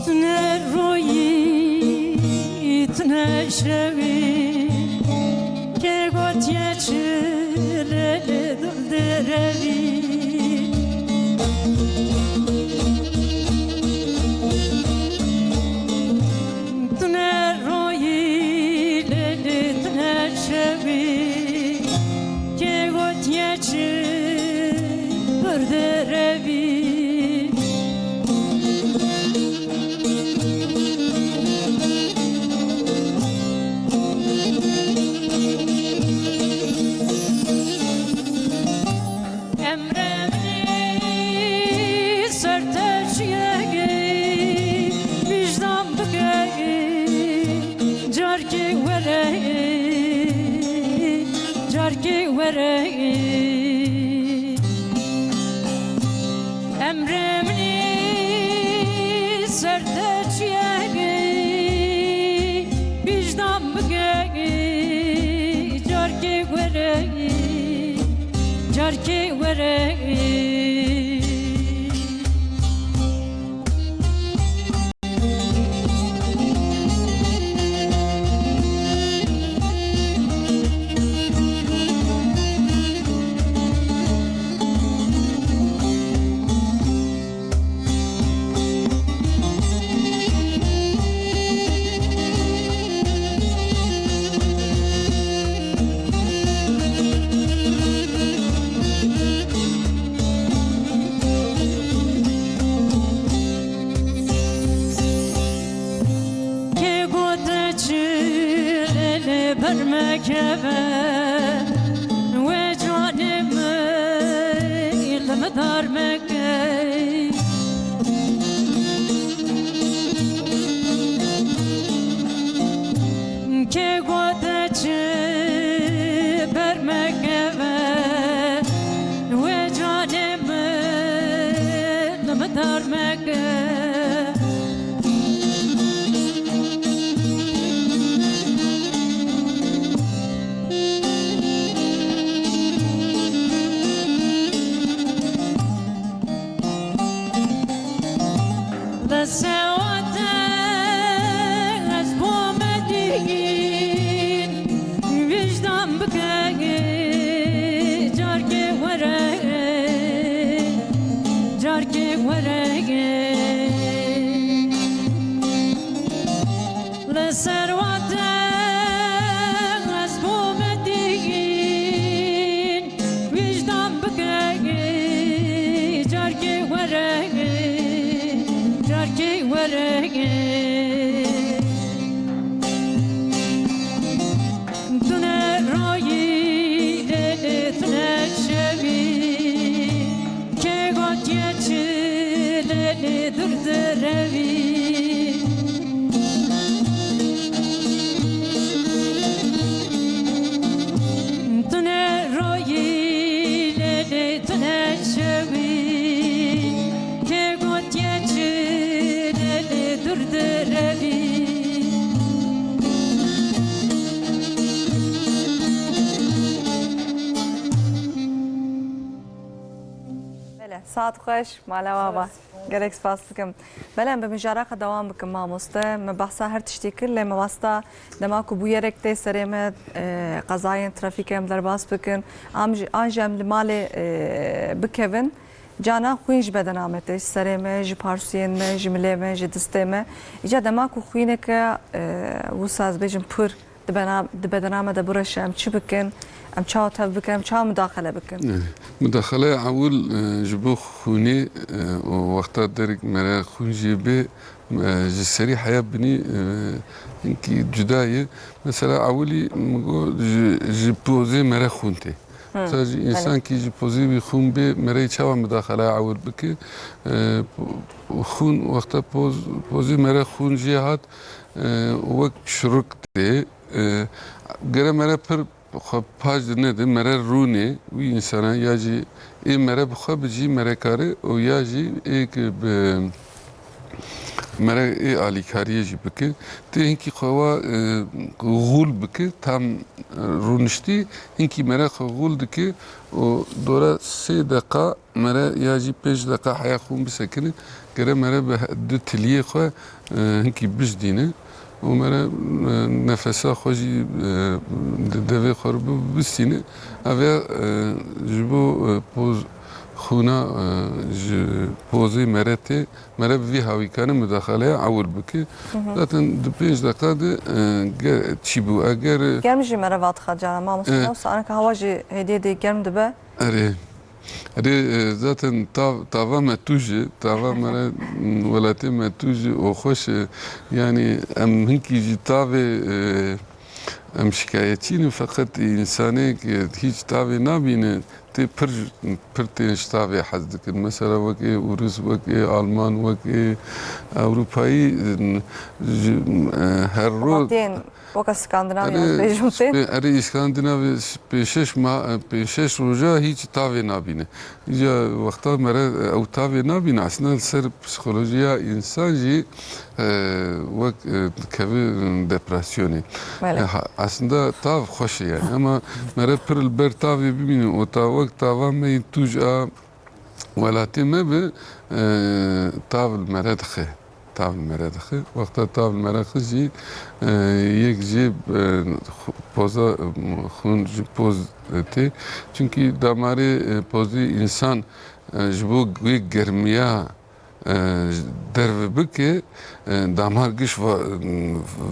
Tune royî, tune şewî, kê gotiye çi lê lê dûr derevî. Tune royî lê lê tune şewî, kê gotiye çi bir derevî. Emrê min ser te çiye, wîjdan bike, carkê were, carkê were. Emrê min ser te çiye, wîjdan bike, carkê were. Carkê were. Kê gote çi lê lê ber mekeve, wê canê min li min dar meke. Kê gote çi ber mekeve, wê canê min li min dar Serwate ez bo me dîn, wîjdan bike, carkê were, carkê were. Tune royî lê tune şevî, kê gotiye çi lê dur direvî. Tune royî lê tune şevî, kê gotiye çi lê dur direvî. Bele, saet xweş, mala we ava. Gelek spas dikim. Bele, em bi mijara xwe dewam bikim, mamoste. Me behsa her tiştî kir, lê me wasta dema ku bûyerek tê serê me, e, qezayên trafîkê em derbas bikin, am jî, an jî em li malê, e, bikevin, cana xwîn ji bedena me tê, ji serê me, ji parsûyên me, ji milê me, ji distê me. Îca dema ku xwîneke, e, wisa ez bêjim pir, di bena-, di bedena me de bireşe, em çi bikin? Em çawa tev bikin? Em çawa mudaxele bikin? Eh, mudaxeleya ewil, eh, ji bo xûnê, eh, û wexta derek mere xûn jê bê, eh, ji serî heya binî, eh, hinkî cuda ye. Mesela ewilî min got ji, ji pozê mere xûn tê. Hmm, Mesela ji belê. Însankî ji pozê wî xûn bê, mereyê çawa mudaxeleya ewil bike? Eh, po-, xûn wexta poz-, pozê mere xûn jê hat, e, wek şiruk tê, e, gere mere pir xwe paş de nede, mere rûnê wî însana ya jî ê mere bi xwe bi jî mere kare û ya jî ê ki bi mere ê alîkariyê jî bike. Tê hinkî xwe wa, e, xûl bike, tam, e, rûniştî hinkî mere xwe xûl dike û dora sê deqa mere ya jî pênc deqa heya xûn bisekine, gere mere bi he-, du tiliyê xwe, e, hinkî bijdîne û mere, e, nefesa xwe jî, e, di devê xwe re bi-, bistîne. Ev ya, e, ji bo, e, poz xûna, e, ji pozê mere tê, mere bi vî hawî kane mudaxaleya ewil bike. Hı hı. Zaten di pênc deqa de, e, ge-, çî bû. Eger, e, Germ jî mere vadixe cara, mamoste, e, wisa anka hewa jî hêdî hêdî germ dibe. Erê. Erê, e, zaten tav-, tava me tûj e, tava me re, m, welatê me tûj e û xweş e. Yanî em hinkî jî tavê, e, em şikayetçî ne, feqet însanê ki hîç tavê nabîne, tê pir, pir tên ji tavê hez dikin. Mesela wek ê Ûris, wek ê Alman, wek ê Ewropayî, e, ji, e, her ro- Weka Skandinavya, Erê, bêjim tê. Spê-, erê, Skandinavya pênc şeş ma-, pênc şeş roja hîç tavê nabîne. Îca wexta mere ew tavê nabîne, aslında li ser psîkolojiya însan jî, e, wek, e, dikeve depresyonê. Belê. E, ha, aslında tav xweş e yani, ama mere pir li ber tavê bimîne, o ta wek tava me yên tûj a welatê me be, e, tav li mere dixe. Tav li mere dixe. Wexta tav li mere xist jî, e, yek jê, e, xu-, poza, e, xûn ji poz, e, tê. Çunkî damarê, e, pozê însan, e, ji bo wê germiya, e, derve bike, e, damar giş va-,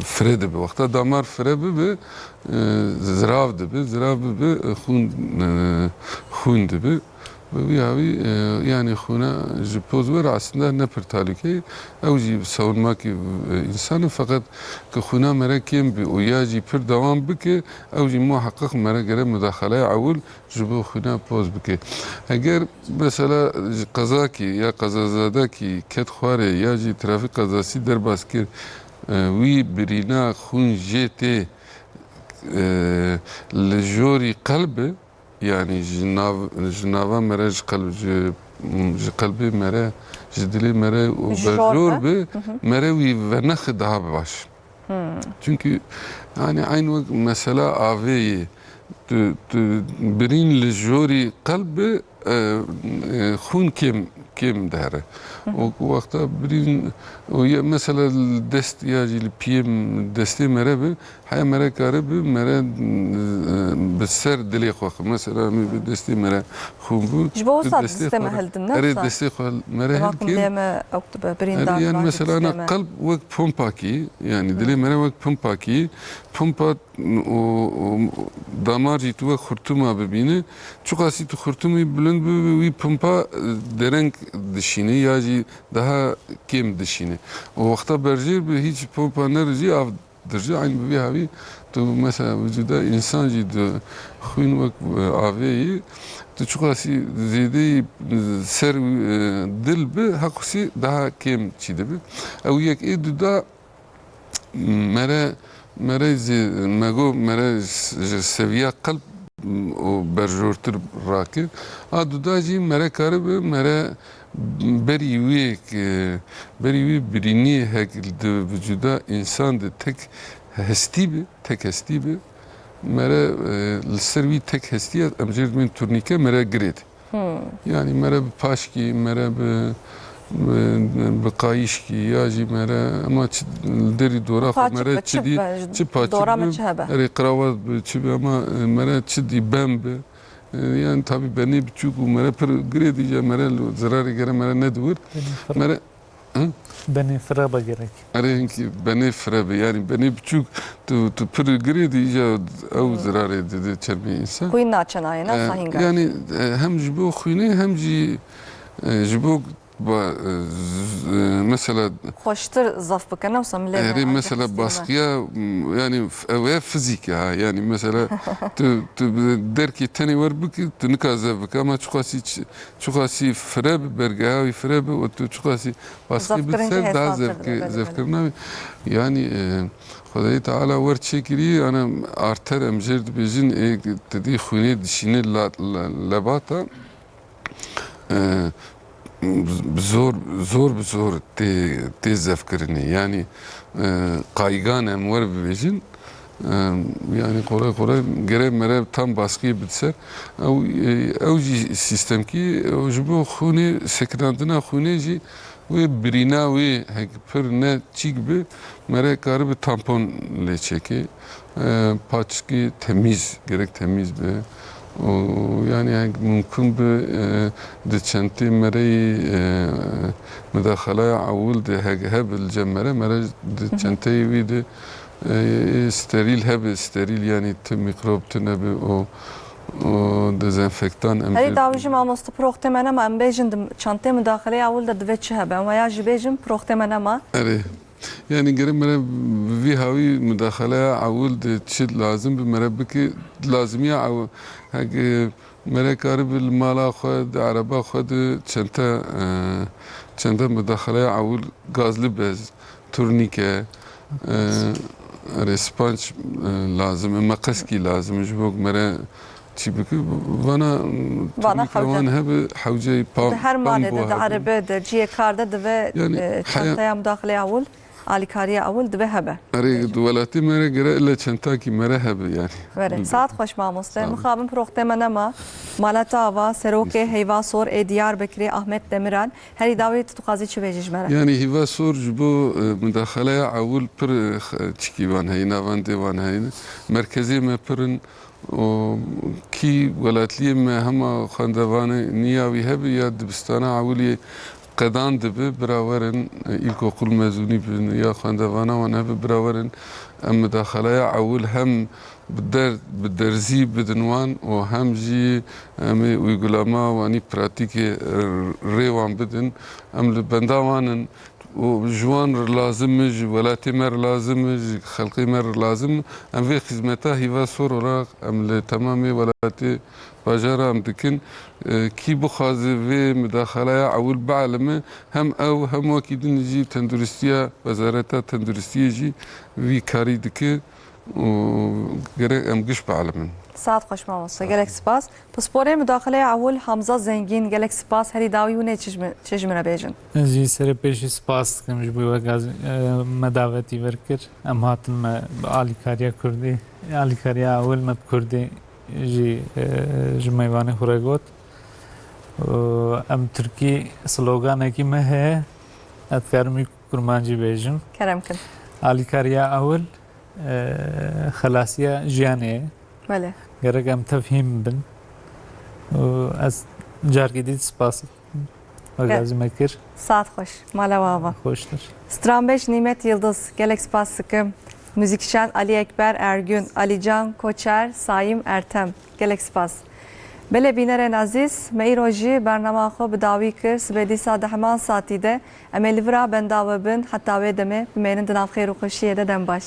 fire dibe. Wexta damar fire bibe, e, zirav dibe. Zirav bibe, e, xûn, e, xûn dibe. Bi vî hawî, e, yanî xûna ji poz were aslında ne pir talîke ye. Ew jî savunmakî, e, însan e, feqet ki xûna mere kêm bî û ya jî pir dewam bike, ew jî muheqeq mere gere mudaxaleya ewil ji bo xûna poz bike. Eger mesela ji qezakî ya qezazadekî ket xwarê ya jî trafîk qezasî derbas kir, e, wî birîna xûn jê tê, e, li jorî qelb e, Yanî ji nav, ji nava mere, ji qelb, ji, ji qelbê mere, ji dilê mere û Ji jor bejor be. Be, Hı hı. Mere wî venexe daha baş. Hmm. Çünkü, yani, aynı wek mesela avê yê. Tu, tu birîn li jorî qelb be, e, e, xûn kêm, kêm dihere. Û ku wexta birîn, û ya mesela li dest ya jî li piyê destê mere bi, heya mere kare bi, mere, e, bi ser dilê xwe xwe. Mesela em ê bi destê mere xûn bû. Ji bo wisa destê xwe hildin, ne erê wisa? Destê xwe mere hilkin. Dema ku lê me ew dibe, birîndar erê, yani mesela ana qelb wek pompakî, yani dilê mere wek pompakî, pompa û, û damar jî tu wek xurtuma bibîne. Çiqasî tu xurtumî bilind bibe, wî pompa, e, dereng dişîne ya jî daha kêm dişîne. Û wexta berjêr bi hîç pompa nerijî, av dirji, eyn bi vî havî tu mesela vücuda însan jî di xwîn wek, e, avê yî, tu çiqasî zêdeyî, e, ser, e, dil bi, hequsî daha kêm çî dibi. Ew yek ê duda mere, mere zî, me got, mere ji seviya qelb û berjortir rakir. A duda jî mere karibe, mere berî wê, berî wê birîniyê hek di vücuda însan de tek hestî bi, tek hestî bi. Mere, e, li ser wî tek hestiya em jê dibên turnîke mere girêd. Hmm. Yani mere bi paşkî, mere bi, bi, bi qayîşkî ya jî mere, ama çi li derî dora xwe mere çi dî, çi paçik bi, erê qiravat bi, çi bi, ama, e, mere çi dî ben bi. E, yani tabi benê biçûk û mere pir girê dî, ya mere li zirarê gere mere nediwir. Benê fir- Mere, hı? Benê firebe gerek. Erê hinkî benê firebe, yani benê biçûk tu, tu pir girê dî, ya ew zirarê dide çermê însan. Xwîn naçe nayê, ne? E, sahînga. Yani, e, hem ji bo xwînê hem jî, e, ji bo ba, e, z-, e, mesela xweştir zaf bike, ne wisa milê erê, mesela baskiya, m, yani f-, ew e fizîk e ha, yani mesela tu, tu bi derkê tenê wer bikî, tu nika zef bike, ama çiqasî ç-, çiqasî fire bi, bergeha wî fire bi û tu çiqasî baskî bi ser daha zevkirina wî. Yani, e, Xwedayê Teala wer çêkirî, ana arter em jêr dibêjin, ê, te dî xwînê dişîne la-, la-, lebata, e, bi zor, zor bi zor tê, tê zevkirinê. Yani, e, qaygan em wer bibêjin, e, yani xore xore gere mere tam baskiyê bid ser. Ew, e, ew jî sîstemkî, ew ji bo xûnê, sekinandina xûnê jî wê birîna wê hek pir ne çîk bi, mere karibi tampon lê çêkê. E, paçkî temîz, gerek temîz be. Û yani hek mumkin bi, e, di çentê mereyî, e, mudaxalaya ewil de hek hebe li cem mere, mere di çenteyê wî de, e, sterîl hebe, sterîl yani ti mîkrob tune bi û, û dezenfektan em. Herî dawî jî mamoste, piroxtê me nema, em bêjin di çantê mudaxaleyê ewil de divê çi hebe? Em ya jî bêjin piroxtê me nema. Erê. Yani gere mere bi vî hawî mudaxaleya ewil de çi lazim bi mere bike, lazimiya ewil. Hek, e, mere karibi li mala xwe, di ereba xwe de çente, e, çente mudaxaleya ewil gazli bez, turnîke, e, erê spanç, e, lazim e, meqeskî lazim e, ji bo ku mere çî bike. Vana, vana turnîka wan hebe, hewceyî pam, di her malê de, di erebe de, ciyê kar de dibe, yani, e, çanteya mudaxaleya ewil. Alîkariya ewil dibe hebe. Erê, di welatê me re gere ile çentakî me re hebe yani. Were. Saet xweş mamoste. Sağ ol. Mixabin piroxtê me nema. Mala te ava, serokê Heyva Sor ê Diyarbekirê Ahmet Demiral. Herî dawî tu dixwazî çi bêjî ji me re? Yani Heyva Sor ji bo, e, mudaxaleya ewil pir, e, x-, çikî wan heye, navendê wan heye. Merkezê me pir in. û kî welatliyê me hema xwendevaniya wî hebe ya dibistana ewiliyê qedan dibe, bira werin, îlkokul mezûnî bin ya xwendevana wan hebe, bira werin em mudaxaleya ewil hem bi der-, bi derzî bidin wan û hem jî em ê uygulama wanî pratîkê rê wan bidin. Em li benda wan in. û ji wan re lazim e, ji welatê me re lazim e, ji xelkê me re lazim e. Em vê xizmeta Hîva Sor olarak em li temamê welatê bajara em dikin. E, kî bixwaze vê mudaxaleya ewil bielime, hem ew hem wekî din jî tenduristiya, wezareta tenduristiyê jî vî karî dike. û gerek em giş bielimin. Saet xweş mamoste, gelek spas. Pisporê mudaxileyê ewil Hamza Zengîn, gelek spas. Herî dawî hûn ê çi ji min, çi ji min re bêjin? Ez jî serê pêşî spas dikim ji bo we gaz-, e, me davetî vir kir. Em hatin me bi alîkariya kurdî, alîkariya ewil me bi kurdî jî, e, ji mêvanê xwe re got. Û em tirkî sloganekî me heye, ez dikarim wî kurmancî bêjim. Kerem kin. Alîkariya ewil, e, xelasiya jiyanê ye. Belê. Gerek em tevhîm bin. Û ez carkê dî spas gazî me kir. Saet xweş. Mala we ava. Xweştir. Stranbêj Nîmet Yildiz, gelek spas dikim. Muzîkşen Alî Ekber Ergün, Alîcan Koçer, Sayîm Ertem. Gelek spas. Belê bînerên ezîz, me îro jî bernama xwe bi dawî kir. Sibê dîsa di heman satî de em ê li vira benda we bin. Heta wê demê bimênin di nav xêr û xweşiyê de. Dem baş.